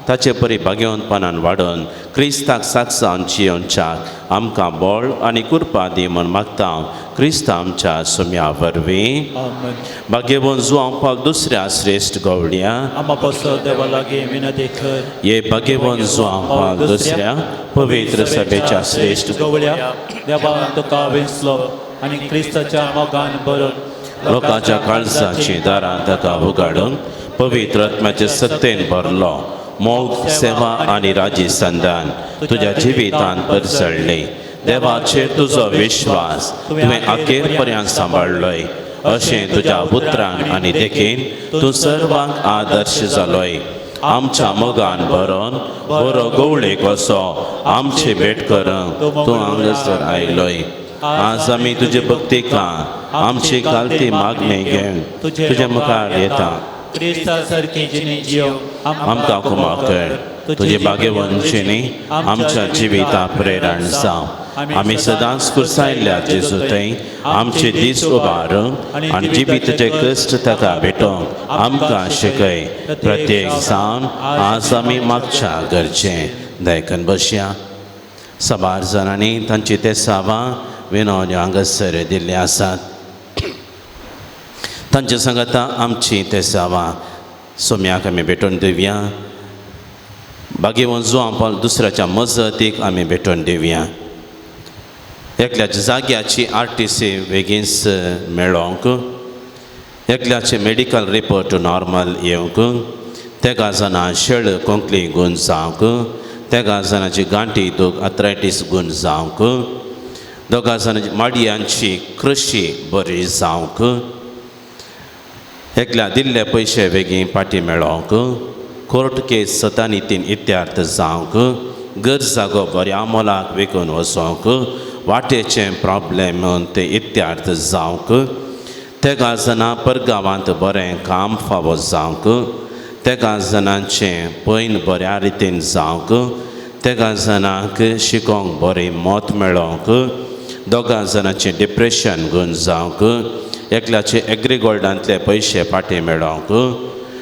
ताचे परी भाग्यवंतपणान वाडोवन क्रिस्ताक साक्षान जियोवच्याक आमकां बळ आनी कृपा दी म्हूण मागता. क्रिस्त आमच्या सुम्या वरवीं. भाग्यवंत जुआं पावल दुसऱ्या श्रेश्ठ गवळ्या आमा पासत देवा लागीं विनंती कर. हे भाग्यवंत जुआं पावल दुसऱ्या पवित्र सभेच्या श्रेश्ठ गवळ्या, देवान तुका वेंचलो आनी क्रिस्ताच्या मोगान भरून लोकांच्या काळजाची दारां ताका उगाडून पवित्र आत्म्याचे सत्तेन भरलो. मोग, सेवा आनी राजी संदान तुज्या जिवितांत परसळ्ळी. देवाचेर तुजो विश्वास तुवें अखेर पर्यंत सांबाळ्ळोय. अशें तुज्या उतरान आनी देखीन तूं सर्वांक आदर्श जालोय. आमच्या मोगान भरोन बरो गवळे कसो आमची भेट करूंक तूं हांगासर आयलोय. आज आमी तुजे भक्तिका आमची कालती मागणी घेवन तुज्या मुखार येता. क्रिस्ता सारकी जिणे जियोवंक आमकां कुमा कर. तुजे भाग्यवंत जिणे आमच्या जिविता प्रेरण जावं. आमी सदांच कुर्सायल्ल्या जेजू थंय आमचे दीस उबारूंक आनी जिविताचे कश्ट ताका भेटोवंक आमकां शिकय. प्रत्येक जावन आज आमी मागच्या गरजें दयकन बसया. साबार जाणांनी तांची तेसावां विनोद हांगासर दिल्ली आसात. तांचे सांगाता आमची तेसावां सोम्याक आमी भेटोवन दिवया. भाग्यवंत जुआं पावल दुसऱ्याच्या मजतीक आमी भेटोवन दिवया. एकल्याच्या जाग्याची RTC बेगीनच मेळोंक, एकल्याचे मेडिकल रिपोर्ट नॉर्मल येवंक, तेगा जाणां शेळ कोंकली गूण जावंक, तेगा जाणांची गांठी दूख आथरायटीस गूण जावंक, दोगा जाणांची माडयांची कृशी बरी जावंक, एकल्या दिल्ले पयशे बेगीन फाटीं मेळोंक, कोर्ट केस सतानी तीन इत्यार्थ जावंक, घर जागो बऱ्या मोलाक विकून वचोंक, वाटेचें प्रॉब्लेम ते इत्यार्थ जावंक, तेगा जाणां परगांवांत बरें काम फावो जावंक, तेगा जाणांचें पयन बऱ्या रितीन जावंक, तेगा जाणांक शिकोंक बरें मत मेळोंक, दोगां जाणांचें डिप्रेशन गूण जावंक, एकल्याचे एग्रीगोल्डांतले पयशे फाटीं मेळोंक,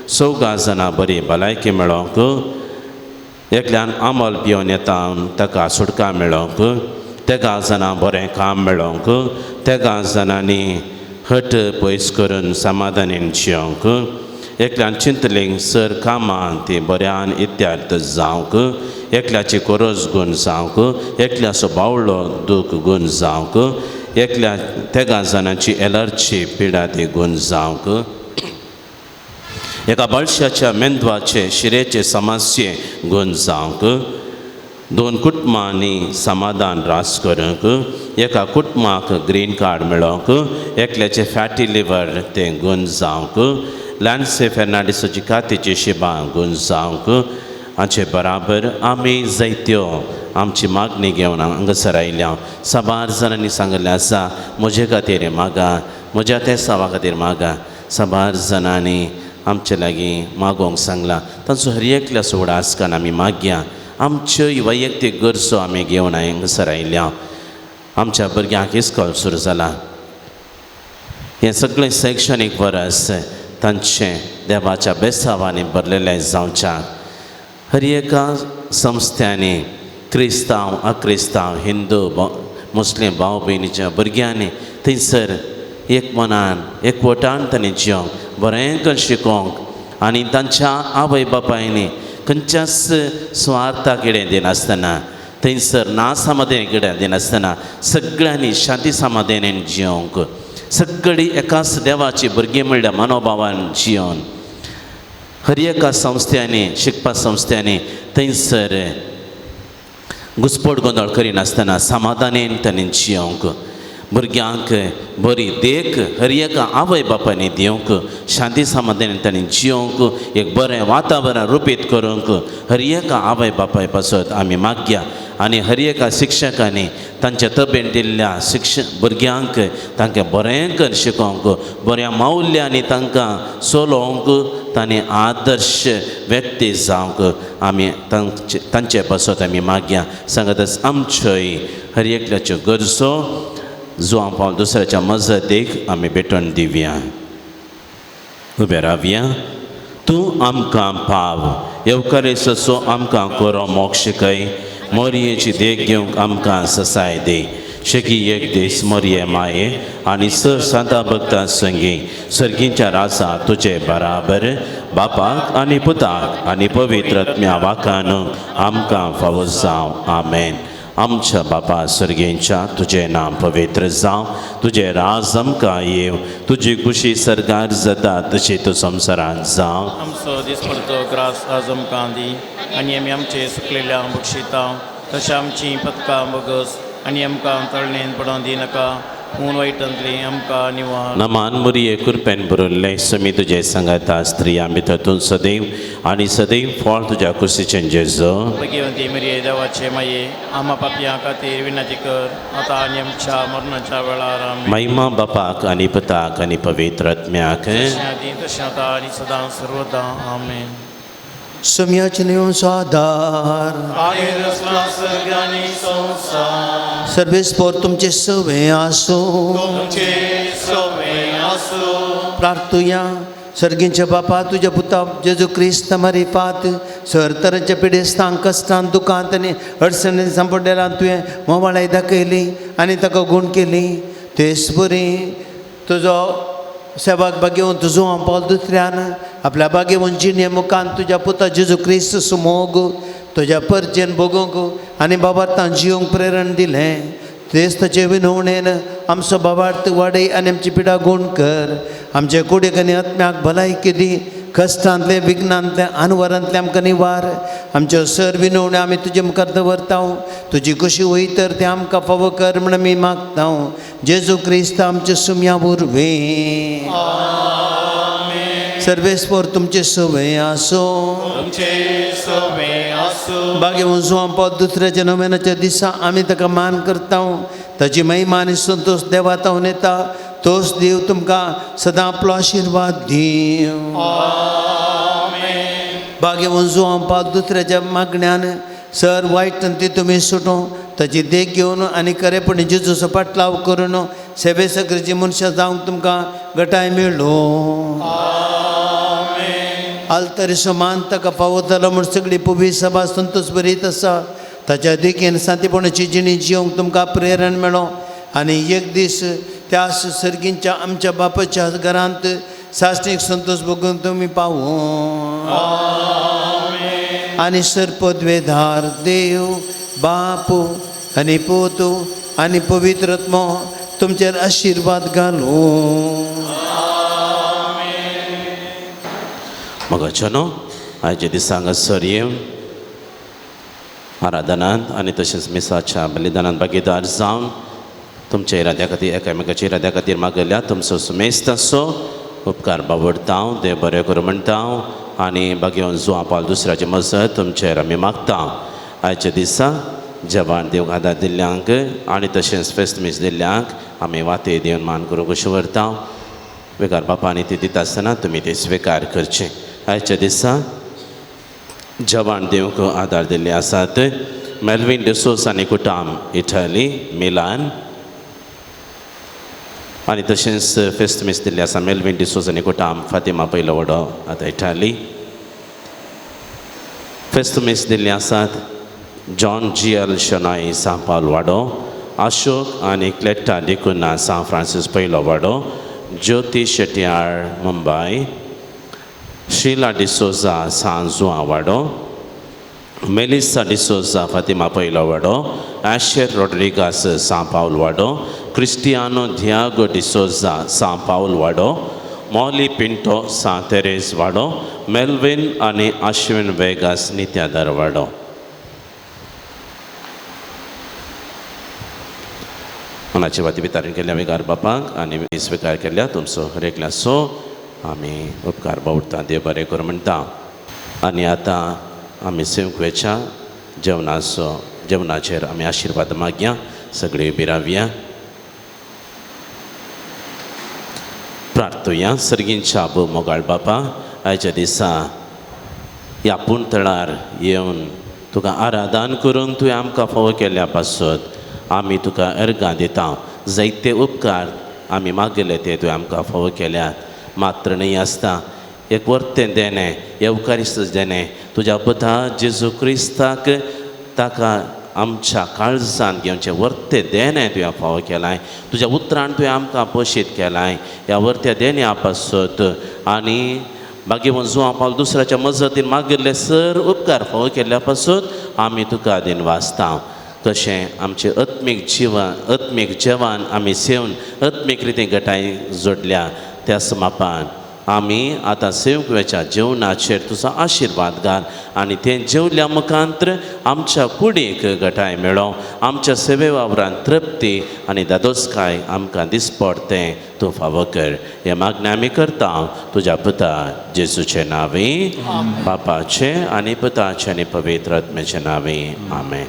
चौगां जाणां बरी भलायकी मेळोंक, एकल्यान आमल पिवन येता ताका सुटका मेळोंक, तेगा जाणां बरें काम मेळोंक, तेगा जाणांनी हट पयस करून समाधानीन जियोंक, एकल्यान चिंतलींग सर कामां ती बऱ्यान इत्यार्थ जावंक, एकल्याची कोरोज गूण जावंक, एकल्याचो बावळो दूख गूण जावंक, एकल्या तेगा जाणांची एलर्जी पिडा ती गूण जावंक, एका बाळशाच्या मेंदवाचे शिरेचे समस्ये गूण जावंक, दोन कुटुंबांनी समाधान रास करूंक, एका कुटुंबाक ग्रीन कार्ड मेळोंक, एकल्याचे फॅटी लिवर तें गूण जावंक, लॅन्से फेर्नांडीसाची कातीची शिबां गूण जावंक. हाचे बराबर आमी जायत्यो आमची मागणी घेवन हांगासर आयल्या. साबार जाणांनी सांगिल्लें आसा म्हजे खातीर मागा, म्हज्या तेसावा खातीर मागा. साबार जाणांनी आमचे लागीं मागोवंक सांगलां. तांचो हर एकल्याचो उगडास काडून आमी मागया. आमच्यो वैयक्तीक गरजो आमी घेवन हांगासर आयल्या. आमच्या भुरग्यांक इस्कॉल सुरू जालां. हें सगळें शैक्षणीक वर्स तांचें देवाच्या बेसावांनी भरलेलें जावच्याक हर एका संस्थ्यांनी क्रिस्तांव अक्रिस्तांव हिंदू मुस्लीम भाव भयणीच्या भुरग्यांनी थंयसर एक मनान एकवटान तांणी जियोंक बरें करून शिकोवंक आनी तांच्या आवय बापायनी खंयच्याच स्वार्थाक कितें दिनासतना थंयसर ना समाधान कितें दिनासतना सगळ्यांनी शांती समाधानान जियोंक सगळीं एकाच देवाची भुरगीं म्हणल्यार मनोभावान जियोन हर एका संस्थ्यांनी शिकपा संस्थ्यांनी थंयसर घुसपट गोंदळ करिनासतना समाधानेन तांणी जियोंक भुरग्यांक बरी देख हर एका आवय बापायनी दिवंक शांती समाधानेन तांणी जियोंक एक बरें वातावरण रुपीत करूंक हर एका आवय बापाय पासत आमी मागया आनी हर एका शिक्षकांनी तांच्या तबेन दिल्ल्या शिक्षक भुरग्यांक तांकां बरें कर शिकोवंक बऱ्या मौल्यांनी तांकां चलोवंक तांणी आदर्श व्यक्ती जावंक आमी तांचे तांचे पासत आमी मागया. सांगतच आमच्योय हर एकल्याच्यो गरजो जुवां पावल दुसऱ्याच्या मजतीक आमी भेटोवन दिवया. उबे रावया. तूं आमकां पाव येवकारेचो आमकां कोरो मोक्ष शिकय मोरयेची देख घेवंक आमकां ससाय दी. शेकी एक दीस मोरये माये आनी सर सांता भक्ता संगी सर्गींच्या राजा तुजे बराबर बापाक आनी पुताक आनी पवित्र आत्म्या वाकान आमकां फावो जावं. आमेन. आमच्या बापा सर्गेंच्या तुजें नांव पवित्र जावं, तुजें राज आमकां येवं, तुजी खुशी सर्गार जाता तशी तूं संवसारांत जावं. आमचो दिसपडतो ग्रास आज आमकां दी आनी आमी आमचे सुकलेल्या बक्षिता तशें आमचीं पदकां बगस आनी आमकां तळणेन पडोवन दिनाका पूण वायटांतली आमकां निवार. नमान मुरये कृपेन भरिल्लें समी तुजें सांगाता स्त्रियां भितर तूं सदैव आनी सदैव फळ तुज्या कुशीचें जेजो. भगवंती मिरये देवाचे माये आमा पापयां खातीर विनंती कर आतां आनी आमच्या मरणाच्या वेळार. आमेन. महिमा बापाक आनी पुताक आनी पवित्र आत्म्याक तशें आदी तशें आतां आनी सदां सर्वदां. आमेन. सोम्याचे नेमचो आदार सर्वेस्पोर तुमचे सवे आसूं. प्रार्थुया. सर्गींच्या बापा तुज्या पुता जेजू क्रिस्त मारिफात सर तरेच्या पिडेस्तांक कश्टान दुखांत आनी अडचणीन सांपडलेल्या तुवें मोवाळाय दाखयली आनी ताका गूण केली. तेच बरी तुजो सेवाक बागेवन तुजो हांव पावल दुसऱ्यान आपल्या बागेवन जिणे मुखान तुज्या पुता जेजू क्रिस्त सुमोग तुज्या परजेन भोगोवंक आनी बाबा तां जिवंक प्रेरण दिलें. तेच ताचे विनवणेन आमचो बाबार्थ वाडय आनी आमची पिडा गूण कर. आमचे कुडीक आनी आत्म्याक भलायकी दी. कश्टांतले विघ्नांतले अनवरांतले आमकां निवार. आमच्यो सर विनवण्यो आमी तुजे मुखार दवरता. तुजी कशी वय तर तें आमकां फावो कर म्हण आमी मागता. जेजू क्रिस्त आमचे सुम्या उर्वें. सर्वेस्पोर तुमचे सवय आसूं. बागेवन जुवां दुसऱ्याच्या नोवेनाच्या दिसा आमी ताका मान करता. ताची महिमा आनी संतोश देवा तावन येता. तोच देव तुमकां सदां आपलो आशिर्वाद दिवं. बागेवन जुवां दुसऱ्याच्या मागण्यान सर वायट ती तुमी सुटूं. ताची देख घेवन आनी खरेपणी जेजूचो पाटलाव करून सेवे सगळीं मनशां जावंक तुमकां गटाय मेळ्ळो. आल्तरी समान ताका फावो जालो म्हूण सगळी पुवी सभा संतोष बरीत आसा. ताच्या देखीन शांतीपणाची जिणी जिवंक तुमकां प्रेरण मेळो आनी एक दीस त्या सर्गींच्या आमच्या बापाच्या घरांत सासणीक संतोष भोगून तुमी पावूं. आनी सर्पद्वेधार देव बाप आनी पूत आनी पवित्र आत्मो तुमचेर आशिर्वाद घालूं. मगाचो न्हू आयच्या दिसा हांगासर येवन आराधनांत आनी तशेंच मिसाच्या बलिदानांत भागीदार जावन तुमच्या इराद्या खातीर एकामेकाच्या इराद्या खातीर मागल्या तुमचो सुमेस्त असो उपकार बावडता हांव. देव बरें करूं म्हणटा हांव आनी बागेवन जुवां पावल दुसऱ्याची मजत तुमचेर आमी मागता. आयच्या दिसा जेवण दिवंक आदार दिल्ल्यांक आनी तशेंच फेस्त मीस दिल्ल्यांक आमी वाते दिवन मान करूंक कशें व्हरता. बेकार बापांनी ती दिता आसतना तुमी ती स्विकार करचें. आयच्या दिसा जेवण दिवंक आदार दिल्ले आसात मेल्वीन डिसोस आनी कुटाम इटली मिलान आनी तशेंच फेस्त मीस दिल्ले आसा मेल्वीन डिसोस आनी कुटाम फातिमा पयलो वडो आतां इटाली. फेस्तुमीस दिल्ली आसात जॉन जी एल शनाई सां पावल वाडो, अशोक आनी क्लेटा डिकुना सां फ्रांसीस पयलो वाडो, ज्योती शेटियार मुंबय, शीला डिसोजा सां जुआ वाडो, मेलिसा डिसोजा फातिमा पयलो वाडो, आशेर रोड्रिगास सां पावल वाडो, क्रिस्टियानो धियागो डिसोजा सां पावल वाडो, मॉली पिंटो सां तेरेज वाडो, मेल्विन आनी आश्विन वेगास नित्यादर वाडो. मनाची वाती वितारण केल्या विगार बापाक आनी स्विकार केल्या तुमचो हर एकल्याचो आमी उपकार बावडटा. देव बरें करूं म्हणटा. आनी आतां आमी सेवकवेच्या जेवणाचो जेवणाचेर आमी आशिर्वाद मागया. सगळी बिरावया प्रार्थुया. सर्गींच्या आबू मोगाळ बापा, आयच्या दिसा ह्या पुणतळार येवन तुका आराधन करून तुवें आमकां फावो केल्या पासत आमी तुका अर्गां दिता. जायते उपकार आमी मागले ते तुवें आमकां फावो केल्यात. मात्र न्हय आसता एक वर्तें देणें येवकारिस्त देणें तुज्या पुता जेजू क्रिस्ताक ताका आमच्या काळजान घेवचें वर्तें देणें तुवें फावो केलां. तुज्या उतरान तुवें आमकां पोशीत केलां. ह्या वर्त्या देण्या पासत आनी बागेवन जुआ पावल दुसऱ्याच्या मजतीन मागिल्ले सर उपकार फावो केल्ल्या पासत आमी तुका दिनवासता. तशें आमचें आत्मीक जिवन आत्मीक जेवण आमी सेवन आत्मीक रितीन गटाय जोडल्या त्या समापान आमी आतां सेवकवेच्या जेवणाचेर तुजो आशिर्वाद घाल आनी तें जेवल्या मुखांत्र आमच्या कुडीक गटाय मेळो, आमच्या सेवे वावरान तृप्ती आनी दादोसकाय आमकां दिसपडतें तूं फावो कर. हें मागणें आमी करता तुज्या पुता जेजूचे नांवी, बापाचें आनी पुताचें आनी पवित्र आत्म्याचे नांवी, आमेन.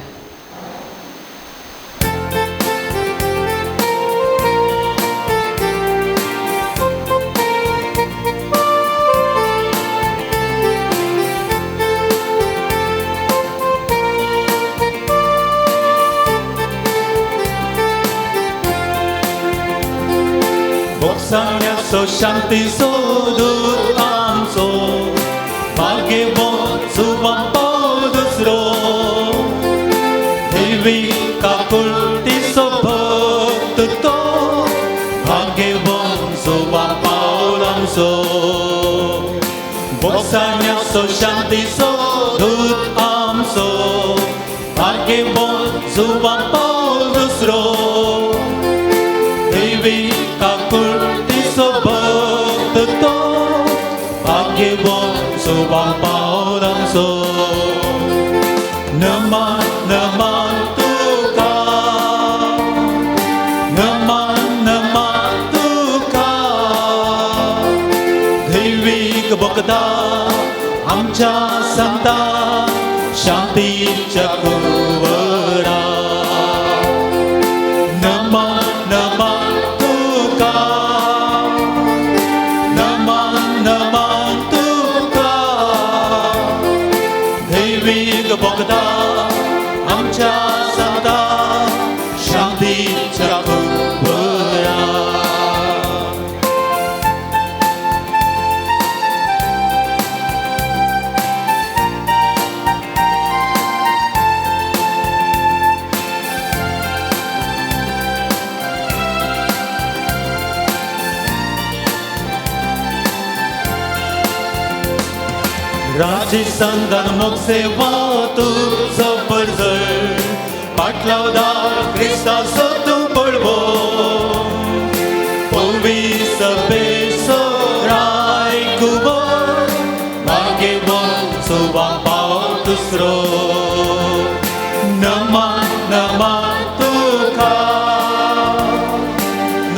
बोगसाण्याचो शांतीचो दूत आमचो भाग्यवंत जुवां पावल दुसरो, देवी काकुळटीचो भक्त तो भाग्यवंत जुवां पावल आमचो. बोगसाण्याचो शांतीचो दूत आमचो भाग्यवंत जुवां पावल दुसरो, देवी काकुळटीचो भक्त तो भाग्यवंत जुवां पावल आमचो. नमन नमन तुका, नमन नमन तुका, दैवीक बोगदा आमच्या सांगता शांतीच्या कुंवरा. नमन नमन तुका, नमन नमन तुका, दैवीक बोगदा आमच्या सांगता शांतीच्या कुंवरा. राजस्थान मोगसेवा तुजो परजळ पाटलावदार क्रिस्ताचो तूं पळवो, पवी सभेचो रायकुबर भाग्यवंत जुवां पावल दुसरो. नमन नमन तुका,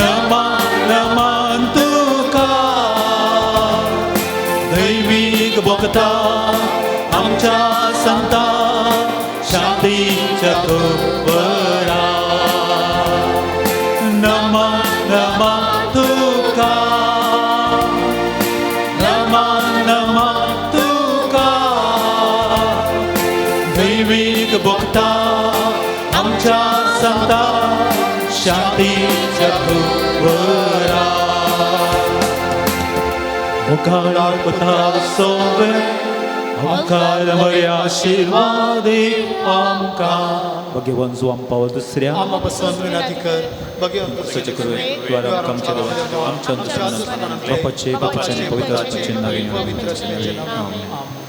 नमन नमन तुका, दैवीक बोगदा आमच्या सांगता शांतीच्या कुंवरा. नमन नमन तुका, नमन नमन तुका, दैवीक बोगदा आमच्या सांगता शांतीच्या कुंवरा. मुखाळा पुता सोवे मुखार बरे आशिर्वाद आमकां भगवान जो आमपाव दुसऱ्या आमा पसून विनंती कर भगवंत तुझे करूं द्वारा आमच्या देवा आमच्या दुश्मनांतले बापाचे बापाचे पवित्र आत्म्याचे नावे पवित्र आत्म्याचे नावे. आमेन.